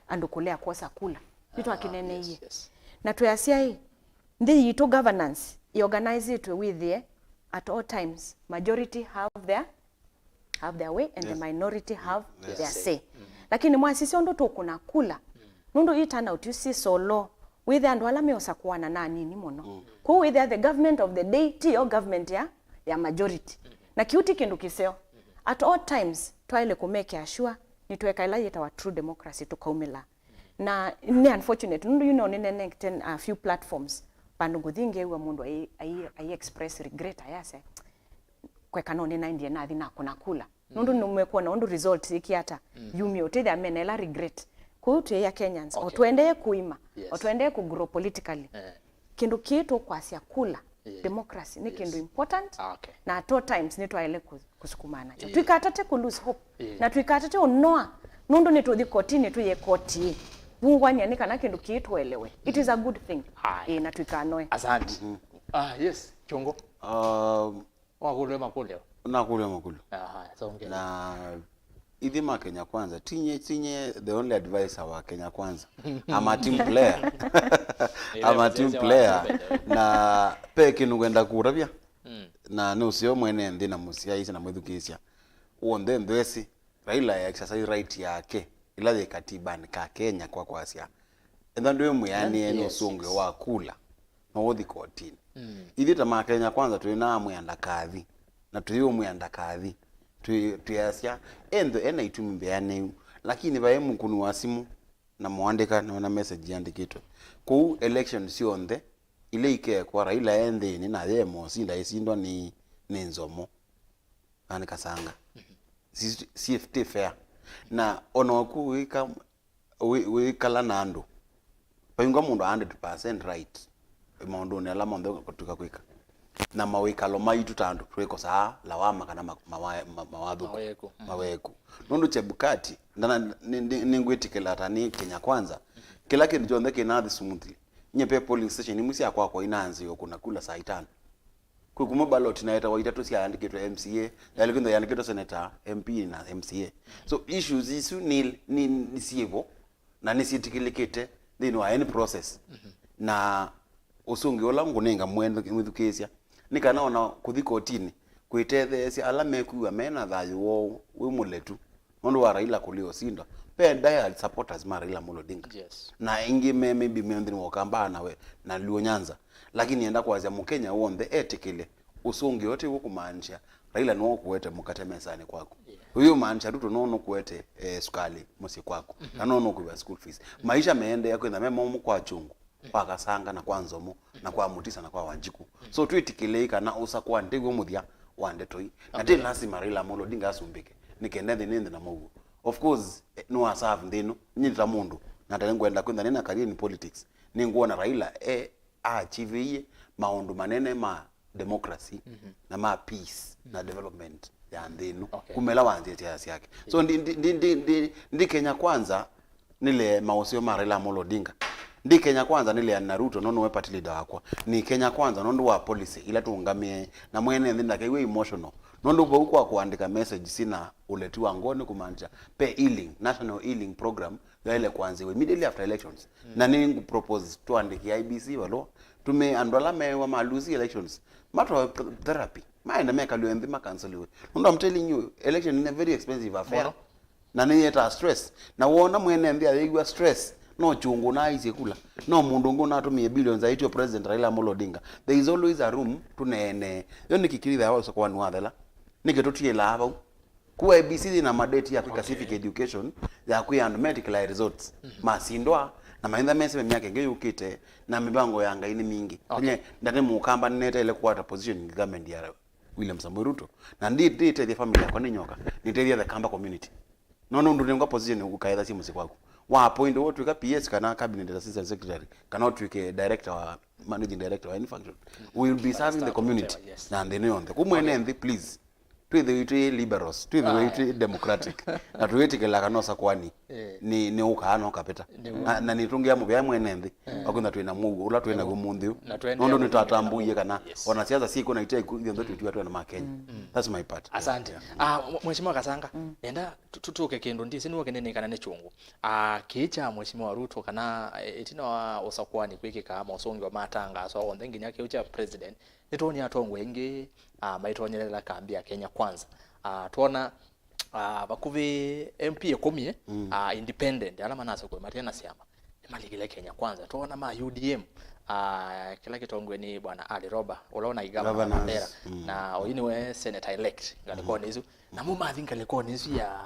andũ kũlea kwosa kula. Nĩtwakĩneneie. Yes, yes. Na twĩasya ĩ, nthĩ yitũ governance ĩorganizĩtwe wĩthĩe at all times majority have their, have their way and the minority have their say. Lakini mwasisya ũndũ tũkũna kula, nũndũ ii turnout yu syĩ so low, wĩthĩa andũ ala meũsakũana na anini mũno. Kwoou wĩthĩa the government of the day ti yo government ya, ya majority. Na kĩu ti kĩndũ kĩseo. At all times, twaĩle kũmekĩa sure nĩtweka ĩla yĩtawa true democracy tũkaumĩla. Na nĩ unfortunate, nũndũ you know nĩnenengete a few platforms, vandũ ngũthi ngew'a mũndũ ai, ai, ai express regret, ayasya, kweka no nĩnaendie nathi nakũna kula. Nũndũ nĩmwĩkwona ũndũ result yĩkĩ ata yumie, ũtĩthĩa mena ĩla regret. Kwoou twĩ ya Kenyans, o tũendee kũima, o tũendee kũ grow politically. Kĩndũ kĩĩ tũkwasya kula, democracy, nĩ kĩndũ important, na at all times nĩtwaĩle kũ-, kũsukumana nakyo. Tũikatate kũ lose hope, na tũikatate ũnoa, nũndũ nĩtũthi kotinĩ twĩye koti, vungwany'a nĩ kana kĩndũ kĩĩ tũelewe. It is a good thing. Ĩĩ, na tũikanoe. Asante. Ah, yes, Kyũngũ. Um, Wakũlw'e makũlyo? Nakũlw'a makũlyo. Aha, songea. Na ithyĩ ma Kenya Kwanza, tinye, tinye the only advisor wa Kenya Kwanza. I'm a team player. I'm a team player. Na pe kĩndũ ngwenda kũtavya. Na nĩ ũseo mwene nthĩ na mũsyaĩĩsya na mwĩthukĩĩsya. W'onthe nthwesi, Raila e exercise right yake, ĩla yĩ katibanĩ ka Kenya kwa kwasya. Ethĩwa ndwĩ mwĩanĩe nĩ ũsũngĩo wa kula. No ũthi kotinĩ. Ithyĩ ta ma Kenya Kwanza twĩ na amwĩa ndakathi, na tũyĩũmwĩa ndakathi. Twĩ-, twĩasya, e nthe-, e na itumi mbeanĩu, lakini vaĩ mũkũni wa simũ na mũandĩka, nĩwona message yandĩkĩtwe. Kwoou election syonthe ila ikekwa, Raila e nthĩnĩ na yeema ũsinda aisindwa nĩ, nĩ nzomo. kana nĩ Kasanga. Si, si fair. Na ona oku wĩka, wĩ, wĩkala na andũ, vaingwa mũndũ a hundred percent right maũndũnĩ ala monthe ũkatw'ĩka kwĩka. Na mawĩkalo maitũ ta andũ twĩkosaa lawama kana ma, mawa, ma, mawathuku, Maweku. Mm. Maweku. Nũndũ Chebukati, ndana, nĩ, nĩ, nĩngwĩtĩkĩla ta nĩ Kenya Kwanza, kĩla kĩndũ kyonthe kĩnathi smoothly. Nye pe polling station imwe sya kwakwa inaanzĩwe kuna kula saa itano. Kwĩ kuma ballot na etawa itatũ syaandĩkĩtwe M C A, yaĩle kwĩthwa yandĩkĩtwe senator, M P na M C A. So issues isu nĩ, nĩ, nĩ syĩvo na nĩsyĩtĩkĩlĩkĩte nthĩnĩ wa any process. Na ũsũngĩo ũla ngũnenga mwĩthukĩĩsya nĩ kana ona kũthi kotinĩ kwĩtetheesya ala mekwĩw'a me na thayũ woo wĩ mũletu nũndũ wa Raila kũlea ũsindwa. Ve diehard supporters ma Raila Amolo Odinga. Yes. Na aingĩ me maybe me nthĩnĩ wa Ũkamba na we, na Luo Nyanza. Lakini enda kwasya Mũkenya w'onthe etĩkĩle ũsũngĩo ti ũkũmaanisha Raila nĩwe ũkũete mũkate mesanĩ kwaku. Yeah. Ũyũ ũmaanisha Ruto nĩwe ũkũete, eh, sukali mũsyĩ kwaku. Kana nĩwe ũkũĩva school fees. Maisha meendeea kwĩtha me momũ kwa Chungu, kwa Kasanga na kwa Nzomo na kwa Mutisa na kwa Wanjiku. So twĩtĩkĩlei kana ũsakũa ndĩw'o mũthya wa ndeto ii. Na ti lasima Raila Amolo Odinga asumbĩke nĩ kenda nthĩ nĩ nthĩ na mũuo. Of course, eh, nĩwa serve nthĩ ĩno. Nyie ta mũndũ, na ta nĩngwenda kwĩtha nĩ na career in politics, nĩngwona Raila e achieve-ĩie maũndũ manene ma democracy na ma peace na development ya nthĩ ĩno. Okay. Kuma ĩla wanzĩe siasa syake. So ndi, ndi, ndi, ndi, ndi, ndi Kenya Kwanza nĩlee maũseo ma Raila Amolo Odinga. Ndi Kenya Kwanza nĩlee na Ruto, no nĩwe party leader wakwa. Ni Kenya Kwanza nũndũ wa policy ila tũũngamĩe, na mwene nthĩ ndakew'e emotional. Nũndũ vau kwa kũandĩka message sina ũleti wa ngoo nĩ kũmaanisha pe healing, national healing program yaĩle kwanzĩwa immediately after elections. Na nĩ ngũ propose tũandĩkĩe I E B C valũa, tũme andũ ala mewa ma lose elections matwawe th-, therapy, maende mekalĩwe nthĩ, makansoliwe. Nũndũ I'm telling you, election is a very expensive affair. Mũno. Na nĩyĩetaa stress. Na wona mwene nthĩ ayĩw'a stress, no Chungu naaisye kula. No mũndũ ũngĩ ũnatũmĩe billions aitwe President Raila Amolo Odinga. There is always a room tũneenee. Yo nĩkĩ kĩthĩawa ũsakũani wathela? Nĩkĩ tũtiĩlaa vau? Ku I E B C yĩna mandate ya kwĩka civic education, ya kwĩa andũ me declare results masindwa, na maitha meseme myaka ĩngĩ yũkĩte, na mĩvango ya Ngai nĩ mingĩ. Okay. Nye, ndate Mũkamba nĩneteele kũkwata position in government ya William Samoei Ruto. Na ndi, nditethya family yakwa nĩ nyoka, nitethya the Kamba community. No nũndũ nĩngwa position ũkaetha syĩ mũsyĩ kwaku. Wa appoint ũtwĩka P S kana cabinet assistant secretary, kana ũtwĩke director wa, managing director wa any function. We will be serving the community, yes, na nthĩ ĩno yonthe. Ku mwene nthĩ, please. Twĩthĩwe twĩ liberals, twĩthĩwe twĩ democratic, na twĩtĩkĩla kana ũsakũani nĩ, nĩ ũkaa na ũkapĩta. Na, na nĩtũngĩa mũvea mwene nthĩ, wa kwĩtha twĩna mũuo ũla twĩ naw'o mũnthĩ ũũ. Nũndũ nĩtwatambũie kana ona siasa syĩkw'o na ite iku, ithyonthe twĩtiwa twĩ na ma Kenya. That's my part. Asante. Ah, Mheshimiwa Kasanga, nenda tu-, tu-, tũke kĩndũ ndĩsĩ nĩwe kĩnene kana nĩ Chungu. Ah, kĩĩ kya Mheshimiwa Ruto kana, eh, ĩtina wa ũsakũani kwĩkĩka, maũsũngĩo matangaswa onthe nginya kĩu kya president, nĩtwonie atongoi aingĩ, ah, maitonyerera kambi ya Kenya Kwanza. Ah, twona, ah, vakuvĩ M P ĩkũmi, ah, independent, ala manasakũe mate na syama, nĩmalikile Kenya Kwanza. Twona ma U D M, ah, kĩla kĩtongoe nĩ Bwana Ali Roba, ũla ũnaĩ gavana wa Mandera, na oyu nĩwe senator elect ngalĩkonĩ ĩsu. Namo mathi ngalĩkonĩ ĩsu ya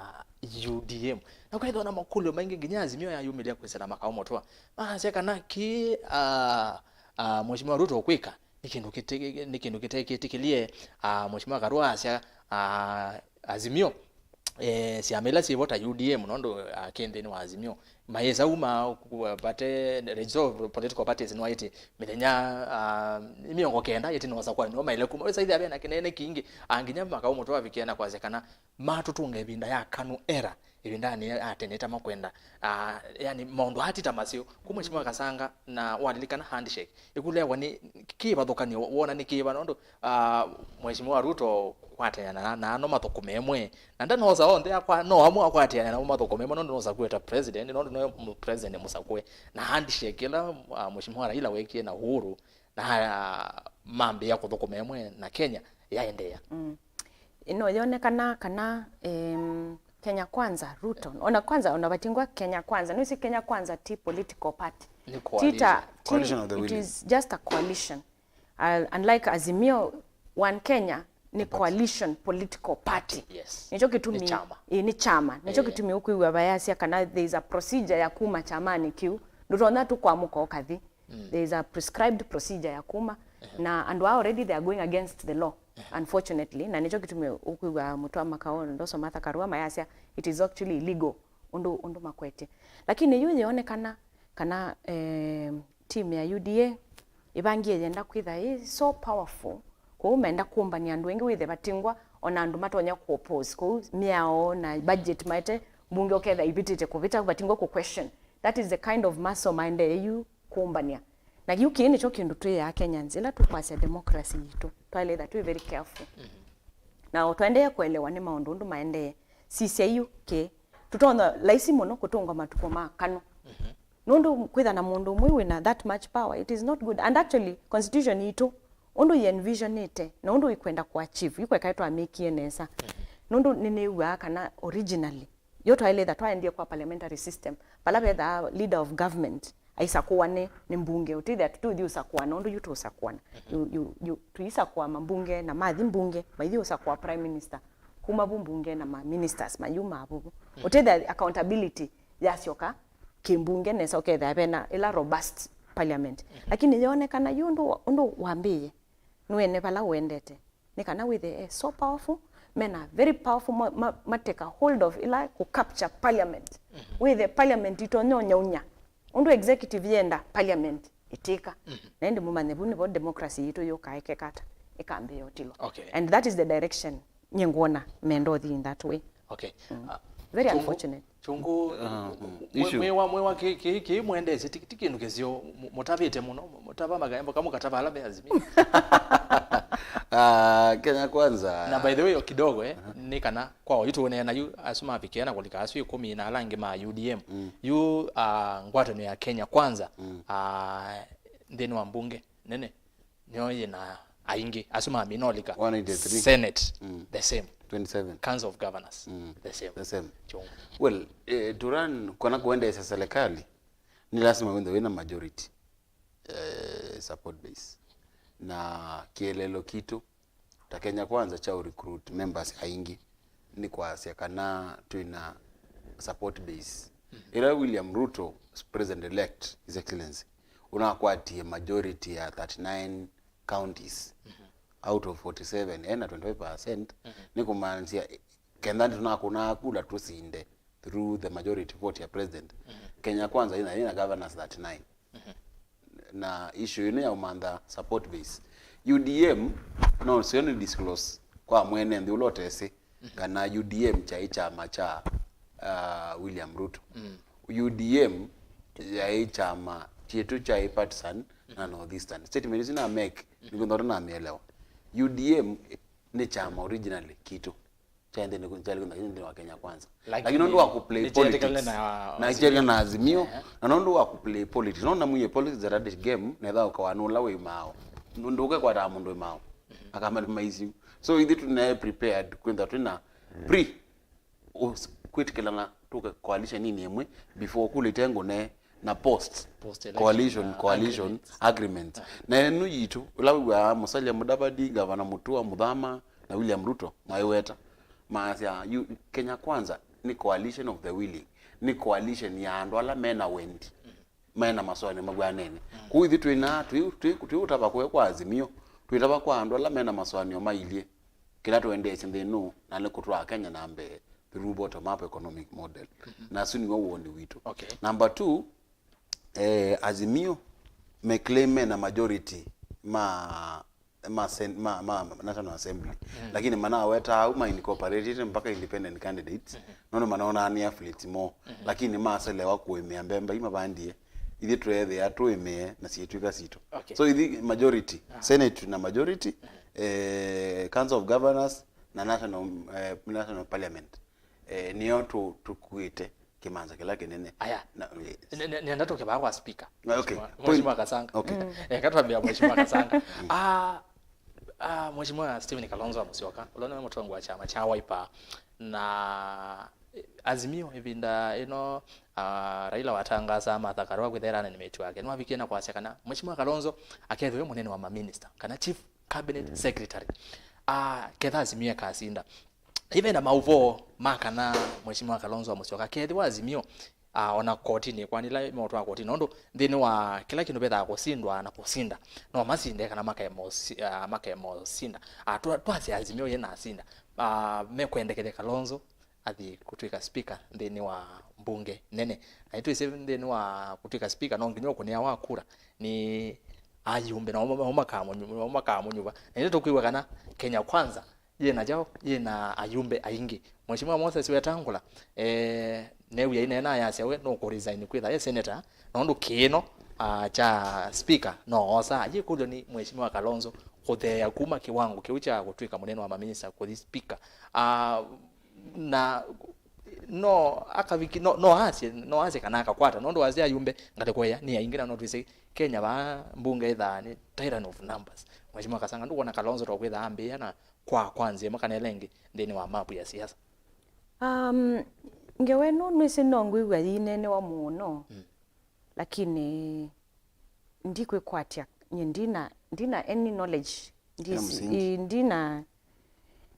U D M. Na kwethĩwa na makũlyo maingĩ, nginya Azimio yayumĩlya kwĩsĩla Makau Mũtũa. Maasya kana kĩ, ah, ah, Mheshimiwa Ruto ũkwĩka nĩ kĩndũ kĩte-, nĩ kĩndũ kĩtekĩtĩkĩlie, ah, Mheshimiwa Karua asya, ah, Azimio, eh, syama ila syĩvo ta U D M, nũndũ, ah, kĩ nthĩnĩ wa Azimio, mayĩsa uma ku-, vate register of political parties nĩwaĩtĩ mĩthenya, ah, mĩongo kenda ĩtina ũsakũani nĩo maĩle kuma. Wĩsa ĩthĩa vena kĩnene kingĩ, ah, nginya Makau Mũtũa avikie na kwasya kana matũtũnga ĩvinda ya Kanu era, ĩvindanĩ ya tene ĩtamakwenda. Ah, yani, maũndũ aa ti ta maseo. Ku Mheshimiwa Kasanga, na walilikana handshake, ĩkũlewa nĩ kĩvathũkany'o, wona nĩ kĩva? Nũndũ, ah, Mheshimiwa Ruto kwatĩana na, na ano mathũkũme ĩmwe, na ndanosa onthe akwa, no amwe akwatĩana namo mathũkũme ĩmwe, nũndũ nosa kwĩta president, nũndũ nĩwe mũ-, president mũsakũe. Na handshake ĩla, ah, Mheshimiwa Raila wekie na Uhuru, na, ah, mambĩĩa kũthũkũma ĩmwe na Kenya yaendeea. Mm. Ĩno yonekana kana, em, Kenya Kwanza, Ruto. Ona kwanza, ona vatingwa Kenya Kwanza. Nĩwĩsĩ Kenya Kwanza ti political party. Nĩ ti ta, coalition. Ti, coalition of the willing. It is just a coalition. Uh, unlike Azimio, One Kenya nĩ coalition political party. Yes. Nĩkyo kĩtumi, nĩ chama. Ĩĩ, nĩ chama. Nĩkyo kĩtumi ũkwĩw'a vayasya kana there is a procedure ya kuma chamanĩ kĩu. Ndũtonya tu kwamũka ũkathi. There is a prescribed procedure ya kuma. Na andũ aa already they are going against the law. unfortunately, na nĩkyo kĩtumi ũkwĩw'a Mũtũa Makao, Ndoso, Martha Karua mayasya it is actually illegal ũndũ, ũndũ makwetye. Lakini yu yĩonekana kana, eh, team ya U D A ĩvangie yenda kwĩtha ĩ so powerful, kwoou menda kũmbany'a andũ aingĩ, wĩthe vatingwa ona andũ matonya kũ-oppose. Kwoou mĩao na budget maete mbunge ũketha ivĩtĩte kũvĩta, vatingwa kũ-question. That is the kind of muscle maendee yu kũmbany'a. Na yu kĩĩ nĩkyo kĩndũ twĩ Akenyans, ĩla tũkwasya democracy yitũ, twaĩlĩtha twĩ very careful. Na o twaendee kũelewa nĩ maũndũ ũndũ maendee, sisya yu kĩĩ, tũtonya laisi mũno kũtũngwa matukũ ma kano. Nũndũ kwĩtha na mũndũ ũmwe wĩna that much power, it is not good. And actually, constitution yitũ, ũndũ yĩ envisionĩte, na ũndũ ĩkwenda kũ-achieve, ĩkweka ĩtwamĩkie nesa. Nũndũ nĩnĩw'aa kana originally, yo twaĩlĩtha twaendie kwa parliamentary system, vala vethaa leader of government aisakũwa nĩ, nĩ mbunge, ũtĩthĩa tũtũthi ũsakũana ũndũ yu tũsakũana. Yu, yu, yu, tũisakũa mambunge, na mathi mbunge, maithi ũsakũa prime minister, kuma vu mbunge na ma ministers mayumaa vuvu. Ũtĩthĩa accountability yasyoka kĩmbunge nesa, ũkethĩa vena ĩla robust parliament. Lakini yonekana yu ũndũ, ũndũ wambĩĩe, nũene vala ũendete. Nĩ kana wĩthe e so powerful, mena very powerful, ma, ma, ma take a hold of ila kũ capture parliament. Wĩthe parliament itonya ũnyaunya. Ũndũ executive yenda parliament ĩtĩka. Na ĩndĩ mũmanye vu nĩvo democracy yitũ yũkaekeka ata, ĩkambĩĩa ũtilwa. Okay. And that is the direction nyie ngwona menda ũthi in that way. Okay. Uh, very unfortunate. Chungu, mwĩwa, mwĩwa kĩ, kĩ, kĩ mwendesye, ti, ti kĩndũ kĩseo, mũ-, mũtavĩte mũno, mũtava magaembo, kamũkatava ala me Azimio. Ah, Kenya Kwanza. Na by the way, kidogo, eh, nĩ kana, kwa oyu tũneena yu, asu mavikĩa na kũlika asu ĩkũmi na ala angĩ ma U D M. Yu, ah, ngwatanĩo ya Kenya Kwanza, ah, nthĩnĩ wa mbunge nene, nĩyo yĩna aingĩ, asu mamina ũlika. One eighty-three. Senate, the same. Twenty-seven. Council of Governors, the same. The same. Chungu. Well, eh, to run, kana kũendeesya serikali, nĩ lasima wĩnthe wĩna majority, eh, support base. Na kĩeleelo kitũ, ta Kenya Kwanza kya recruit members aingĩ, nĩ kwasya kana twĩna support base. Ĩla William Ruto, President-elect, His Excellency, ũnakwatie majority ya thirty-nine counties out of forty-seven, ena twenty-five percent, nĩ kũmaanisya kenda tũnakũnaa kula tũsinde through the majority vote ya president. Kenya Kwanza ina, ina governors thirty-nine. Na issue ĩno ya ũmantha support base, U D M, no sio nĩ disclose kwa mwene nthĩ ũla ũtesĩ kana U D M kyaĩ kyama kya, uh, William Ruto. U D M yaĩ kyama kyetu kyaĩ partisan na North Eastern. Statement isu na make nĩkwĩthwa ndũnamĩelewa. U D M nĩ kyama originally kitũ kyaĩ nthĩnĩ, kyaĩ nthĩnĩ wa Kenya Kwanza. Lakini nũndũ wa kũplay politics, na kyetikana na Azimio, na nũndũ wa kũplay politics, no namwie politics is a dirty game, na etha ũkawa nũla wĩ mao. Ndũkekwataa mũndũ wĩ mao. Akamali maisiu. So ithyĩ tũnaĩ prepared kwĩntha twĩna pre, kwĩtĩkĩlana tũke coalition nini ĩmwe before kũlĩte ngũne na post coalition, coalition agreement. Na ĩno yitũ, ũla wĩw'aa Musalia Mudavadi, Gavana Mutua, Muthama, na William Ruto maiweta, maasya, "You, Kenya Kwanza nĩ coalition of the willing, nĩ coalition ya andũ ala mena wendi, mena masũanĩo maw'anene." Kwoou ithyĩ twĩna, twĩ, twĩ, twĩ ũtava kũe kwa Azimio, twĩtava kwa andũ ala mena masũanĩo mailyĩ kĩla tũendeesye nthĩ ĩno, na nĩ kũtwaa Kenya na mbee through bottom up economic model. Na asu nĩw'o woni witũ. Okay. Number two, eh, Azimio meclaim mena majority ma, ma, sen-, ma, ma National Assembly. Lakini manaweta au ma incorporated mpaka independent candidates. Nono manaonaa nĩ affiliates mo. Lakini maselewa kũĩmĩa mbemba imavandie. Ithyĩ tweethĩa tũĩmĩe na syĩtw'ĩka sitũ. Okay. So ithyĩ majority, Senate na majority, eh, Council of Governors na National, eh, National Parliament. Eh, nĩo tũ-, tũkuĩte kĩmanza kĩla kĩnene. Aya. Na, yes. Nĩ-, nĩ-, nĩenda tũke vaa kwa speaker. Ah, okay. Mheshimiwa, Mheshimiwa Kasanga. Okay. Eh, katwambia Mheshimiwa Kasanga. Ah, ah, Mheshimiwa Stephen Kalonzo wa Musyoka, ũla nĩwe mũtongoi wa kyama kya Wiper, na, eh, Azimio ĩvinda ĩno, ah, Raila watangaza Martha Karua kwĩthĩwa nĩ mĩtu yake. Nĩwavikie na kwasya kana Mheshimiwa Kalonzo akethĩwe mũnene wa maminista, kana chief cabinet secretary. Ah, ketha Azimio ĩkasinda. Ĩve na maũvoo ma kana Mheshimiwa Kalonzo wa Musyoka akethĩwa Azimio ah, ona kotini, kwani ila meũtwaa kotini, nũndũ nthĩnĩ wa kĩla kĩndũ vethaa kũsindwa na kũsinda, no masinde kana makema ũsi-, ah, makema ũsinda. Ah, twa-, twasya Azimio yĩnasinda, ah, mekwendekethya Kalonzo athi kũtw'ĩka speaker nthĩnĩ wa mbunge nene. Na nĩtwĩsĩ nthĩnĩ wa kũtw'ĩka speaker no nginya ũkũnĩa wa kura nĩ ayumbe, nao makamũnyuva, nao makamũnyuva. Na nĩtũkwĩw'a kana Kenya Kwanza yĩna kyaũ, yĩna ayumbe aingĩ. Mheshimiwa Moses Wetangula, eh, newie aineena ayasya we nũkũresign kwĩtha e senator, nũndũ kĩĩ no, ah, kya speaker no osa. Yĩkũlyo nĩ Mheshimiwa Kalonzo kũtheea kuma kĩwango kĩu kya kũtw'ĩka mũnene wa maminista kũthi speaker. Ah, na no akaviki-, no, no asye, no asye kana akakwata, nũndũ wasya ayumbe ngalĩko ĩya nĩ aingĩ, na no twĩsĩ Kenya vaa mbunge ĩthaa nĩ tyrant of numbers. Mheshimiwa Kasanga, ndũkwona Kalonzo tokwĩtha ambĩĩa na kwa, kwa nzĩa ĩmwe kana ĩla ĩngĩ nthĩnĩ wa mapu ya siasa? Um, ngewa ĩno nĩsĩ no ngwĩw'a yĩneenewa mũno, mm, lakini ndikwĩkwatya, nye ndina, ndina any knowledge. Ndisi-, msingi. Ĩ, ndina,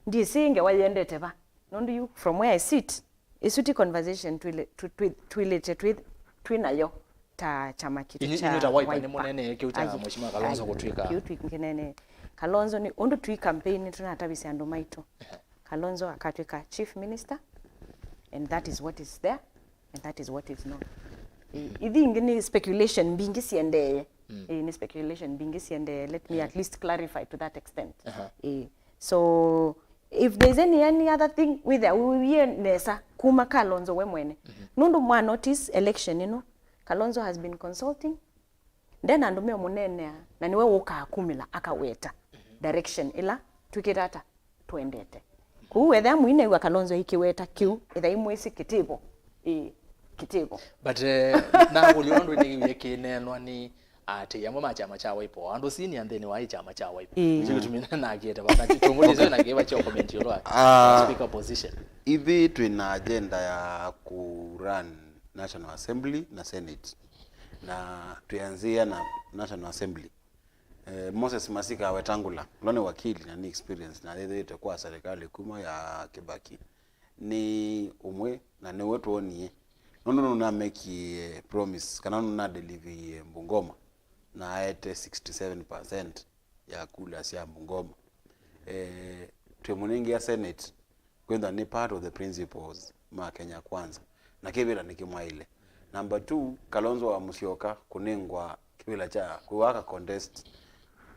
ndisi ngewa yendete va. Nũndũ yu, from where I sit, ĩsu ti conversation twĩle-, twi-, twi-, twĩlĩte twĩ, twĩ nayo ta kyama kitũ. Inyu, kya inyu ta Wiper, Wiper, nĩmũneenee kĩu kya, ayi, Mheshimiwa Kalonzo, ayi, kũtw'ĩka. Kĩu twĩkĩneenee. Kalonzo nĩ ũndũ twi campaign tũnatavisya andũ maitũ. Ehe. Kalonzo akatw'ĩka chief minister, and that is what is there, and that is what is not. Eh, ithi ingĩ nĩ speculation mbingĩ siendee. Mm. Eh, nĩ speculation mbingĩ siendee. Let me, mm, at least clarify to that extent. Aha. Eh, so, if there's any, any other thing, wĩthĩa wĩwie nesa kuma Kalonzo we mwene. Mhm. Nũndũ mwa notice election ĩno, Kalonzo has been consulting, ndena andũ meũmũneenea, na nĩwe ũkaa kumĩla akaweta direction ĩla twĩkĩte ata, twendete. Kwoou ethĩa mũinew'a Kalonzo aikĩweta kĩu, ethĩa imwĩsĩ kĩtĩvo. Ĩĩ, kĩtĩvo. But, eh, nakũlya ũndũ nĩw'ie kĩneenwa nĩ atei amwe ma kyama kya Wiper, andũ senior nthĩnĩ wa kyama kya Wiper. Ĩĩ. Nĩkyo kĩtumi nakĩete vata kĩtũngũlĩsyo na kĩva kyo comment ĩũlũ wa, ah, speaker position. Ithyĩ twĩ na agenda ya kũ run National Assembly na Senate. Na twĩanzĩĩa na National Assembly. Eh, Moses Masika Wetangula, ũla nĩ wakili na nĩ experience na yĩthĩĩtwe kwa serikali kuma ya Kibaki, nĩ ũmwe na nĩwe twonie. Nũndũ nũnamekie promise, kana nũnadeliverie Bungoma, na aete sixty seven percent ya kula sya Bungoma. Eh, twĩmũnengea Senate, kwĩthwa nĩ part of the principles ma Kenya Kwanza, na kĩvĩla nĩkĩmwaĩle. Number two, Kalonzo wa Musyoka kũnengwa kĩvĩla kya kwĩwaka contest.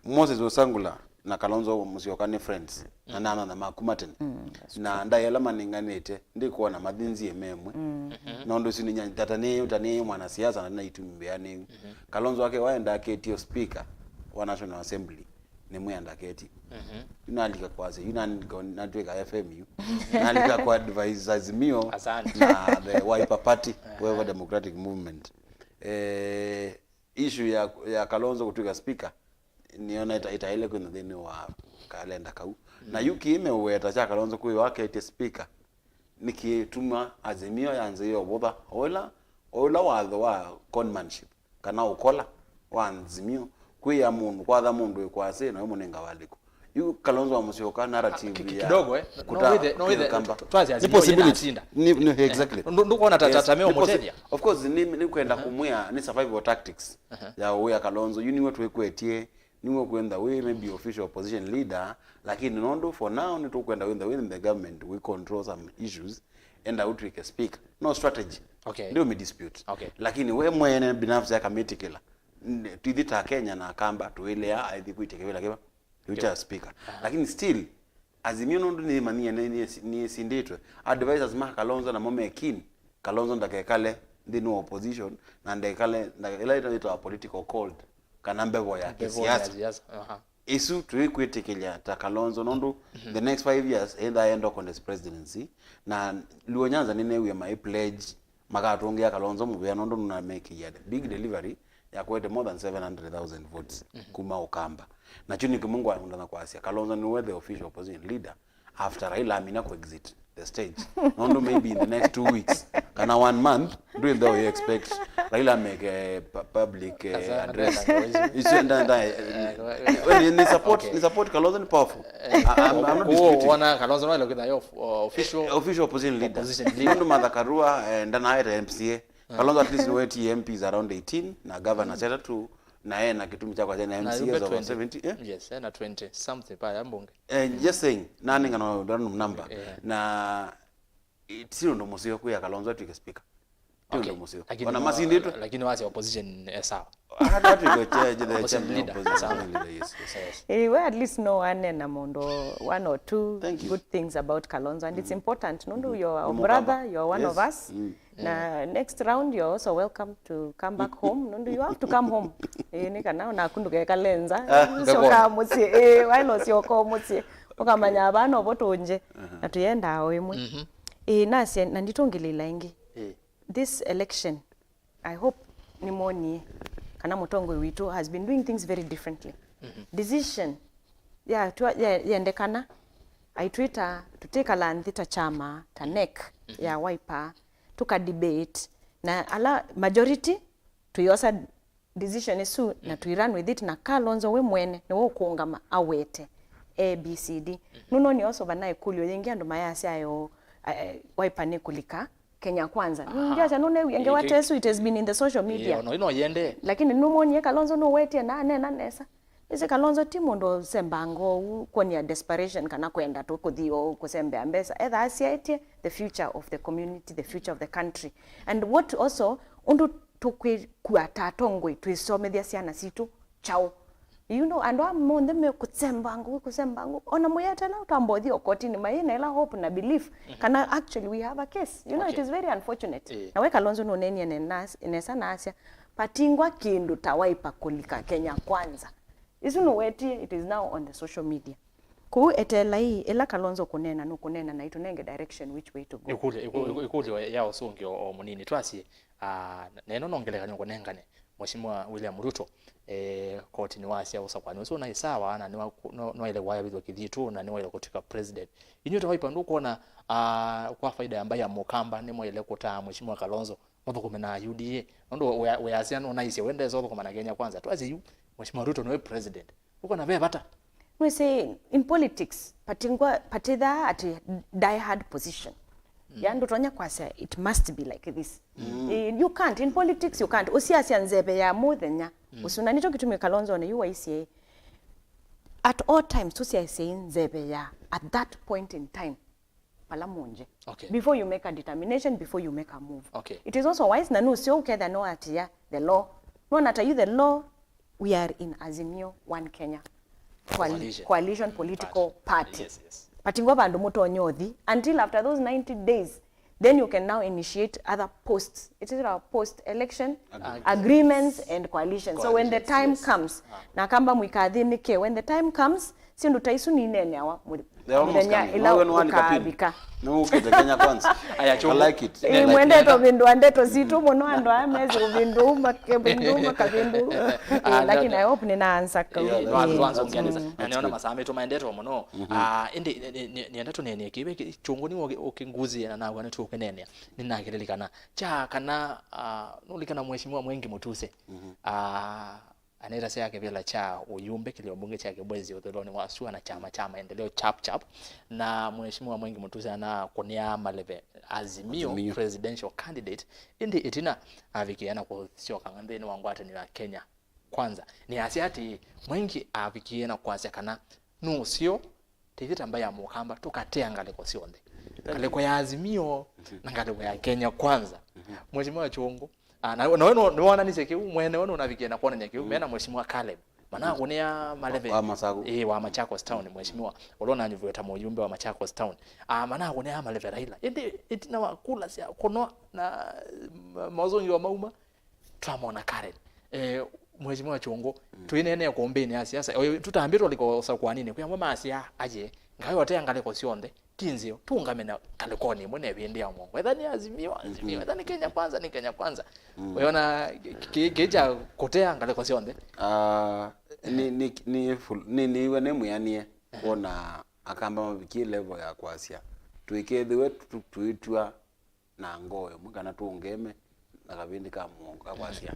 Moses Wetangula na Kalonzo wa Musyoka nĩ friends, na nĩ anana ma kuma tene. Mm, that's true. Na ndaĩa ĩla manenganĩte, ndikwona mathinzie memwe. Mm. Mhm. Nũndũ isu nĩ nya-, tata nĩ, ta nĩ mwanasiasa na nĩ itumi mbĩanĩu. Mhm. Kalonzo wake waenda aketio speaker wa National Assembly. Nĩmwĩandaketi. Mhm. Yu nalika kwasya, yu nalika natwĩka F M yu. Nalika kwa advise Azimio, asante, na the Wiper Party, aha, Wiper Democratic Movement. Eh, issue ya, ya Kalonzo kũtwĩka speaker, nĩona ĩta-, ĩtaĩle kwĩna nthĩnĩ wa kalenda kau. Na, mm, yu kĩĩ meũweta kya Kalonzo kwĩwa aketye speaker, nĩkĩtuma Azimio yanzĩĩa ũvũtha. O ĩla, o ĩla watho wa conmanship kana ũkola wa Azimio, kwĩa mũndũ, kwatha mũndũ ĩkwasĩ na wĩmũnenga walĩko. Yu Kalonzo wa Musyoka narrative, ah, ki-, ki-, ya kidogo, eh. No, kũta-, wĩthe, no, wĩthe, kĩkamba. Tw-, twasya nĩ Azimio possibility. Yĩnasinda. Nĩ, nĩ, eh, exactly. Ndu-, ndukona ta, eh, ta, ta nĩ posi-, meũmũtethya. Of course, nĩ, nĩ kwenda, aha, kũmwĩa nĩ survival tactics, aha, ya ũya Kalonzo. Yu nĩwe twĩkwetye, nĩwe kwenda wĩ maybe official opposition leader, lakini nũndũ for now nĩtũkwenda wĩthe wĩ in the government, we control some issues, enda ũtwĩke speaker. No strategy. Okay. Ndĩũmĩ dispute. Okay. Lakini we mwene binafsi akamĩtĩkĩla. N-, twithi ta Kenya na Akamba, tũilea aithi kwĩtya kĩvĩla kĩva. Kĩu kya speaker. Aha. Lakini still, Azimio nũndũ nĩmanyie nĩ, nĩ, nĩsindĩtwe. Advisors ma Kalonzo namo me keen. Kalonzo ndakekale nthĩnĩ wa opposition, na ndekale, ndake-, ĩla ĩtawa political cold, kana mbevo ya kĩsiasa. Mbevo ya siasa. Aha. Isu tũikwĩtĩkĩlya ta Kalonzo, nũndũ, mhm, the next five years, either aenda contest presidency, na Luo Nyanza nĩnewie mai pledge makatũngĩa Kalonzo mũvea, nũndũ nũnamekĩie big delivery ya kũete more than seven hundred thousand votes, mhm, kuma Ũkamba. Na kyu nĩ kĩmwe ngwenda kwasya, Kalonzo nĩwe the official opposition leader after Raila amina ku exit the stage. Nũndũ maybe in the next two weeks, kana one month, ndwĩ ntheo you expect Raila make a pu-, public, eh, address. Isu nda-, nda-, eh, we ni, ni support, okay, ni support Kalonzo ni powerful. Eh, I, I'm, I'm not disputing. Wona Kalonzo no ĩla kwĩtha yo, uh, official, eh, official opposition leader. Opposition leader. Nũndũ Martha Karua, eh, ndanaete M C A. Kalonzo at least nĩwetie M Ps around eighteen na governors atatũ, na ena kĩtumi kya kwasya na M C As over twenty. Seventy, eh? Yes, ena twenty something pa ya mbunge. Eh, just saying, nanengana random number. Yeah. Na, eh, ti ũndũ mũseo kwĩa Kalonzo atw'ĩke speaker. Ti ũndũ mũseo. Lakini ona masindĩtwe. Lakini wasya opposition e sawa. Opposition leader, sawa. Yes, yes. Yes. Eh, we at least no one na mũndũ one or two good things about Kalonzo, and it's important. Nũndũ you're our brother, you're one of us. Na next round, you're also welcome to come back home. Nũndũ you have to come home. Eh, nĩ kana naku ndũkekale nza. Ũsyokaa mũsyĩ. Eh, wala ũsyokaa mũsyĩ. Ũkamanya vaa novo tũnje. Na tũyendaa o ĩmwe. Eh, nasye, na nditũngĩlĩĩla ĩngĩ. This election, I hope nĩmwonie kana mũtongoi witũ has been doing things very differently. Decision ya, twa, ya, yendekana, aitwĩta tũtĩkala nthĩ ta kyama, ta NEC ya Wiper, tũka debate, na ala majority tũyosa decision ĩsu na tũi run with it, na Kalonzo we mwene nĩwe ũkũũngama awete A B C D. Nũnoni also vana ĩkũlyo yĩngĩ andũ mayasya yo, eh, Wiper nĩkũlika Kenya Kwanza. Nĩngyasya nũnewie ngewa ta ĩsu, it has been in the social media. Ona ino yende. Lakini nũmwonie Kalonzo nũwetie na anena nesa. Ĩsĩ Kalonzo ti mũndũ ũsembango ũu kuonia desperation kana kwenda tu kũthi o kũsembea mbesa. Etha asyaĩtye the future of the community, the future of the country. And what also, ũndũ tũkwĩkua ta atongoi twĩsomethya syana sitũ kyaũ? You know, andũ aa monthe me kũsemba ngũĩ, kũsemba ngũĩ. Ona mũyatela ũtamba ũthi o kotinĩ, mayĩna ĩla hope na belief kana actually we have a case. You know, it is very unfortunate. Na we Kalonzo nũnenie ne-, nas-, nesa na asya, patingwa kĩndũ ta Wiper kũlika Kenya Kwanza. Isu nũwetie, it is now on the social media. Kũu eteelai, ĩla Kalonzo kũneena, nũkũneena na itũnenge direction which way to go. Ĩkũlyo, ĩkũ-, ĩkũ-, ĩkũlyo ya ũsũngĩo o mũnini. Twasye, ah, na ĩno no ngelekany'o kũnengane Mheshimiwa William Ruto, eh, kotinĩ wasya ũsakũani ũsu ũnaĩ sawa, na nĩwa-, no-, nĩwaĩle kũayavĩthw'a kĩthitũ, na nĩwaĩle kũtw'ĩka president. Inyuĩ ta Wiper ndũkwona, ah, kwa faida ya mbaĩ ya Mũkamba, nĩmwaĩle kũtaa Mheshimiwa Kalonzo mũthũkũme na U D A. Nũndũ wĩa-, wĩasya nũnaisye we ndesa ũthũkũma na Kenya Kwanza. Twasye yu, Mheshimiwa Ruto nĩwe president. Ũkona ve vata? Nĩwĩsĩ, in politics, patingwa, patithaa atĩ die hard position. Ya ndũtonya kwasya, it must be like this. Eh, you can't. In politics, you can't. Ũsiasya nzeve ya mũthenya. Ũsu, na nĩkyo kĩtumi Kalonzo one yu waisye, at all times, tũsiasye nzeve ya at that point in time. Vala mũnje. Okay. Before you make a determination, before you make a move. Okay. It is also wise, na nũseo ũketha no atia the law. Nona ta you the law, we are in Azimio One Kenya coal-, coalition, coalition political party. Yes, yes. Patingwa vandũ mũtonye ũthi until after those ninety days, then you can now initiate other posts. It is our post-election agreements and coalition. So when the time comes, na kamba mũikathĩnĩke, when the time comes, syĩndũ ta isu nineneawa mũthenya ĩla ũkavika. Nĩwũkĩte Kenya Kwanza. Aya, I like it. Ĩĩ, mwendete ũvĩndũa ndeto sitũ mũno, andũ aya mesi ũvĩndũ, makavĩndũ, makavĩndũ. Lakini I hope nĩna answer kau. Nĩona masaa maitũ maendete mũno. Ah, ĩndĩ nĩenda tũneenea kĩw'ũ kĩ-, kyũngũ nĩ ũkĩnguzĩe na nawa nĩtũkĩneenea. Nĩnakĩlilikana kya kana, ah, nũlikana Mheshimiwa Mwengi Mutuse. Ah, anaitasya kĩvĩla kya ũyumbe kĩlio mbunge kya Kibwezi ũthũĩlonĩ wa sua na kyama kya Maendeleo Chap Chap, na Mheshimiwa Mwengi Mutuse anakũnĩa maleve Azimio presidential candidate, ĩndĩ ĩtina avikie na kũsyoka nthĩnĩ wa ngwatanĩo ya Kenya Kwanza. Nĩasya atĩ Mwengi avikie na kwasya kana nũseo Tũithyĩ ta mbaĩ ya Mũkamba, tũkatea ngalĩko syonthe. Ngalĩko ya Azimio na ngalĩko ya Kenya Kwanza. Mheshimiwa Kyũngũ, ah, na, na we nĩwonanisye kĩu, mwene we nũnavikie na kwonany'a kĩu, mena Mheshimiwa Caleb. Manakũnĩa maleve. Wa Masaku. Ĩĩ, wa Machakos Town, Mheshimiwa. Ũla ũnanyuviwe ta mũyumbe wa Machakos Town. Ah, manakũnĩa maleve Raila. Ĩndĩ ĩtina wa kula sya kũnwa na ma-, maũsũngĩo mauma, twamona Karen. Eh, Mheshimiwa Kyũngũ, twĩneenea kũmbĩnĩ ya siasa. Oyo tũtambĩtwe liko ũsakũaninĩ, kwĩ amwe masya, aye, ngaĩ otea ngalĩko syonthe, ti nzeo, tũũngame na ngalĩkonĩ ĩmwe na ĩvĩndĩ ya mũongo. Etha nĩ Azimio, Azimio. Etha nĩ Kenya Kwanza, nĩ Kenya Kwanza. Wĩona kĩ-, kĩ-, kĩ kya kũtea ngalĩko syonthe? Ah, nĩ, nĩ, nĩ full, nĩ, nĩw'a nĩ mwĩanĩe kwona Akamba mavikie level ya kwasya, tũikethĩwe tũ-, tũitw'a na ngoo ĩmwe kana tũũngeme na kavĩndĩ ka mũongo ka kwasya,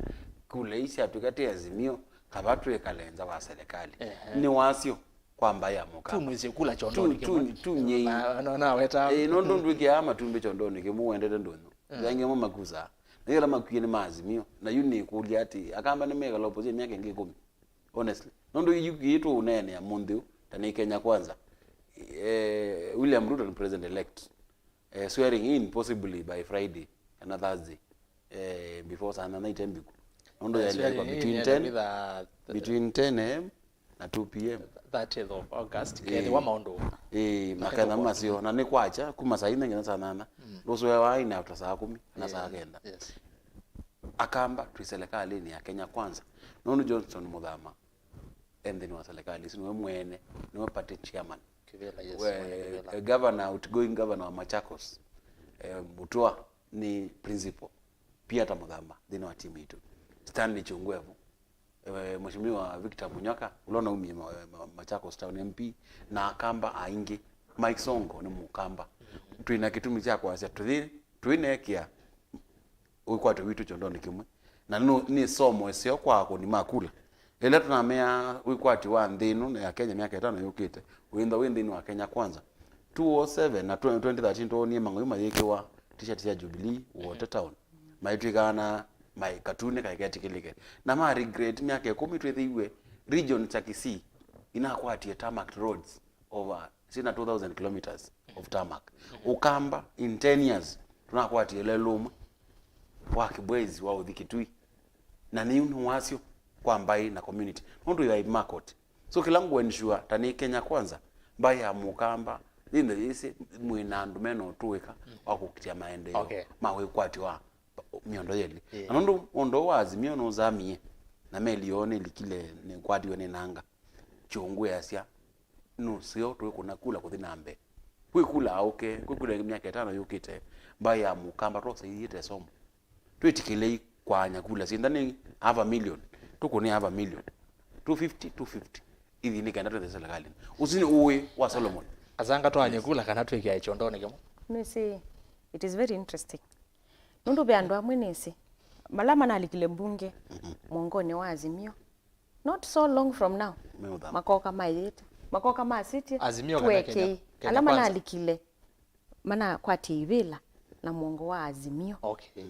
kula ii syatw'ĩka ti Azimio, kava twĩkale nza wa serikali. Ehe. Nĩ wasyo kwa mbaĩ ya Mũkamba. Tumwĩsĩ kula kyondonĩ kĩmwe. Tu-, tu-, tunyei. Na, na, naweta. Ĩĩ, nũndũ ndwĩkĩaa matumbĩ kyondonĩ kĩmwe, wendete ndũnyũ. Angĩ amwe makusaa. Na yu ala makwie nĩ ma Azimio. Na yu nĩkũlya atĩ, Akamba nĩmekala opposition myaka ĩngĩ ĩkũmi? Honestly. Nũndũ yu kĩĩ tũũneenea mũnthĩ ũũ, ta nĩ Kenya Kwanza. Eh, William Ruto nĩ president elect. Eh, swearing in possibly by Friday, kana Thursday. Eh, before saa nana itembikũ. Nũndũ yaĩlĩte between ten, between ten a.m. na two p.m. Thirtieth of August, eh, kethĩwa maũndũ. Eh, makethĩwa masyo, na nĩ kwakya, kuma saa inya nginya saa nana. Ndũsũewa ina after saa kũmi na saa kenda. Yes. Akamba twĩ serikalinĩ ya Kenya Kwanza. Nũndũ Johnson Muthama e nthĩnĩ wa serikali ĩsu, nĩwe mwene, nĩwe party chairman. Kĩvĩla, yes, we, mwene Kĩvĩla. Eh, governor, outgoing governor wa Machakos, eh, Mutua nĩ principal. Pia ta Muthama nthĩnĩ wa timu itũ. Stanley Chungu evo. Eh, Mheshimiwa Victor Munyoka, ũla ũnaumie ma, ma, Machakos Town M P, na Akamba aingĩ. Mike Sonko nĩ Mũkamba. Twĩ na kĩtumi kya kwasya tũthi, twĩnekĩa wĩkwatyo witũ kyondonĩ kĩmwe. Na nũ, nĩ somo ĩseo kwa akũni ma kula. Ĩla tũnamea wĩkwatyo wa nthĩ ĩno ya Kenya myaka ĩtano yũkĩte, wĩthwa wĩ nthĩnĩ wa Kenya Kwanza. Two oh seven na twenty thirteen twoonie mang'oi mayĩkĩwa t-shirt sya Jubilee, Water Town. Maitwĩkaa na mai katuni kaĩ ketĩkĩlĩke. Na ma regret myaka ĩkũmi twĩthĩiwe region sya Kisii inakwatie tarmac roads over sina two thousand kilometers of tarmac. Ũkamba, in ten years, tũnakwatie lelũ ũmwe wa Kibwezi wa ũthi Kitui. Na nĩu nĩ wasyo kwa mbaĩ na community. Nũndũ ya makoti. So kĩla ngũ ensure ta nĩ Kenya Kwanza, mbaĩ ya Mũkamba, yĩnthe yĩsĩ mwĩ na andũ mena ũtũĩka wa kũkitĩa maendeeo, okay, ma wĩkwatyo wa mĩondo yelĩ. Yeah. Na nũndũ ũndũ ũũ wa Azimio nũzamie, na meli yoo nĩlikile, nĩkwatiwe nĩ nanga. Kyũngũ yasya, nũseo tũikũna kula kũthi na mbee. Kwĩ kula aũke, kwĩ kula myaka ĩtano yũkĩte, mbaĩ ya Mũkamba twosa ithiĩte somo. Twĩtĩkĩlei kwaanya kula syĩntha nĩ half a million. Tũkũnĩa half a million. Two fifty, two fifty. Ithi nĩ kenda twĩthe serikalini. Ũsu nĩ ũĩ wa Solomon. Asanga twaanye kula kana twĩkĩa kyondonĩ kĩmwe. Nĩsĩ, it is very interesting. Nũndũ ve andũ amwe nĩsĩ, mala manalikile mbunge, mhm, mwongonĩ wa Azimio, not so long from now, meũthama, makoka mayĩte, makoka masĩtye, Azimio kana Kenya, twekei. Kenya Kwanza. Ala manalikile, manakwatie ivĩla na mwongo wa Azimio. Okay.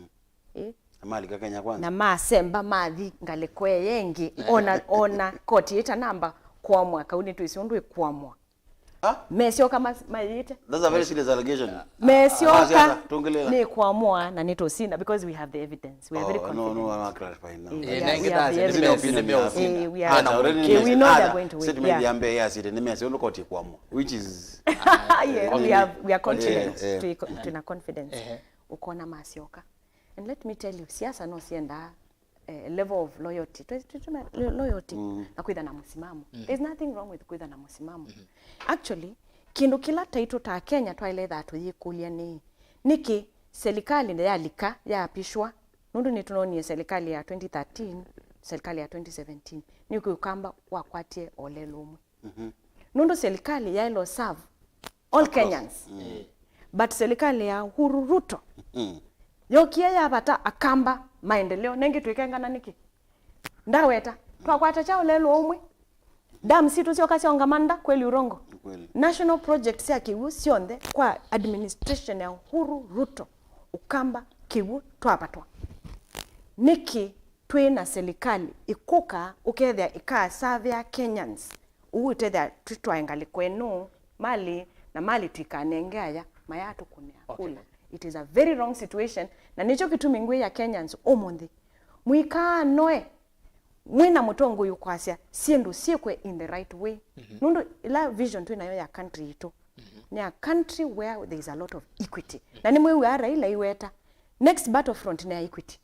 Eh? Na malika Kenya Kwanza. Na masemba mathi ngalĩko ĩya ĩngĩ, ona, ona koti ĩtanamba kũamũa, kau nĩtwĩsĩ ũndũ ĩkũamũa. Ah? Mesyoka mas-, mayĩte. That's a very serious allegation. Mesyoka. Ah, siasa, tũngĩlĩla. Nĩ kũamũa na nĩtũsina because we have the evidence. We are very confident. Oh, no, no, I'm clarifying now. Eh, we are, we have the evidence. Nĩ opinion ya. Eh, we are. Hata already, eh, we know they are going to win. Statement ya mbee ya city nĩ mesyo nũkoti kũamũa, which is, yeah, we have, we are confident. Eh, eh. Twi-, twina confidence. Ehe. Ũkona masyoka. And let me tell you, siasa no siendaa eh, level of loyalty. Twe-, twe-, tuna lo-, loyalty, mm, na kwĩtha na mũsimamo. Mm. There's nothing wrong with kwĩtha na mũsimamo. Mm-hmm. Actually, kĩndũ kĩla taitũ ta Kenya twaĩle ĩthaa tũyĩkũlya nĩ, nĩkĩ serikali yalika, yaapishwa? Nũndũ nĩtũnonie serikali ya twenty thirteen, serikali ya twenty seventeen, nĩkĩ Ũkamba wakwatie o lelũ ũmwe? Mhm. Nũndũ serikali yaĩle serve all Kenyans. Mm. But serikali ya Uhuru Ruto, mm, yokie yavata Akamba maendeleo. Nengĩ twĩkengana nĩkĩ? Ndaweta, twakwata kyaũ lelũ ũmwe? Dam sitũ syoka syaũngama nda, kweli urongo? Kweli. National project sya kĩw'ũ syonthe kwa administration ya Uhuru Ruto, Ũkamba, kĩw'ũ twavatwa. Nĩkĩ twĩ na serikali ĩkũka ũkethĩa ĩkasavĩa Kenyans, ũu ũtethĩa twĩtwae ngalĩko ĩno, mali na mali tũikanenge aya mayatũkũnĩa kula? Okay. It is a very wrong situation, na nĩkyo kĩtumi ngwĩĩa Kenyans ũmũnthĩ, mũikaanoe mwĩ na mũtongoi ũkwasya syĩndũ syĩkwe in the right way. Mhm. Nũndũ ĩla vision twĩ nayo ya country yitũ, mhm, nĩ a country where there is a lot of equity. Mhm. Na nĩmwĩw'aa Raila aiweta, next battlefront nĩ ya equity.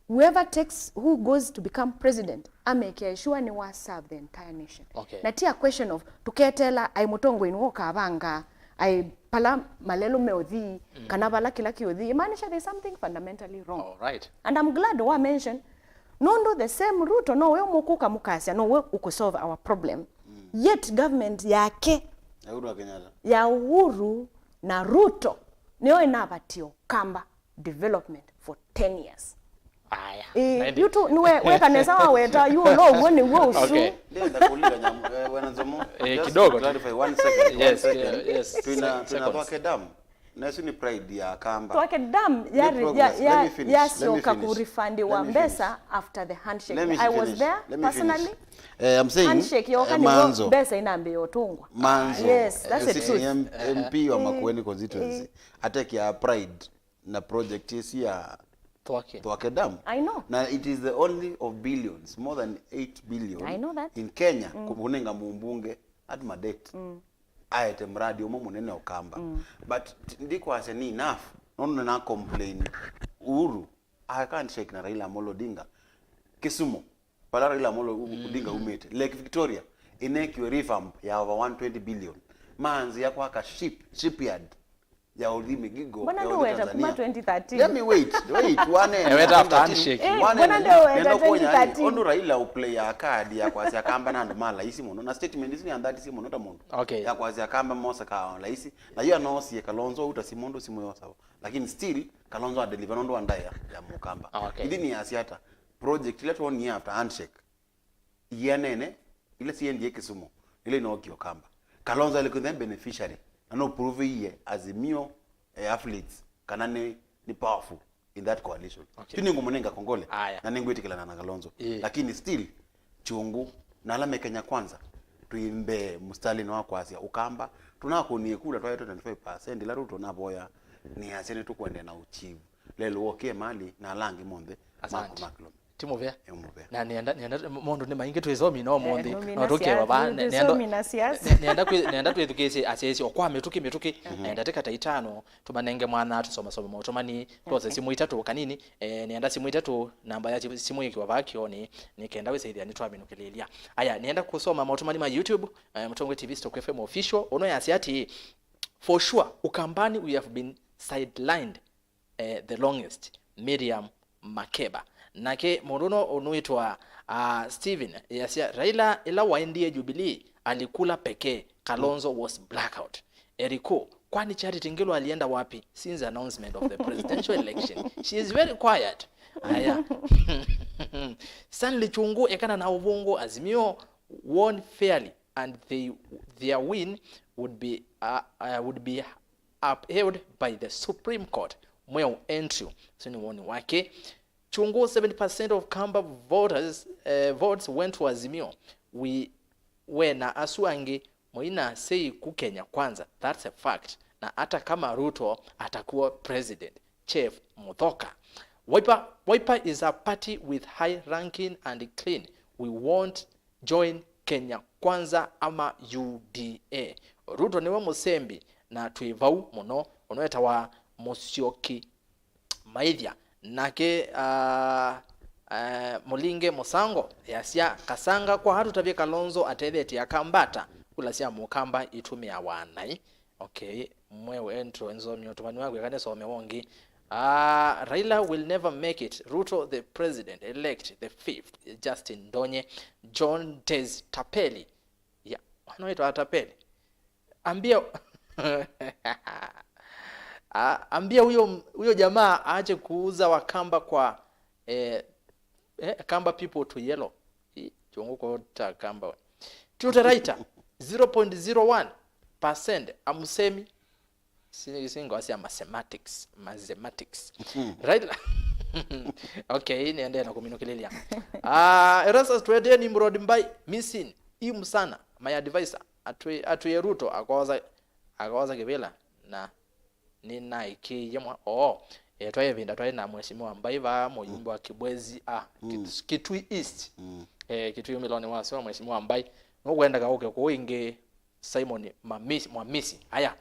Whoever takes, who goes to become president, amekĩa sure nĩ wa serve the entire nation. Okay. Na ti a question of tũketeela aĩ mũtongoi nĩwe ũkavanga aĩ pala malelũ meũthi, mm, kana vala kĩla kĩũthi. Imaanisha there's something fundamentally wrong. All right. And I'm glad wa mention, nũndũ the same Ruto nowe mũkũka mũkasya nowe ũkũsolve our problem. Mm. Yet government yake, ya Uhuru Kenyatta, ya Uhuru na Ruto, nĩyo ĩnavatie Ũkamba development for ten years. Aya. Eh, na ĩndĩ yu tu, nĩwe, weka nesa waweta, yu ũla ũw'o nĩw'o ũsu. Okay. Ndenda kuuliza nyam-, eh, Bwana Nzomo, eh, just kidogo to clarify one second, one second. Yes, yes. Twina, twina Thwake Dam. Na ĩsu nĩ pride ya Akamba. Twake Dam Let me yari- progress. ya- Let me ya- finish. Let me yasioka finish. Ku refund Let wa me mbesa finish. After the handshake. Let me I was finish. There Let me finish. Personally. Eh, I'm saying, Yoka eh, nĩyo Manzo. Mbesa inambĩĩa ũtũngwa. Manzo, Yes, that's the eh, truth. M- M P wa Makueni constituency atekea pride na project ĩsu ya Thwake. Thwake Dam. I know. Na it is the only of billions, more than eight billion I know that. In Kenya, kũnenga mũmbunge at Madet. Aete mradi ũmwe mũnene Ũkamba. But t- ndikwasya ni enough. Nũndũ na complain Uhuru, I can't shake na Raila Amolo Odinga. Kisumu, pala Raila Amolo U- Odinga umĩte. Lake Victoria, ĩnekiwe revamp ya over one twenty billion. Maanzĩa kwaka ship, shipyard ya ũthi mĩgigo Mbona ya ũthi ndũweta kuma Tanzania. Twenty thirteen? Let me wait, wait, one Eweta after handshake. Eh, mbona ndũweta twenty thirteen? Ũndũ Raila ũplay ya card ya kwasya Akamba na andũ ma laisi mũno, na statement isu nĩandhatisye mũno ta mũndũ. Okay. Ya kwasya Akamba mose ka laisi, na yo anoosie Kalonzo ũtasi mũndũ simũ yosava. Lakini still, Kalonzo adeliver nũndũ wa ndaĩa ya Mũkamba. Okay. Ithi nĩ yasya ata, project ila twonie after handshake, ianene ila siendie Kisumu, ila inookie Ũkamba. Kalonzo alikuwa the beneficiary, na no prove iye Azimio, eh, affiliates, kana nĩ, nĩ powerful in that coalition. Okay. Yu nĩngũmũnenga kongole, Aya. Na nĩngwĩtĩkĩlana na Kalonzo. Ĩĩ. Lakini still, Chungu, na ala me Kenya Kwanza, twĩ mbee mũstalini wa kwasya Ũkamba, tũnakũnie kula twaetwe twenty-five percent, ila Ruto navoya, nĩ asya nĩtũkwendea na ũchivu. Lelo wokie mali, na ala angĩ monthe, Asante. Makuma kĩlome. Ti mũvea. Ĩ mũvea. Na nĩenda, nĩenda, maũndũ nĩ maingĩ twĩsomi no ũmũnthĩ. Eh, nũmina No tũkewa siasa, va, tu- ne- tu- nĩenda, tusomi na siasa. ne- nĩenda kwĩ- nĩenda twĩthukĩĩsye asyaĩsya o kwa mĩtũkĩ mĩtũkĩ, na ndatĩka ta itano, tũmanenge mwana tũsomasome maũtũmani, twose simũ itatũ kanini, eh, nĩenda simũ itatũ, namba ya simũ yĩkĩwa vaa kĩonĩ, nĩ kenda wĩsaithĩa nĩtwaminũkĩlĩĩlya. Aya, nĩenda kũsoma maũtũmani ma YouTube, eh, Mũtongoi T V Stock F M Official, ũno yasya atĩĩ, "For sure, Ukambani we have been sidelined eh, the longest, Miriam Makeba." Nake mũndũ ũno ũnwĩtwa uh, Steven yasya, "Raila ĩla waendie Jubilee alikula pekee, Kalonzo was blackout." Erico, "Kwani Charity Ngilu alienda wapi since announcement of the presidential election? She is very quiet." Aya. Stanley Chungu, "Ekana na ũvũngũ, Azimio won fairly and they, their win would be, uh, uh, would be upheld by the Supreme Court." Mweũ Andrew, ũsu nĩ woni wake. Chungu, "Seventy percent of Kamba voters, eh, votes went to Azimio. We were na asu angĩ mũina sei ku Kenya Kwanza. That's a fact. Na hata kama Ruto atakuwa president." Chef Muthoka. "Wiper, Wiper is a party with high ranking and clean. We won't join Kenya Kwanza ama U D A. Ruto nĩwe mũsembi na twĩ vau mũno." Ũno etawa Mũsyoki Maithya. Nake uh, uh, Mũlinge Mũsango yasya, "Kasanga kwa atũtavye Kalonzo atethetye Akamba ata? Kula sya Mũkamba itũmĩawa naĩ." Okay, Mweũ Andrew, nzomie ũtũmani waku, eka nĩsome wongi. Ah, "Raila will never make it. Ruto the president elect the fifth." Justin Ndonye, John Tez Tapeli. Ya, wanaitwa Tapeli. "Ambia ah, ambia huyo huyo jamaa aache kuuza Wakamba kwa eh, eh, Kamba people to yellow." Ĩ, Chungu kota Kamba. Tuta Raita, "Zero point zero one percent amũsemi." Si- singoa sya mathematics, mathematics. Raila. Okay, niendee na kũminũkĩlĩlya. Ah, Erastus Twendeni Murodi Mbai, "Missing him sana, my advisor. Atwĩ- atwĩe Ruto akosa, akosa kĩvĩla na nĩnaĩkĩĩie mwa." Oo, eh, twaĩ ĩvinda twaĩ na Mheshimiwa Mbai vaa, mũyumbe wa Kibwezi, ah, Kit- Kitui East. Eh, Kitui ũmĩlonĩ wa sua Mheshimiwa Mbai. Nũkwendaga ũke kũu ĩngĩ, Simon Mamisi- Mwamisi. Aya,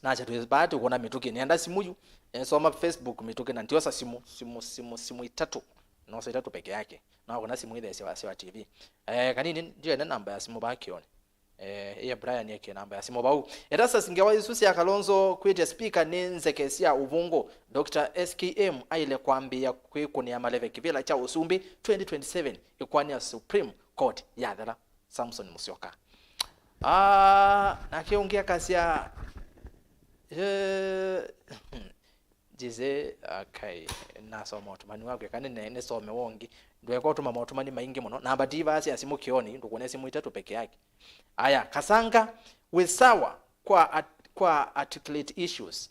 nasya twĩ vaa tũkũna mĩtũkĩ. Nĩenda simũ yu, eh, soma Facebook mĩtũkĩ na ndiosa simũ, simũ, simũ, simũ itatũ. Nosa itatũ peke yake. Nakũna simũ itheesya wasya wa T V. Eh, kanini, ndiene namba ya simũ vaa kĩonĩ. Eh, ĩya Brian ekie namba ya simũ vau. Erastus, "Ngewa isu sya Kalonzo kwĩtya speaker nĩ nzeke sya ũvũngũ. Doctor S K M aile kwambĩĩa kwĩkũnĩa maleve kĩvĩla kya ũsumbĩ twenty twenty-seven ĩkwanĩa Supreme Court yathela." Samson Musyoka. Ah, nake ũngĩ akasya, eh, Jise, akai, nasoma ũtũmani waku, eka nĩ- nĩsome wongi. Ndweka ũtũma maũtũmani maingĩ mũno. Namba ti vaa sya simũ kĩonĩ, ndũkũne simũ itatũ peke yake. Aya, Kasanga, "Wĩ sawa kwa at- kwa articulate issues.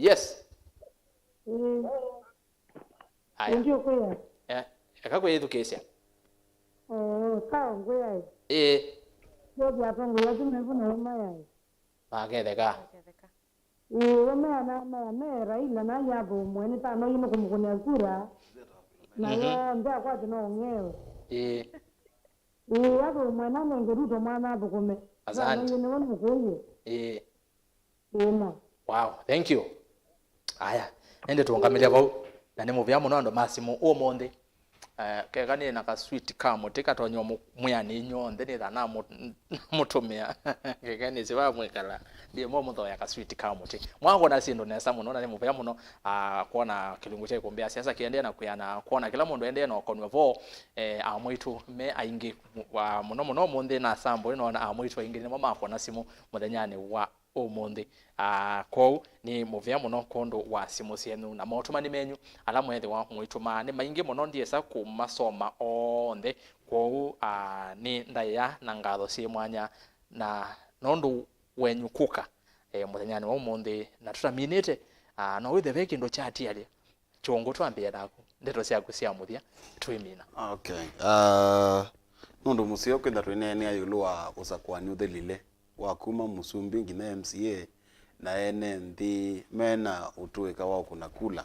Yes. Ĩĩ. Aya. Ndio kwĩa. Eh, eka kwĩyĩthukĩĩsya. Oh, sawa ngwĩa. Ĩĩ. Ndio bia tongo ya tume kuna uma ya. Maketheka. Ĩĩ, we mea na mea me Raila na yathũmwe nĩ tano yino kumukũnĩa kura. Na yonthe akwate no ng'eo. Ĩĩ. Ĩĩ, athũmwe na nenge Ruto mwana athũkũme. Asante. Tano yino we mũkũyũ. Ĩĩ. Ĩĩ, mwa. Wow, thank you. Aya, ende tũũngamĩlya vau. Na nĩ mũvea mũno andũ ma simũ ũmũnthĩ. Eh, keka nĩ na ka sweet ka mũtĩ katonya mũ-, mwĩanĩ inyw'onthe nĩ tha namũtũmĩa. Keka nĩ siva mwĩkala. Ndiye mo mũthoya ka sweet ka mũtĩ. Mwakona syĩndũ nesa mũno na nĩ mũvea mũno, ah, kuona kĩlungu kya ikumbĩ ya siasa kiendee na kwĩana kuona kila mũndũ endee na ũkonwa vo, eh, amwĩtu me aingĩ mu-, wa mũno mũno mũnthĩ na sambo nĩ nona amwĩtu aingĩ nĩmo makona simũ mũthenyanĩ wa ũmũnthĩ. Ah, kwoou nĩ mũvea mũno kwondũ wa simũ syenyu na motũmani menyu ala mwethĩwa mũitũmaa. Nĩ maingĩ mũno, ndyĩsa kũmasoma onthe, kwoou, ah, nĩ ndaĩa na ngatho syĩ mwanya na nondũ wenyu kũka, eh, mũthenyanĩ wa ũmũnthĩ na tũtaminĩte, ah, no wĩthĩe ve kĩndũ kyatialya. Kyũngũ, twambĩe naku. Ndeto syaku sya mũthya, twĩmina. Okay. Uh, nũndũ mũseo kwĩtha twĩneenea ĩũlũ wa ũsakũani ũthelile wa kuma mũsumbĩ nginya M C A, na ene nthĩ mena ũtũĩka wa ũkũna kula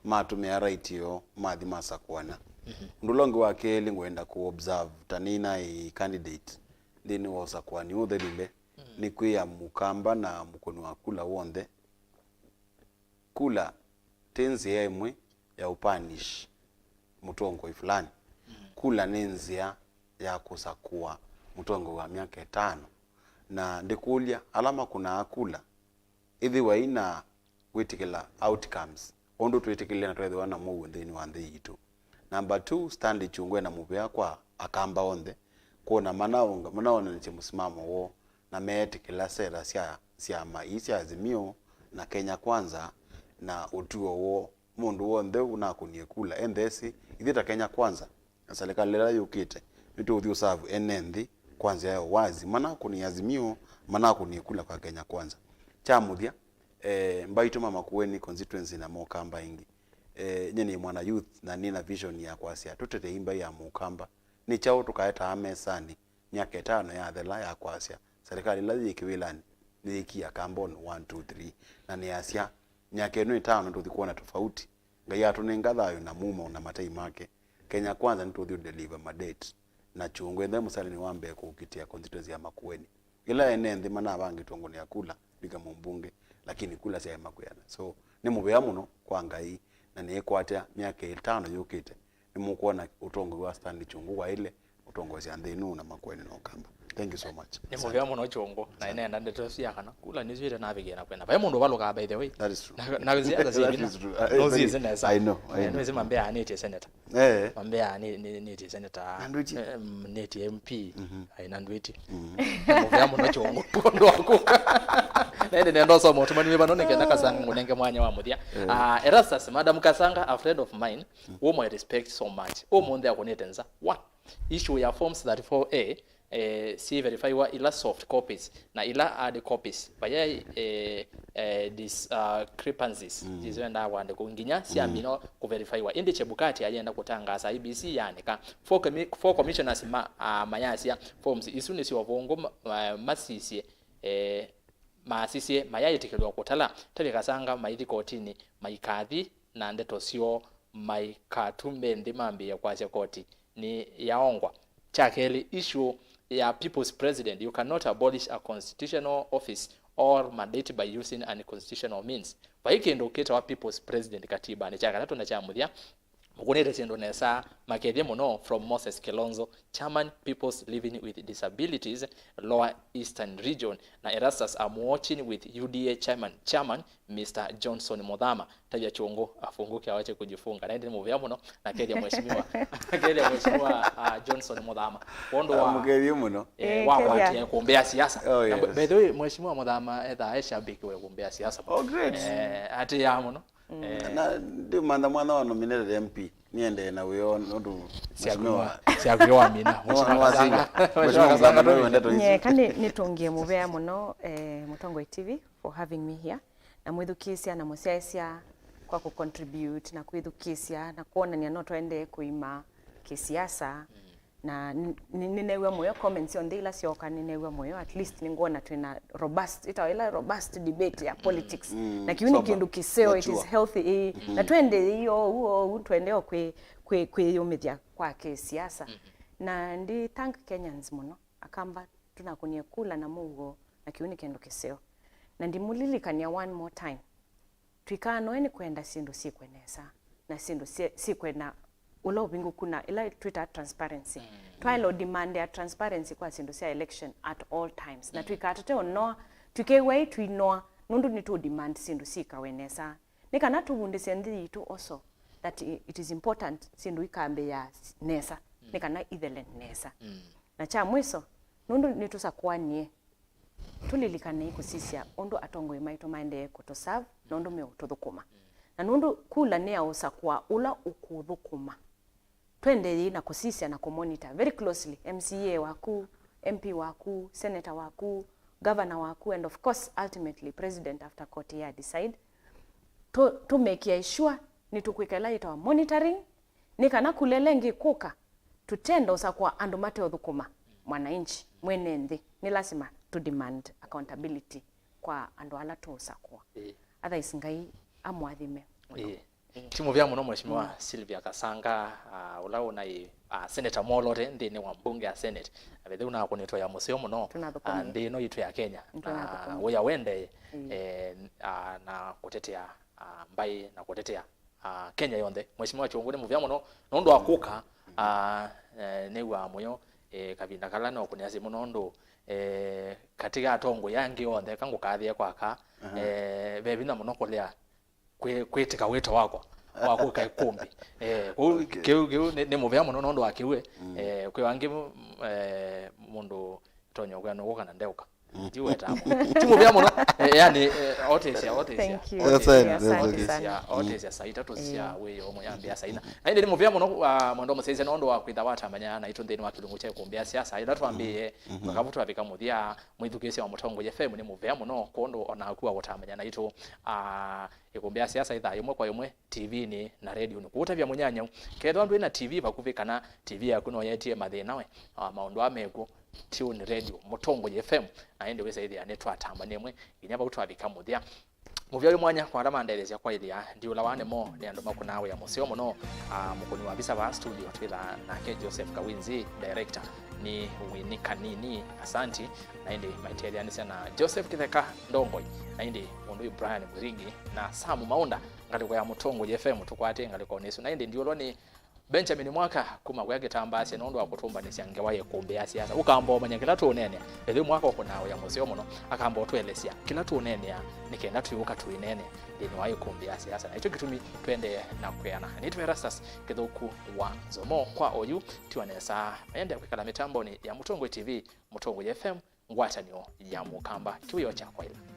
matũmĩa right ĩyo mathi masakũana. Mhm. Ũndũ ũla ũngĩ wa kelĩ ngwenda kũ observe ta nĩnaĩ candidate nthĩnĩ wa ũsakũani ũthelile, mm, nĩ kwĩa Mũkamba na mũkũni wa kula w'onthe, kula ti nzĩa ĩmwe ya ũpanish mũtongoi fulani. Mm. Kula nĩ nzĩa ya kũsakũa mũtongoi wa myaka ĩtano. Na ndĩkũlya, ala makũnaa kula, ĩthĩwai na kwĩtĩkĩla outcomes, ũndũ twĩtĩkĩlile na twethĩwa na mũuo nthĩnĩ wa nthĩ yitũ. Number two, Stanley Kyungu ena mũvea kwa Akamba onthe kwona manaonga-, manaonanĩsya mũsimamo woo na meetĩkĩla sera sya syama ii sya Azimio na Kenya Kwanza na ũtuo woo. Mũndũ w'onthe ũnakũnie kula e nthesĩ, ithyĩ ta Kenya Kwanza na serikali ĩla yũkĩte, nĩtũũthi ũsavu ene nthĩ kwa nzĩa ya ũwazi, manakũnie Azimio, manakũnie kula kwa Kenya Kwanza. Kya mũthya, eh, mbaitũ ma Makueni constituency na Mokamba ĩngĩ. Eh, nyie nĩ mwana youth na nĩ na vision ya kwasya tũtetei mbaĩ ya Mũkamba. Nĩ kyaũ tũkaetaa mesanĩ myaka ĩtano yathela ya kwasya serikali ĩla yĩ kĩwĩlanĩ nĩyĩkie Akamba one, two, three? Na nĩasya myaka ĩno ĩtano tũthi kwona tofauti. Ngai atũnenga thayũ na mumo na matai make. Kenya Kwanza nĩtũthi deliver ma debt. Na Kyungu ethĩwa mũsalĩ nĩ wa mbee kũkitĩa constituency ya Makueni. Ĩla ene nthĩ manavangĩtwe ngũnĩa kula, ndika mũmbunge, lakini kula syaema kwĩana. So, nĩ mũvea mũno kwa Ngai, na nĩĩkwatya myaka ĩtano yũkĩte, nĩmũkwona ũtongoi wa Stanley Kyungu waĩle ũtongoesya nthĩ ĩno na Makueni na Ũkamba. Thank you so much. Nĩ mũvea mũno Kyungu, na nĩnenda ndeto ĩsu ya kana kula nĩsyo ĩte navikie na kwenda. Vai mũndũ ũvalũkaa, by the way. That is true. Na, na siasa syĩ vinya. That is true. I, I, nũsiĩsĩ nesa. I know, I know. Nũĩsĩ mambĩa nĩtie senator. Eh. Mambĩa nĩ, nĩ, nĩtie senator. Na ndwĩti. Eh, mm, nĩtie M P. Mhm. Ai, na ndwĩti. Mhm. Nĩ mũvea mũno Kyungu, ũndũ wa kũka. Na ĩndĩ nenda ũsoma ũtũmani wĩ vano nĩ kenda Kasanga ngũnenge mwanya wa mũthya. Eh. Ah, Erastus, Madam Kasanga, a friend of mine, whom I respect so much. Ũmũnthĩ akũnĩte nza. Wa. Issue ya forms thirty-four A, eh, si verifywa ila soft copies na ila hard copies. Vayai, eh, eh, discrepancies. Mm. Ndizo endaa kwandĩkwa nginya sya, mm, mino kũverifywa. Ĩndĩ Chebukati ayenda kũtangaasa I E B C yaanĩka. Four commi-, four commissioners ma, ah, mayasya forms isu nĩ sya ũvũngũ ma, ma, masisye, eh, maasisye mayaĩtĩkĩlw'a kũtala. Tavye Kasanga maithi kotinĩ maikathi na ndeto syoo maikatume nthĩ mambĩĩe kwasya koti nĩyaongwa. Kya kelĩ, issue ya people's president, you cannot abolish a constitutional office or mandate by using unconstitutional means. Vai kĩndũ kĩtawa people's president katibanĩ. Kya katatũ na kya mũthya, mũkũnĩte syĩndũ nesa makethye mũno, from Moses Kilonzo, chairman, People's Living with Disabilities, Lower Eastern Region, na Erastus Amuochin with U D A chairman, chairman, Mister Johnson Muthama. Tavya Kyungu afunguke awache kujifunga. Na ĩndĩ nĩ mũvea mũno, na kethya mheshimiwa, kethya mheshimiwa, ah, Johnson Muthama. Kwondũ wa, amũkethie mũno, eh, eh, wa kethya. Kwatĩa ĩkũmbĩ ya siasa. Oh, na, yes. By the way, mheshimiwa Muthama ethaa e shabiki wa ĩkũmbĩ ya siasa. Oh, great. Eh, atĩaa mũno. Mm. Eh. Na ndimantha mwana wa nominated M P. Niendee na wĩoo nũndũ syaku mheshimiwa, syaku wa mina. Mheshimiwa Kasanga. Mheshimiwa Kasanga, nĩwendete isu. Nye, ka nĩ, nĩtũngie mũvea mũno, eh, Mũtongoi T V for having me here. na mwĩthukĩĩsya na mũsyaĩĩsya kwa kũ contribute na kwĩthukĩĩsya na kwonany'a no twaendee kũima kĩsiasa. Na n- n- nĩneew'a mũyo comments onthe ila syooka, nĩneew'a mũyo, at least nĩngwona twĩna robust, ĩtawa ĩla robust debate ya politics. Na kĩu nĩ kĩndũ kĩseo, it is healthy, ĩĩ. Na twendei oou oou, twende o kwĩ- kwĩ- kwĩyũmĩthya kwa kĩsiasa. Na ndi thank Kenyans mũno. Akamba tũnakũnie kula na mũuo, na kĩu nĩ kĩndũ kĩseo. Na ndimũlilikany'a one more time, tũikaanoe nĩ kwenda syĩndũ syĩkwe nesa, na syĩndũ syĩ- syĩkwe na ũla ũvingũku na ĩla twĩtaa transparency. Twaĩle ũdimandĩa transparency kwa syĩndũ sya election at all times, na tũikatate ũnoa, tũikew'ai tũinoa, nũndũ nĩtũũdemand syĩndũ syĩkawe nesa. Nĩ kana tũvundĩsye nthĩ yitũ also that i- it is important syĩndũ ikambĩĩa s- nesa, nĩ kana ithele nesa. Na kya mwiso, nũndũ nĩtũsakũanie, tũlilikanei kũsisya ũndũ atongoi maitũ maendee kũtũserve na ũndũ meũtũthũkũma. Na nũndũ kula nĩ ya ũsakũa ũla ũkũthũkũma, twendeei na kũsisya na kũmonitor very closely M C A waku, M P waku, senator waku, governor waku, and of course, ultimately, president after court ya decide. Tũ- tũmekĩe sure nĩtũkwĩka ĩla yĩtawa monitoring, nĩ kana kula ĩla ĩngĩ ĩkũka, tũtenda ũsakũa andũ mateũthũkũma mwananchi, mwene nthĩ. Nĩ lasima tũ demand accountability kwa andũ ala tũũsakũa. Ĩĩ. Otherwise, Ngai amũathime mũno. Ĩĩ. Ti mũvea mũno Mheshimiwa Sylvia Kasanga, ah, ũla ũnaĩ, ah, Senator mwolote nthĩnĩ wa mbunge ya Senate. Na vethĩu nakũnĩtwa ya mũseo mũno, ah, nthĩ ĩno yitũ ya Kenya. Na wĩa wendee, eh, ah, na kũtetea, ah, mbaĩ na kũtetea, ah, Kenya yonthe. Mheshimiwa Kyungu, nĩ mũvea mũno nũndũ wa kũka, ah, eh, nĩw'aa mũyo, eh, kavinda kala nokũnĩa simũ nũndũ, eh, katĩ ka atongoi angĩ onthe, ka ngũkathĩe kwaka, eh, ve vinya mũno kũlea kwĩ- kwĩtĩka wĩto wakwa wa kũka ĩkũmbĩ. Eh, kũu kĩu, kĩu nĩ, nĩ mũvea mũno nũndũ wa kĩu, eh. Eh, kwĩ angĩ, eh, mũndũ tonya ũkwĩa nũkũka na ndeũka. Ti wetangwa. Ti mũvea mũno. Eh, yani, eh, otĩsya, otĩsya. Thank you. Otĩsya, otĩsya saa itatũ sya wĩoo ũmwe yambĩa saa ina. Na ĩndĩ nĩ mũvea mũno, ah, mwendwa mũsyaĩĩsya nũndũ wa kwĩtha watamanya naitũ nthĩnĩ wa kĩlungu kya ĩkũmbĩ ya siasa. Ĩla twambĩĩe, mpaka vu twavika mũthya, mwĩthukĩĩsya wa mũtongoji F M nĩ mũvea mũno kwondũ onaku wa kũtamanya naitũ. Ah, ĩkũmbĩ ya siasa ĩthaa yĩmwe kwa yĩmwe, T V-nĩ na redionĩ. Kũũtavya mũnyanyau, kethĩwa ndwĩ na T V vakuvĩ kana T V yaku no yetie mathĩna we, ah, maũndũ aa mekw'o, tune redio, Mũtongoji F M, na ĩndĩ wĩsa ĩthĩa nĩtwatambania ĩmwe nginya vau twavika mũthya. Mũvea wĩ mwanya kwa ala mandetheesya kwaĩlya ndiũla wa nĩmo nĩ andũ makũnaa wĩa mũseo mũno, ah, mũkũni wa visa vaa studio twĩthaa nake Joseph Kawinzi, director nĩ Winnie Kanini, asanti, na ĩndĩ maitetheanĩsya na Joseph Kĩtheka, ndongoi, na ĩndĩ mũndũ wĩ Brian Mwiringi na Sam Maunda. Ngalĩko ya Mũtongoji F M tũkwatĩe ngalĩkonĩ ĩsu. Na ĩndĩ ndiũlwa nĩ Benjamin Mwaka kuma kũya Kĩtambaasya nũndũ wa kũtũmbanĩsya ngewa ya ĩkũmbĩ ya siasa. Ũkamba ũmanya kĩla tũũneenea. Ethĩwa Mwaka ũkũnaa wĩa mũseo mũno, akamba ũtũelesya kĩla tũũneenea nĩ kenda twĩũka tũineenea nthĩnĩ wa ĩkũmbĩ ya siasa. Na nĩkyo kĩtumi tũendee na kwĩana. Nĩtwa Erastus Kĩthũku wa Nzomo kwa oyu. Tiwa nesa, maendea kwĩkala mĩtambonĩ ya Mũtongoji T V, Mũtongoji F M, ngwatanĩo ya Mũkamba. Kĩwĩoo kya kwaĩla.